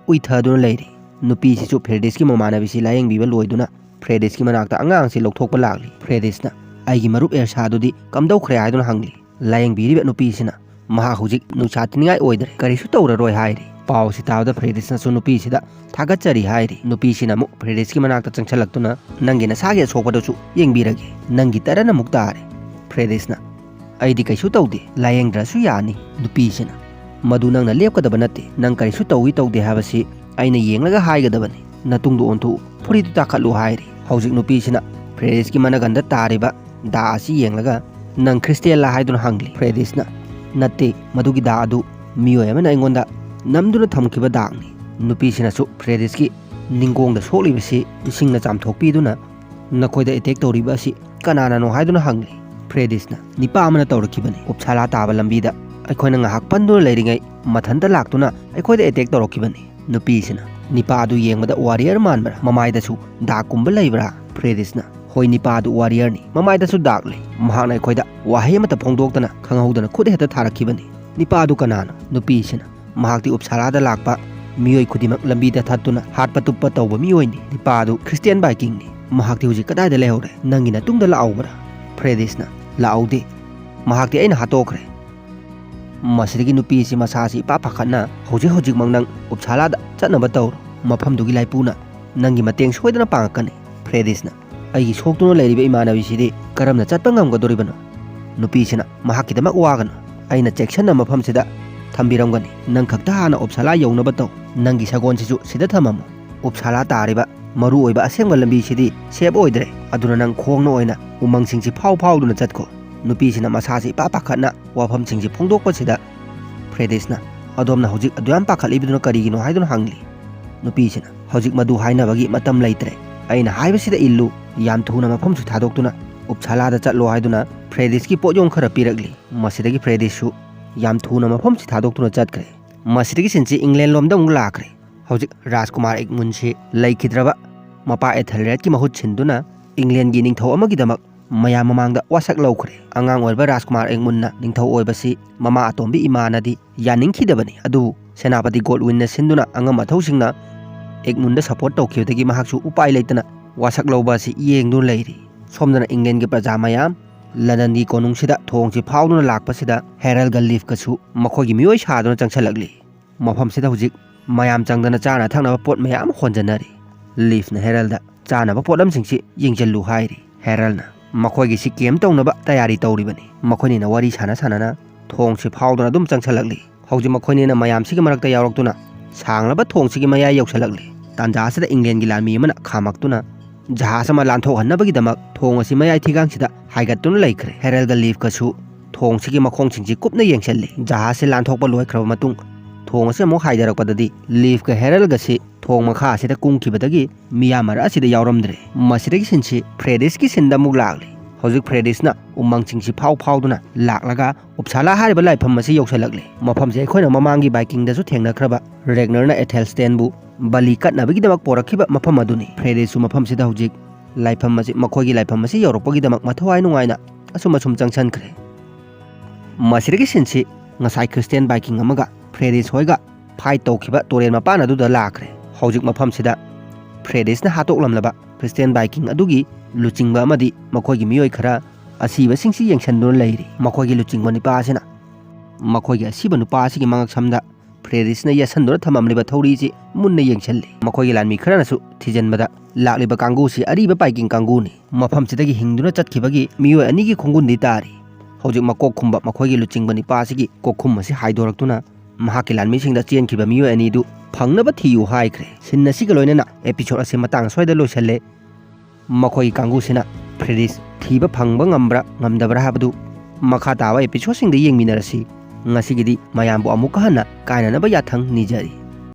ꯎꯏꯊꯗꯨꯅ ꯂꯩꯔꯤ꯫ ꯅꯨꯄꯤꯁꯤꯁꯨ ꯐ꯭ꯔꯦꯗꯤꯁꯀꯤ ꯃꯃꯥꯟꯅꯕꯤꯁꯤ ꯂꯥꯌꯦꯡꯕꯤꯕ ꯂꯣꯏꯗꯨꯅ ꯐ꯭ꯔꯦꯗꯤꯁꯀꯤ ꯃꯅꯥꯛꯇ ꯑꯉꯥꯡꯁꯤ ꯂꯧꯊꯣꯛꯄ ꯂꯥꯛꯂꯤ꯫ ꯐ꯭ꯔꯦꯗꯤꯁꯅ, "ꯑꯩꯒꯤ ꯃꯔꯨꯞ ꯑꯦꯔꯁꯥꯗꯨꯗꯤ ꯀꯝꯗꯧꯈ꯭ꯔꯦ?" ꯍꯥꯏꯗꯨꯅ ꯍꯪꯂꯤ꯫ ꯂꯥꯌꯦꯡꯕꯤꯔꯤꯕ ꯅꯨꯄꯤꯁꯤꯅ, "ꯃꯍꯥꯛ ꯍꯧꯖꯤꯛ ꯅꯨꯡꯁꯥ ꯊꯤꯅꯤꯡꯉꯥꯏ ꯑꯣꯏꯗ꯭ꯔꯦ, ꯀꯔꯤꯁꯨ ꯇꯧꯔꯔꯣꯏ" ꯍꯥꯏꯔꯤ꯫ ꯄꯥꯎꯁꯤ ꯇꯥꯕꯗ ꯐ꯭ꯔꯦꯗꯤꯁꯅꯁꯨ ꯅꯨꯄꯤꯁꯤꯗ ꯊꯥꯒꯠꯆꯔꯤ ꯍꯥꯏꯔꯤ꯫ ꯅꯨꯄꯤꯁꯤꯅ ꯑꯃꯨꯛ ꯐ꯭ꯔꯦꯗꯤꯁꯀꯤ ꯃꯅꯥꯛꯇ ꯆꯪꯁꯤꯜꯂꯛꯇꯨꯅ, "ꯅꯪꯒꯤ ꯅꯁꯥꯒꯤ ꯑꯁꯣꯛꯄꯗꯨꯁꯨ ꯌꯦꯡꯕꯤꯔꯒꯦ, ꯅꯪꯒꯤ ꯇꯔꯟ ꯑꯃꯨꯛ ꯇꯥꯔꯦ"꯫ ꯐ꯭ꯔꯦꯗꯤꯁꯅ, "ꯑꯩꯗꯤ ꯀꯩꯁꯨ ꯇꯧꯗꯦ, ꯂꯥꯌꯦꯡꯗ꯭ꯔꯁꯨ ꯌꯥꯅꯤ"꯫ ꯅꯨꯄꯤꯁꯤꯅ, "ꯃꯗꯨ ꯅꯪꯅ ꯂꯦꯞꯀꯗꯕ ꯅꯠꯇꯦ, ꯅꯪ ꯀꯔꯤꯁꯨ ꯇꯧꯏ ꯇꯧꯗꯦ ꯍꯥꯏꯕꯁꯤ ꯑꯩꯅ ꯌꯦꯡꯂꯒ ꯍꯥꯏꯒꯗꯕꯅꯤ꯫ ꯅꯇꯨꯡꯗ ꯑꯣꯟꯊꯣꯛꯎ, ꯐꯨꯔꯤꯠꯇꯨ ꯇꯥꯈꯠꯂꯨ" ꯍꯥꯏꯔꯤ꯫ ꯍꯧꯖꯤꯛ ꯅꯨꯄꯤꯁꯤꯅ ꯐ꯭ꯔꯦꯗꯤꯁꯀꯤ ꯃꯅꯒꯟꯗ ꯇꯥꯔꯤꯕ ꯗꯥꯛ ꯑꯁꯤ ꯌꯦꯡꯂꯒ, "ꯅꯪ ꯈ꯭ꯔꯤꯁꯇꯦꯜꯂꯥ?" ꯍꯥꯏꯗꯨꯅ ꯍꯪꯂꯤ꯫ ꯐ꯭ꯔꯦꯗꯤꯁꯅ, "ꯅꯠꯇꯦ, ꯃꯗꯨꯒꯤ ꯗꯥꯛ ꯑꯗꯨ ꯃꯤꯑꯣꯏ ꯑꯃꯅ ꯑꯩꯉꯣꯟꯗ ꯅꯝꯗꯨꯅ ꯊꯝꯈꯤꯕ ꯗꯥꯛꯅꯤ"꯫ ꯅꯨꯄꯤꯁꯤꯅꯁꯨ ꯐ꯭ꯔꯦꯗꯤꯁꯀꯤ ꯅꯤꯡꯒꯣꯡꯗ ꯁꯣꯛꯂꯤꯕꯁꯤ ꯏꯁꯤꯡꯅ ꯆꯥꯝꯊꯣꯛꯄꯤꯗꯨꯅ, "ꯅꯈꯣꯏꯗ ꯑꯦꯇꯦꯛ ꯇꯧꯔꯤꯕ ꯑꯁꯤ ꯀꯅꯥꯅꯅꯣ?" ꯍꯥꯏꯗꯨꯅ ꯍꯪꯂꯤ꯫ ꯐ꯭ꯔꯦꯗꯤꯁꯅ, "ꯅꯤꯄꯥ ꯑꯃꯅ ꯇꯧꯔꯛꯈꯤꯕꯅꯤ꯫ ꯎꯞꯁꯥꯂꯥ ꯇꯥꯕ ꯂꯝꯕꯤꯗ ꯑꯩꯈꯣꯏꯅ ꯉꯥꯏꯍꯥꯛ ꯄꯟꯗꯨꯅ ꯂꯩꯔꯤꯉꯩ ꯃꯊꯟꯇ ꯂꯥꯛꯇꯨꯅ ꯑꯩꯈꯣꯏꯗ ꯑꯦꯇꯦꯛ ꯇꯧꯔꯛꯈꯤꯕꯅꯤ"꯫ ꯅꯨꯄꯤꯁꯤꯅ, "ꯅꯤꯄꯥ ꯑꯗꯨ ꯌꯦꯡꯕꯗ ꯋꯥꯔꯤꯌꯔ ꯃꯥꯟꯕ꯭ꯔꯥ? ꯃꯃꯥꯏꯗꯁꯨ ꯗꯥꯛꯀꯨꯝꯕ ꯂꯩꯕ꯭ꯔꯥ?" ꯐ꯭ꯔꯦꯗꯤꯁꯅ, "ꯍꯣꯏ, ꯅꯤꯄꯥ ꯑꯗꯨ ꯋꯥꯔꯤꯌꯔꯅꯤ꯫ ꯃꯃꯥꯏꯗꯁꯨ ꯗꯥꯛ ꯂꯩ꯫ ꯃꯍꯥꯛꯅ ꯑꯩꯈꯣꯏꯗ ꯋꯥꯍꯩ ꯑꯃꯠꯇ ꯐꯣꯡꯗꯣꯛꯇꯅ ꯈꯪꯍꯧꯗꯅ ꯈꯨꯠ ꯍꯦꯛꯇ ꯊꯥꯔꯛꯈꯤꯕꯅꯤ"꯫ "ꯅꯤꯄꯥꯗꯨ ꯀꯅꯥꯅꯣ?" ꯅꯨꯄꯤꯁꯤꯅ, "ꯃꯍꯥꯛꯇꯤ ꯎꯞꯁꯥꯂꯥꯗ ꯂꯥꯛꯄ ꯃꯤꯑꯣꯏ ꯈꯨꯗꯤꯡꯃꯛ ꯂꯝꯕꯤꯗ ꯊꯠꯇꯨꯅ ꯍꯥꯠꯄ ꯇꯨꯞꯄ ꯇꯧꯕ ꯃꯤꯑꯣꯏꯅꯤ꯫ ꯅꯤꯄꯥꯗꯨ ꯈ꯭ꯔꯤꯁꯇꯤꯌꯥꯟ ꯚꯥꯏꯀꯤꯡꯅꯤ꯫ ꯃꯍꯥꯛꯇꯤ ꯍꯧꯖꯤꯛ ꯀꯗꯥꯏꯗ ꯂꯩꯍꯧꯔꯦ? ꯅꯪꯒꯤ ꯅꯇꯨꯡꯗ ꯂꯥꯛꯍꯧꯕ꯭ꯔꯥ?" ꯐ꯭ꯔꯦꯗꯤꯁꯅ, "ꯂꯥꯛꯍꯧꯗꯦ꯫ ꯃꯍꯥꯛꯇꯤ ꯑꯩꯅ ꯍꯥꯠꯇꯣꯛꯈ꯭ꯔꯦ꯫" ꯃꯁꯤꯗꯒꯤ ꯅꯨꯄꯤꯁꯤ ꯃꯁꯥꯁꯤ ꯏꯄꯥ ꯄꯥꯈꯠꯅ, "ꯍꯧꯖꯤꯛ ꯍꯧꯖꯤꯛꯃꯛ ꯅꯪ ꯎꯞꯁꯥꯂꯥꯗ ꯆꯠꯅꯕ ꯇꯧꯔꯣ꯫ ꯃꯐꯝꯗꯨꯒꯤ ꯂꯥꯏꯄꯨꯅ ꯅꯪꯒꯤ ꯃꯇꯦꯡ ꯁꯣꯏꯗꯅ ꯄꯥꯡꯉꯛꯀꯅꯤ꯫" ꯐ꯭ꯔꯦꯗꯤꯁꯅ, "ꯑꯩꯒꯤ ꯁꯣꯛꯇꯨꯅ ꯂꯩꯔꯤꯕ ꯏꯃꯥꯟꯅꯕꯤꯁꯤꯗꯤ ꯀꯔꯝꯅ ꯆꯠꯄ ꯉꯝꯒꯗꯧꯔꯤꯕꯅꯣ?" ꯅꯨꯄꯤꯁꯤꯅ, "ꯃꯍꯥꯛꯀꯤꯗꯃꯛ ꯋꯥꯒꯅꯨ꯫ ꯑꯩꯅ ꯆꯦꯛꯁꯤꯟꯅ ꯃꯐꯝꯁꯤꯗ ꯊꯝꯕꯤꯔꯝꯒꯅꯤ꯫ ꯅꯪ ꯈꯛꯇ ꯍꯥꯟꯅ ꯎꯞꯁꯥꯂꯥ ꯌꯧꯅꯕ ꯇꯧ꯫ ꯅꯪꯒꯤ ꯁꯒꯣꯜꯁꯤꯁꯨ ꯁꯤꯗ ꯊꯝꯃꯝꯃꯨ꯫ ꯎꯞꯁꯥꯂꯥ ꯇꯥꯔꯤꯕ ꯃꯔꯨ ꯑꯣꯏꯕ ꯑꯁꯦꯡꯕ ꯂꯝꯕꯤꯁꯤꯗꯤ ꯁꯦꯞ ꯑꯣꯏꯗ꯭ꯔꯦ꯫ ꯑꯗꯨꯅ ꯅꯪ ꯈꯣꯡꯅ ꯑꯣꯏꯅ ꯎꯃꯪꯁꯤꯡꯁꯤ ꯐꯥꯎ ꯐꯥꯎꯗꯨꯅ ꯆꯠꯈꯣ꯫" ꯅꯨꯄꯤꯁꯤꯅ ꯃꯁꯥꯁꯤ ꯏꯄꯥ ꯄꯥꯈꯠꯅ ꯋꯥꯐꯝꯁꯤꯡꯁꯤ ꯐꯣꯡꯗꯣꯛꯄꯁꯤꯗ ꯐ꯭ꯔꯦꯗꯤꯁꯅ, "ꯑꯗꯣꯝꯅ ꯍꯧꯖꯤꯛ ꯑꯗꯨꯌꯥꯝ ꯄꯥꯈꯠꯂꯤꯕꯗꯨꯅ ꯀꯔꯤꯒꯤꯅꯣ?" ꯍꯥꯏꯗꯨꯅ ꯍꯪꯂꯤ꯫ ꯅꯨꯄꯤꯁꯤꯅ, "ꯍꯧꯖꯤꯛ ꯃꯗꯨ ꯍꯥꯏꯅꯕꯒꯤ ꯃꯇꯝ ꯂꯩꯇ꯭ꯔꯦ꯫ ꯑꯩꯅ ꯍꯥꯏꯕꯁꯤꯗ ꯏꯜꯂꯨ꯫" ꯌꯥꯝ ꯊꯨꯅ ꯃꯐꯝꯁꯨ ꯊꯥꯗꯣꯛꯇꯨꯅ ꯎꯞꯁꯥꯂꯥꯗ ꯆꯠꯂꯣ ꯍꯥꯏꯗꯨꯅ ꯐ꯭ꯔꯦꯗꯤꯁꯀꯤ ꯄꯣꯠꯌꯣꯝ ꯈꯔ ꯄꯤꯔꯛꯂꯤ꯫ ꯃꯁꯤꯗꯒꯤ ꯐ꯭ꯔꯦꯗꯤꯁꯁꯨ ꯌꯥꯝ ꯊꯨꯅ ꯃꯐꯝꯁꯤ ꯊꯥꯗꯣꯛꯇꯨꯅ ꯆꯠꯈ꯭ꯔꯦ꯫ ꯃꯁꯤꯗꯒꯤ ꯁꯤꯟꯁꯤ ꯏꯪꯂꯦꯟ ꯂꯣꯝꯗ ꯑꯃꯨꯛ ꯂꯥꯛꯈ꯭ꯔꯦ꯫ ꯍꯧꯖꯤꯛ ꯔꯥꯖꯀꯨꯃꯥꯔ ꯑꯦꯒꯃꯨꯟꯁꯤ ꯂꯩꯈꯤꯗ꯭ꯔꯕ ꯃꯄꯥ ꯑꯦꯊꯦꯜꯔꯦꯗꯀꯤ ꯃꯍꯨꯠ ꯁꯤꯟꯗꯨꯅ ꯏꯪꯂꯦꯟꯒꯤ ꯅꯤꯡꯊꯧ ꯑꯃꯒꯤꯗꯃꯛ ꯃꯌꯥꯝ ꯃꯃꯥꯡꯗ ꯋꯥꯁꯛ ꯂꯧꯈ꯭ꯔꯦ꯫ ꯑꯉꯥꯡ ꯑꯣꯏꯔꯤꯕ ꯔꯥꯖꯀꯨꯃꯥꯔ ꯑꯦꯒꯃꯨꯟꯅ ꯅꯤꯡꯊꯧ ꯑꯣꯏꯕꯁꯤ ꯃꯃꯥ ꯑꯇꯣꯝꯕꯤ ꯏꯃꯥꯅꯗꯤ ꯌꯥꯅꯤꯡꯈꯤꯗꯕꯅꯤ꯫ ꯑꯗꯨꯕꯨ ꯁꯦꯅꯥꯄꯇꯤ ꯒꯣꯗꯋꯤꯟꯅ ꯁꯤꯟꯗꯨꯅ ꯑꯉꯝ ꯑꯊꯧꯁꯤꯡꯅ ꯑꯦꯒꯃꯨꯟꯗ ꯁꯄꯣꯔꯠ ꯇꯧꯈꯤꯕꯗꯒꯤ ꯃꯍꯥꯛꯁꯨ ꯎꯄꯥꯏ ꯂꯩꯇꯅ ꯋꯥꯁꯛ ꯂꯧꯕ ꯑꯁꯤ ꯌꯦꯡꯗꯨꯅ ꯂꯩꯔꯤ꯫ ꯁꯣꯝꯗꯅ ꯏꯪꯂꯦꯟꯒꯤ ꯄ꯭ꯔꯖꯥ ꯃꯌꯥꯝ ꯂꯟꯗꯟꯒꯤ ꯀꯣꯅꯨꯡꯁꯤꯗ ꯊꯣꯡꯁꯤ ꯐꯥꯎꯗꯨꯅ ꯂꯥꯛꯄꯁꯤꯗ ꯍꯦꯔꯜꯒ ꯂꯤꯐꯀꯁꯨ ꯃꯈꯣꯏꯒꯤ ꯃꯤꯑꯣꯏ ꯁꯥꯗꯨꯅ ꯆꯪꯁꯤꯜꯂꯛꯂꯤ꯫ ꯃꯐꯝꯁꯤꯗ ꯍꯧꯖꯤꯛ ꯃꯌꯥꯝ ꯆꯪꯗꯅ ꯆꯥꯅ ꯊꯛꯅꯕ ꯄꯣꯠ ꯃꯌꯥꯝ ꯍꯣꯟꯖꯟꯅꯔꯤ꯫ ꯂꯤꯐꯅ ꯍꯦꯔꯜꯗ ꯆꯥꯅꯕ ꯄꯣꯠꯂꯝꯁꯤꯡꯁꯤ ꯌꯦꯡꯁꯤꯜꯂꯨ ꯍꯥꯏꯔꯤ꯫ ꯍꯦꯔꯜꯅ ꯃꯈꯣꯏꯒꯤꯁꯤ ꯀꯦꯝ ꯇꯧꯅꯕ ꯇꯌꯥꯔꯤ ꯇꯧꯔꯤꯕꯅꯤ꯫ ꯃꯈꯣꯏꯅꯤꯅ ꯋꯥꯔꯤ ꯁꯥꯟꯅ ꯁꯥꯟꯅꯅ ꯊꯣꯡꯁꯤ ꯐꯥꯎꯗꯨꯅ ꯑꯗꯨꯝ ꯆꯪꯁꯤꯜꯂꯛꯂꯤ꯫ ꯍꯧꯖꯤꯛ ꯃꯈꯣꯏꯅꯤꯅ ꯃꯌꯥꯝꯁꯤꯒꯤ ꯃꯔꯛꯇ ꯌꯥꯎꯔꯛꯇꯨꯅ ꯁꯥꯡꯂꯕ ꯊꯣꯡꯁꯤꯒꯤ ꯃꯌꯥꯏ ꯌꯧꯁꯤꯜꯂꯛꯂꯤ꯫ ꯇꯥꯟꯖꯥ ꯑꯁꯤꯗ ꯏꯪꯂꯦꯟꯒꯤ ꯂꯥꯟꯃꯤ ꯑꯃꯅ ꯈꯥꯝꯃꯛꯇꯨꯅ ꯖꯍꯥꯖ ꯑꯃ ꯂꯥꯟꯊꯣꯛꯍꯟꯅꯕꯒꯤꯗꯃꯛ ꯊꯣꯡ ꯑꯁꯤ ꯃꯌꯥꯏ ꯊꯤꯒꯥꯡꯁꯤꯗ ꯍꯥꯏꯒꯠꯇꯨꯅ ꯂꯩꯈ꯭ꯔꯦ꯫ ꯍꯦꯔꯜꯒ ꯂꯤꯐꯀꯁꯨ ꯊꯣꯡꯁꯤꯒꯤ ꯃꯈꯣꯡꯁꯤꯡꯁꯤ ꯀꯨꯞꯅ ꯌꯦꯡꯁꯤꯜꯂꯤ꯫ ꯖꯍꯥꯖꯁꯤ ꯂꯥꯟꯊꯣꯛꯄ ꯂꯣꯏꯈ꯭ꯔꯕ ꯃꯇꯨꯡ ꯊꯣꯡ ꯑꯁꯤ ꯑꯃꯨꯛ ꯍꯥꯏꯗꯔꯛꯄꯗꯗꯤ ꯂꯤꯐꯀ ꯍꯦꯔꯜꯒꯁꯤ ꯊꯣꯡ ꯃꯈꯥ ꯑꯁꯤꯗ ꯀꯨꯝꯈꯤꯕꯗꯒꯤ ꯃꯤꯌꯥꯝ ꯃꯔꯛ ꯑꯁꯤꯗ ꯌꯥꯎꯔꯝꯗ꯭ꯔꯦ꯫ ꯃꯁꯤꯗꯒꯤ ꯁꯤꯟꯁꯤ ꯐ꯭ꯔꯦꯗꯤꯁꯀꯤ ꯁꯤꯟꯗ ꯑꯃꯨꯛ ꯂꯥꯛꯂꯤ꯫ ꯍꯧꯖꯤꯛ ꯐ꯭ꯔꯦꯗꯤꯁꯅ ꯎꯃꯪꯁꯤꯡꯁꯤ ꯐꯥꯎ ꯐꯥꯎꯗꯨꯅ ꯂꯥꯛꯂꯒ ꯎꯞꯁꯥꯂꯥ ꯍꯥꯏꯔꯤꯕ ꯂꯥꯏꯐꯝ ꯑꯁꯤ ꯌꯧꯁꯤꯜꯂꯛꯂꯤ꯫ ꯃꯐꯝꯁꯤ ꯑꯩꯈꯣꯏꯅ ꯃꯃꯥꯡꯒꯤ ꯕꯥꯏꯀꯤꯡꯗꯁꯨ ꯊꯦꯡꯅꯈ꯭ꯔꯕ ꯔꯦꯒꯅꯔꯅ ꯑꯦꯊꯦꯜꯁꯇꯦꯟꯕꯨ ꯕꯂꯤ ꯀꯠꯅꯕꯒꯤꯗꯃꯛ ꯄꯣꯔꯛꯈꯤꯕ ꯃꯐꯝ ꯑꯗꯨꯅꯤ꯫ ꯐ꯭ꯔꯦꯗꯤꯁꯁꯨ ꯃꯐꯝꯁꯤꯗ ꯍꯧꯖꯤꯛ ꯂꯥꯏꯐꯝ ꯑꯁꯤ, ꯃꯈꯣꯏꯒꯤ ꯂꯥꯏꯐꯝ ꯑꯁꯤ ꯌꯧꯔꯛꯄꯒꯤꯗꯃꯛ ꯃꯊꯧꯋꯥꯏ ꯅꯨꯡꯉꯥꯏꯅ ꯑꯁꯨꯝ ꯑꯁꯨꯝ ꯆꯪꯁꯤꯟꯈ꯭ꯔꯦ꯫ ꯃꯁꯤꯗꯒꯤ ꯁꯤꯟꯁꯤ ꯉꯁꯥꯏ ꯈ꯭ꯔꯤꯁꯇꯤꯌꯥꯟ ꯚꯥꯏꯀꯤꯡ ꯑꯃꯒ ꯐ꯭ꯔꯦꯗꯤꯁ ꯍꯣꯏꯒ ꯐꯥꯏꯠ ꯇꯧꯈꯤꯕ ꯇꯨꯔꯦꯜ ꯃꯄꯥꯟ ꯑꯗꯨꯗ ꯂꯥꯛꯈ꯭ꯔꯦ꯫ ꯍꯧꯖꯤꯛ ꯃꯐꯝꯁꯤꯗ ꯐ꯭ꯔꯦꯗꯤꯁꯅ ꯍꯥꯠꯇꯣꯛꯂꯝꯂꯕ ꯈ꯭ꯔꯤꯁꯇꯤꯌꯥꯟ ꯚꯥꯏꯀꯤꯡ ꯑꯗꯨꯒꯤ ꯂꯨꯆꯤꯡꯕ ꯑꯃꯗꯤ ꯃꯈꯣꯏꯒꯤ ꯃꯤꯑꯣꯏ ꯈꯔ ꯑꯁꯤꯕꯁꯤꯡꯁꯤ ꯌꯦꯡꯁꯤꯟꯗꯨꯅ ꯂꯩꯔꯤ꯫ ꯃꯈꯣꯏꯒꯤ ꯂꯨꯆꯤꯡꯕ ꯅꯨꯄꯥ ꯑꯁꯤꯅ ꯃꯈꯣꯏꯒꯤ ꯑꯁꯤꯕ ꯅꯨꯄꯥ ꯑꯁꯤꯒꯤ ꯃꯉꯛꯁꯝꯗ ꯐ꯭ꯔꯦꯗꯤꯁꯅ ꯌꯦꯠꯁꯟꯗꯨꯅ ꯊꯝꯃꯝꯂꯤꯕ ꯊꯧꯔꯤꯁꯤ ꯃꯨꯟꯅ ꯌꯦꯡꯁꯤꯜꯂꯤ꯫ ꯃꯈꯣꯏꯒꯤ ꯂꯥꯟꯃꯤ ꯈꯔꯅꯁꯨ ꯊꯤꯖꯤꯟꯕꯗ ꯂꯥꯛꯂꯤꯕ ꯀꯥꯡꯕꯨꯁꯤ ꯑꯔꯤꯕ ꯚꯥꯏꯀꯤꯡ ꯀꯥꯡꯕꯨꯅꯤ꯫ ꯃꯐꯝꯁꯤꯗꯒꯤ ꯍꯤꯡꯗꯨꯅ ꯆꯠꯈꯤꯕꯒꯤ ꯃꯤꯑꯣꯏ ꯑꯅꯤꯒꯤ ꯈꯣꯡꯒꯨꯟꯗꯤ ꯇꯥꯔꯤ꯫ ꯍꯧꯖꯤꯛ ꯃꯀꯣꯛ ꯈꯨꯝꯕ ꯃꯈꯣꯏꯒꯤ ꯂꯨꯆꯤꯡꯕ ꯅꯤꯄꯥ ꯑꯁꯤꯒꯤ ꯀꯣꯛꯈꯨꯝ ꯑꯁꯤ ꯍꯥꯏꯗꯣꯔꯛꯇꯨꯅ ꯃꯍꯥꯛꯀꯤ ꯂꯥꯟꯃꯤꯁꯤꯡꯗ ꯆꯦꯟꯈꯤꯕ ꯃꯤꯑꯣꯏ ꯑꯅꯤꯗꯨ ꯐꯪꯅꯕ ꯊꯤꯌꯨ ꯍꯥꯏꯈ꯭ꯔꯦ꯫ ꯁꯤꯟ ꯑꯁꯤꯒ ꯂꯣꯏꯅꯅ ꯑꯦꯄꯤꯁꯣꯗ ꯑꯁꯤ ꯃꯇꯥꯡ ꯑꯁ꯭ꯋꯥꯏꯗ ꯂꯣꯏꯁꯤꯜꯂꯦ꯫ ꯃꯈꯣꯏꯒꯤ ꯀꯥꯡꯕꯨꯁꯤꯅ ꯐ꯭ꯔꯦꯗꯤꯁ ꯊꯤꯕ ꯐꯪꯕ ꯉꯝꯕ꯭ꯔꯥ ꯉꯝꯗꯕ꯭ꯔꯥ ꯍꯥꯏꯕꯗꯨ ꯃꯈꯥ ꯇꯥꯕ ꯑꯦꯄꯤꯁꯣꯗꯁꯤꯡꯗ ꯌꯦꯡꯃꯤꯟꯅꯔꯁꯤ꯫ ꯉꯁꯤꯒꯤꯗꯤ ꯃꯌꯥꯝꯕꯨ ꯑꯃꯨꯛꯀ ꯍꯟꯅ ꯀꯥꯏꯅꯅꯕ ꯌꯥꯊꯪ ꯅꯤꯖꯔꯤ꯫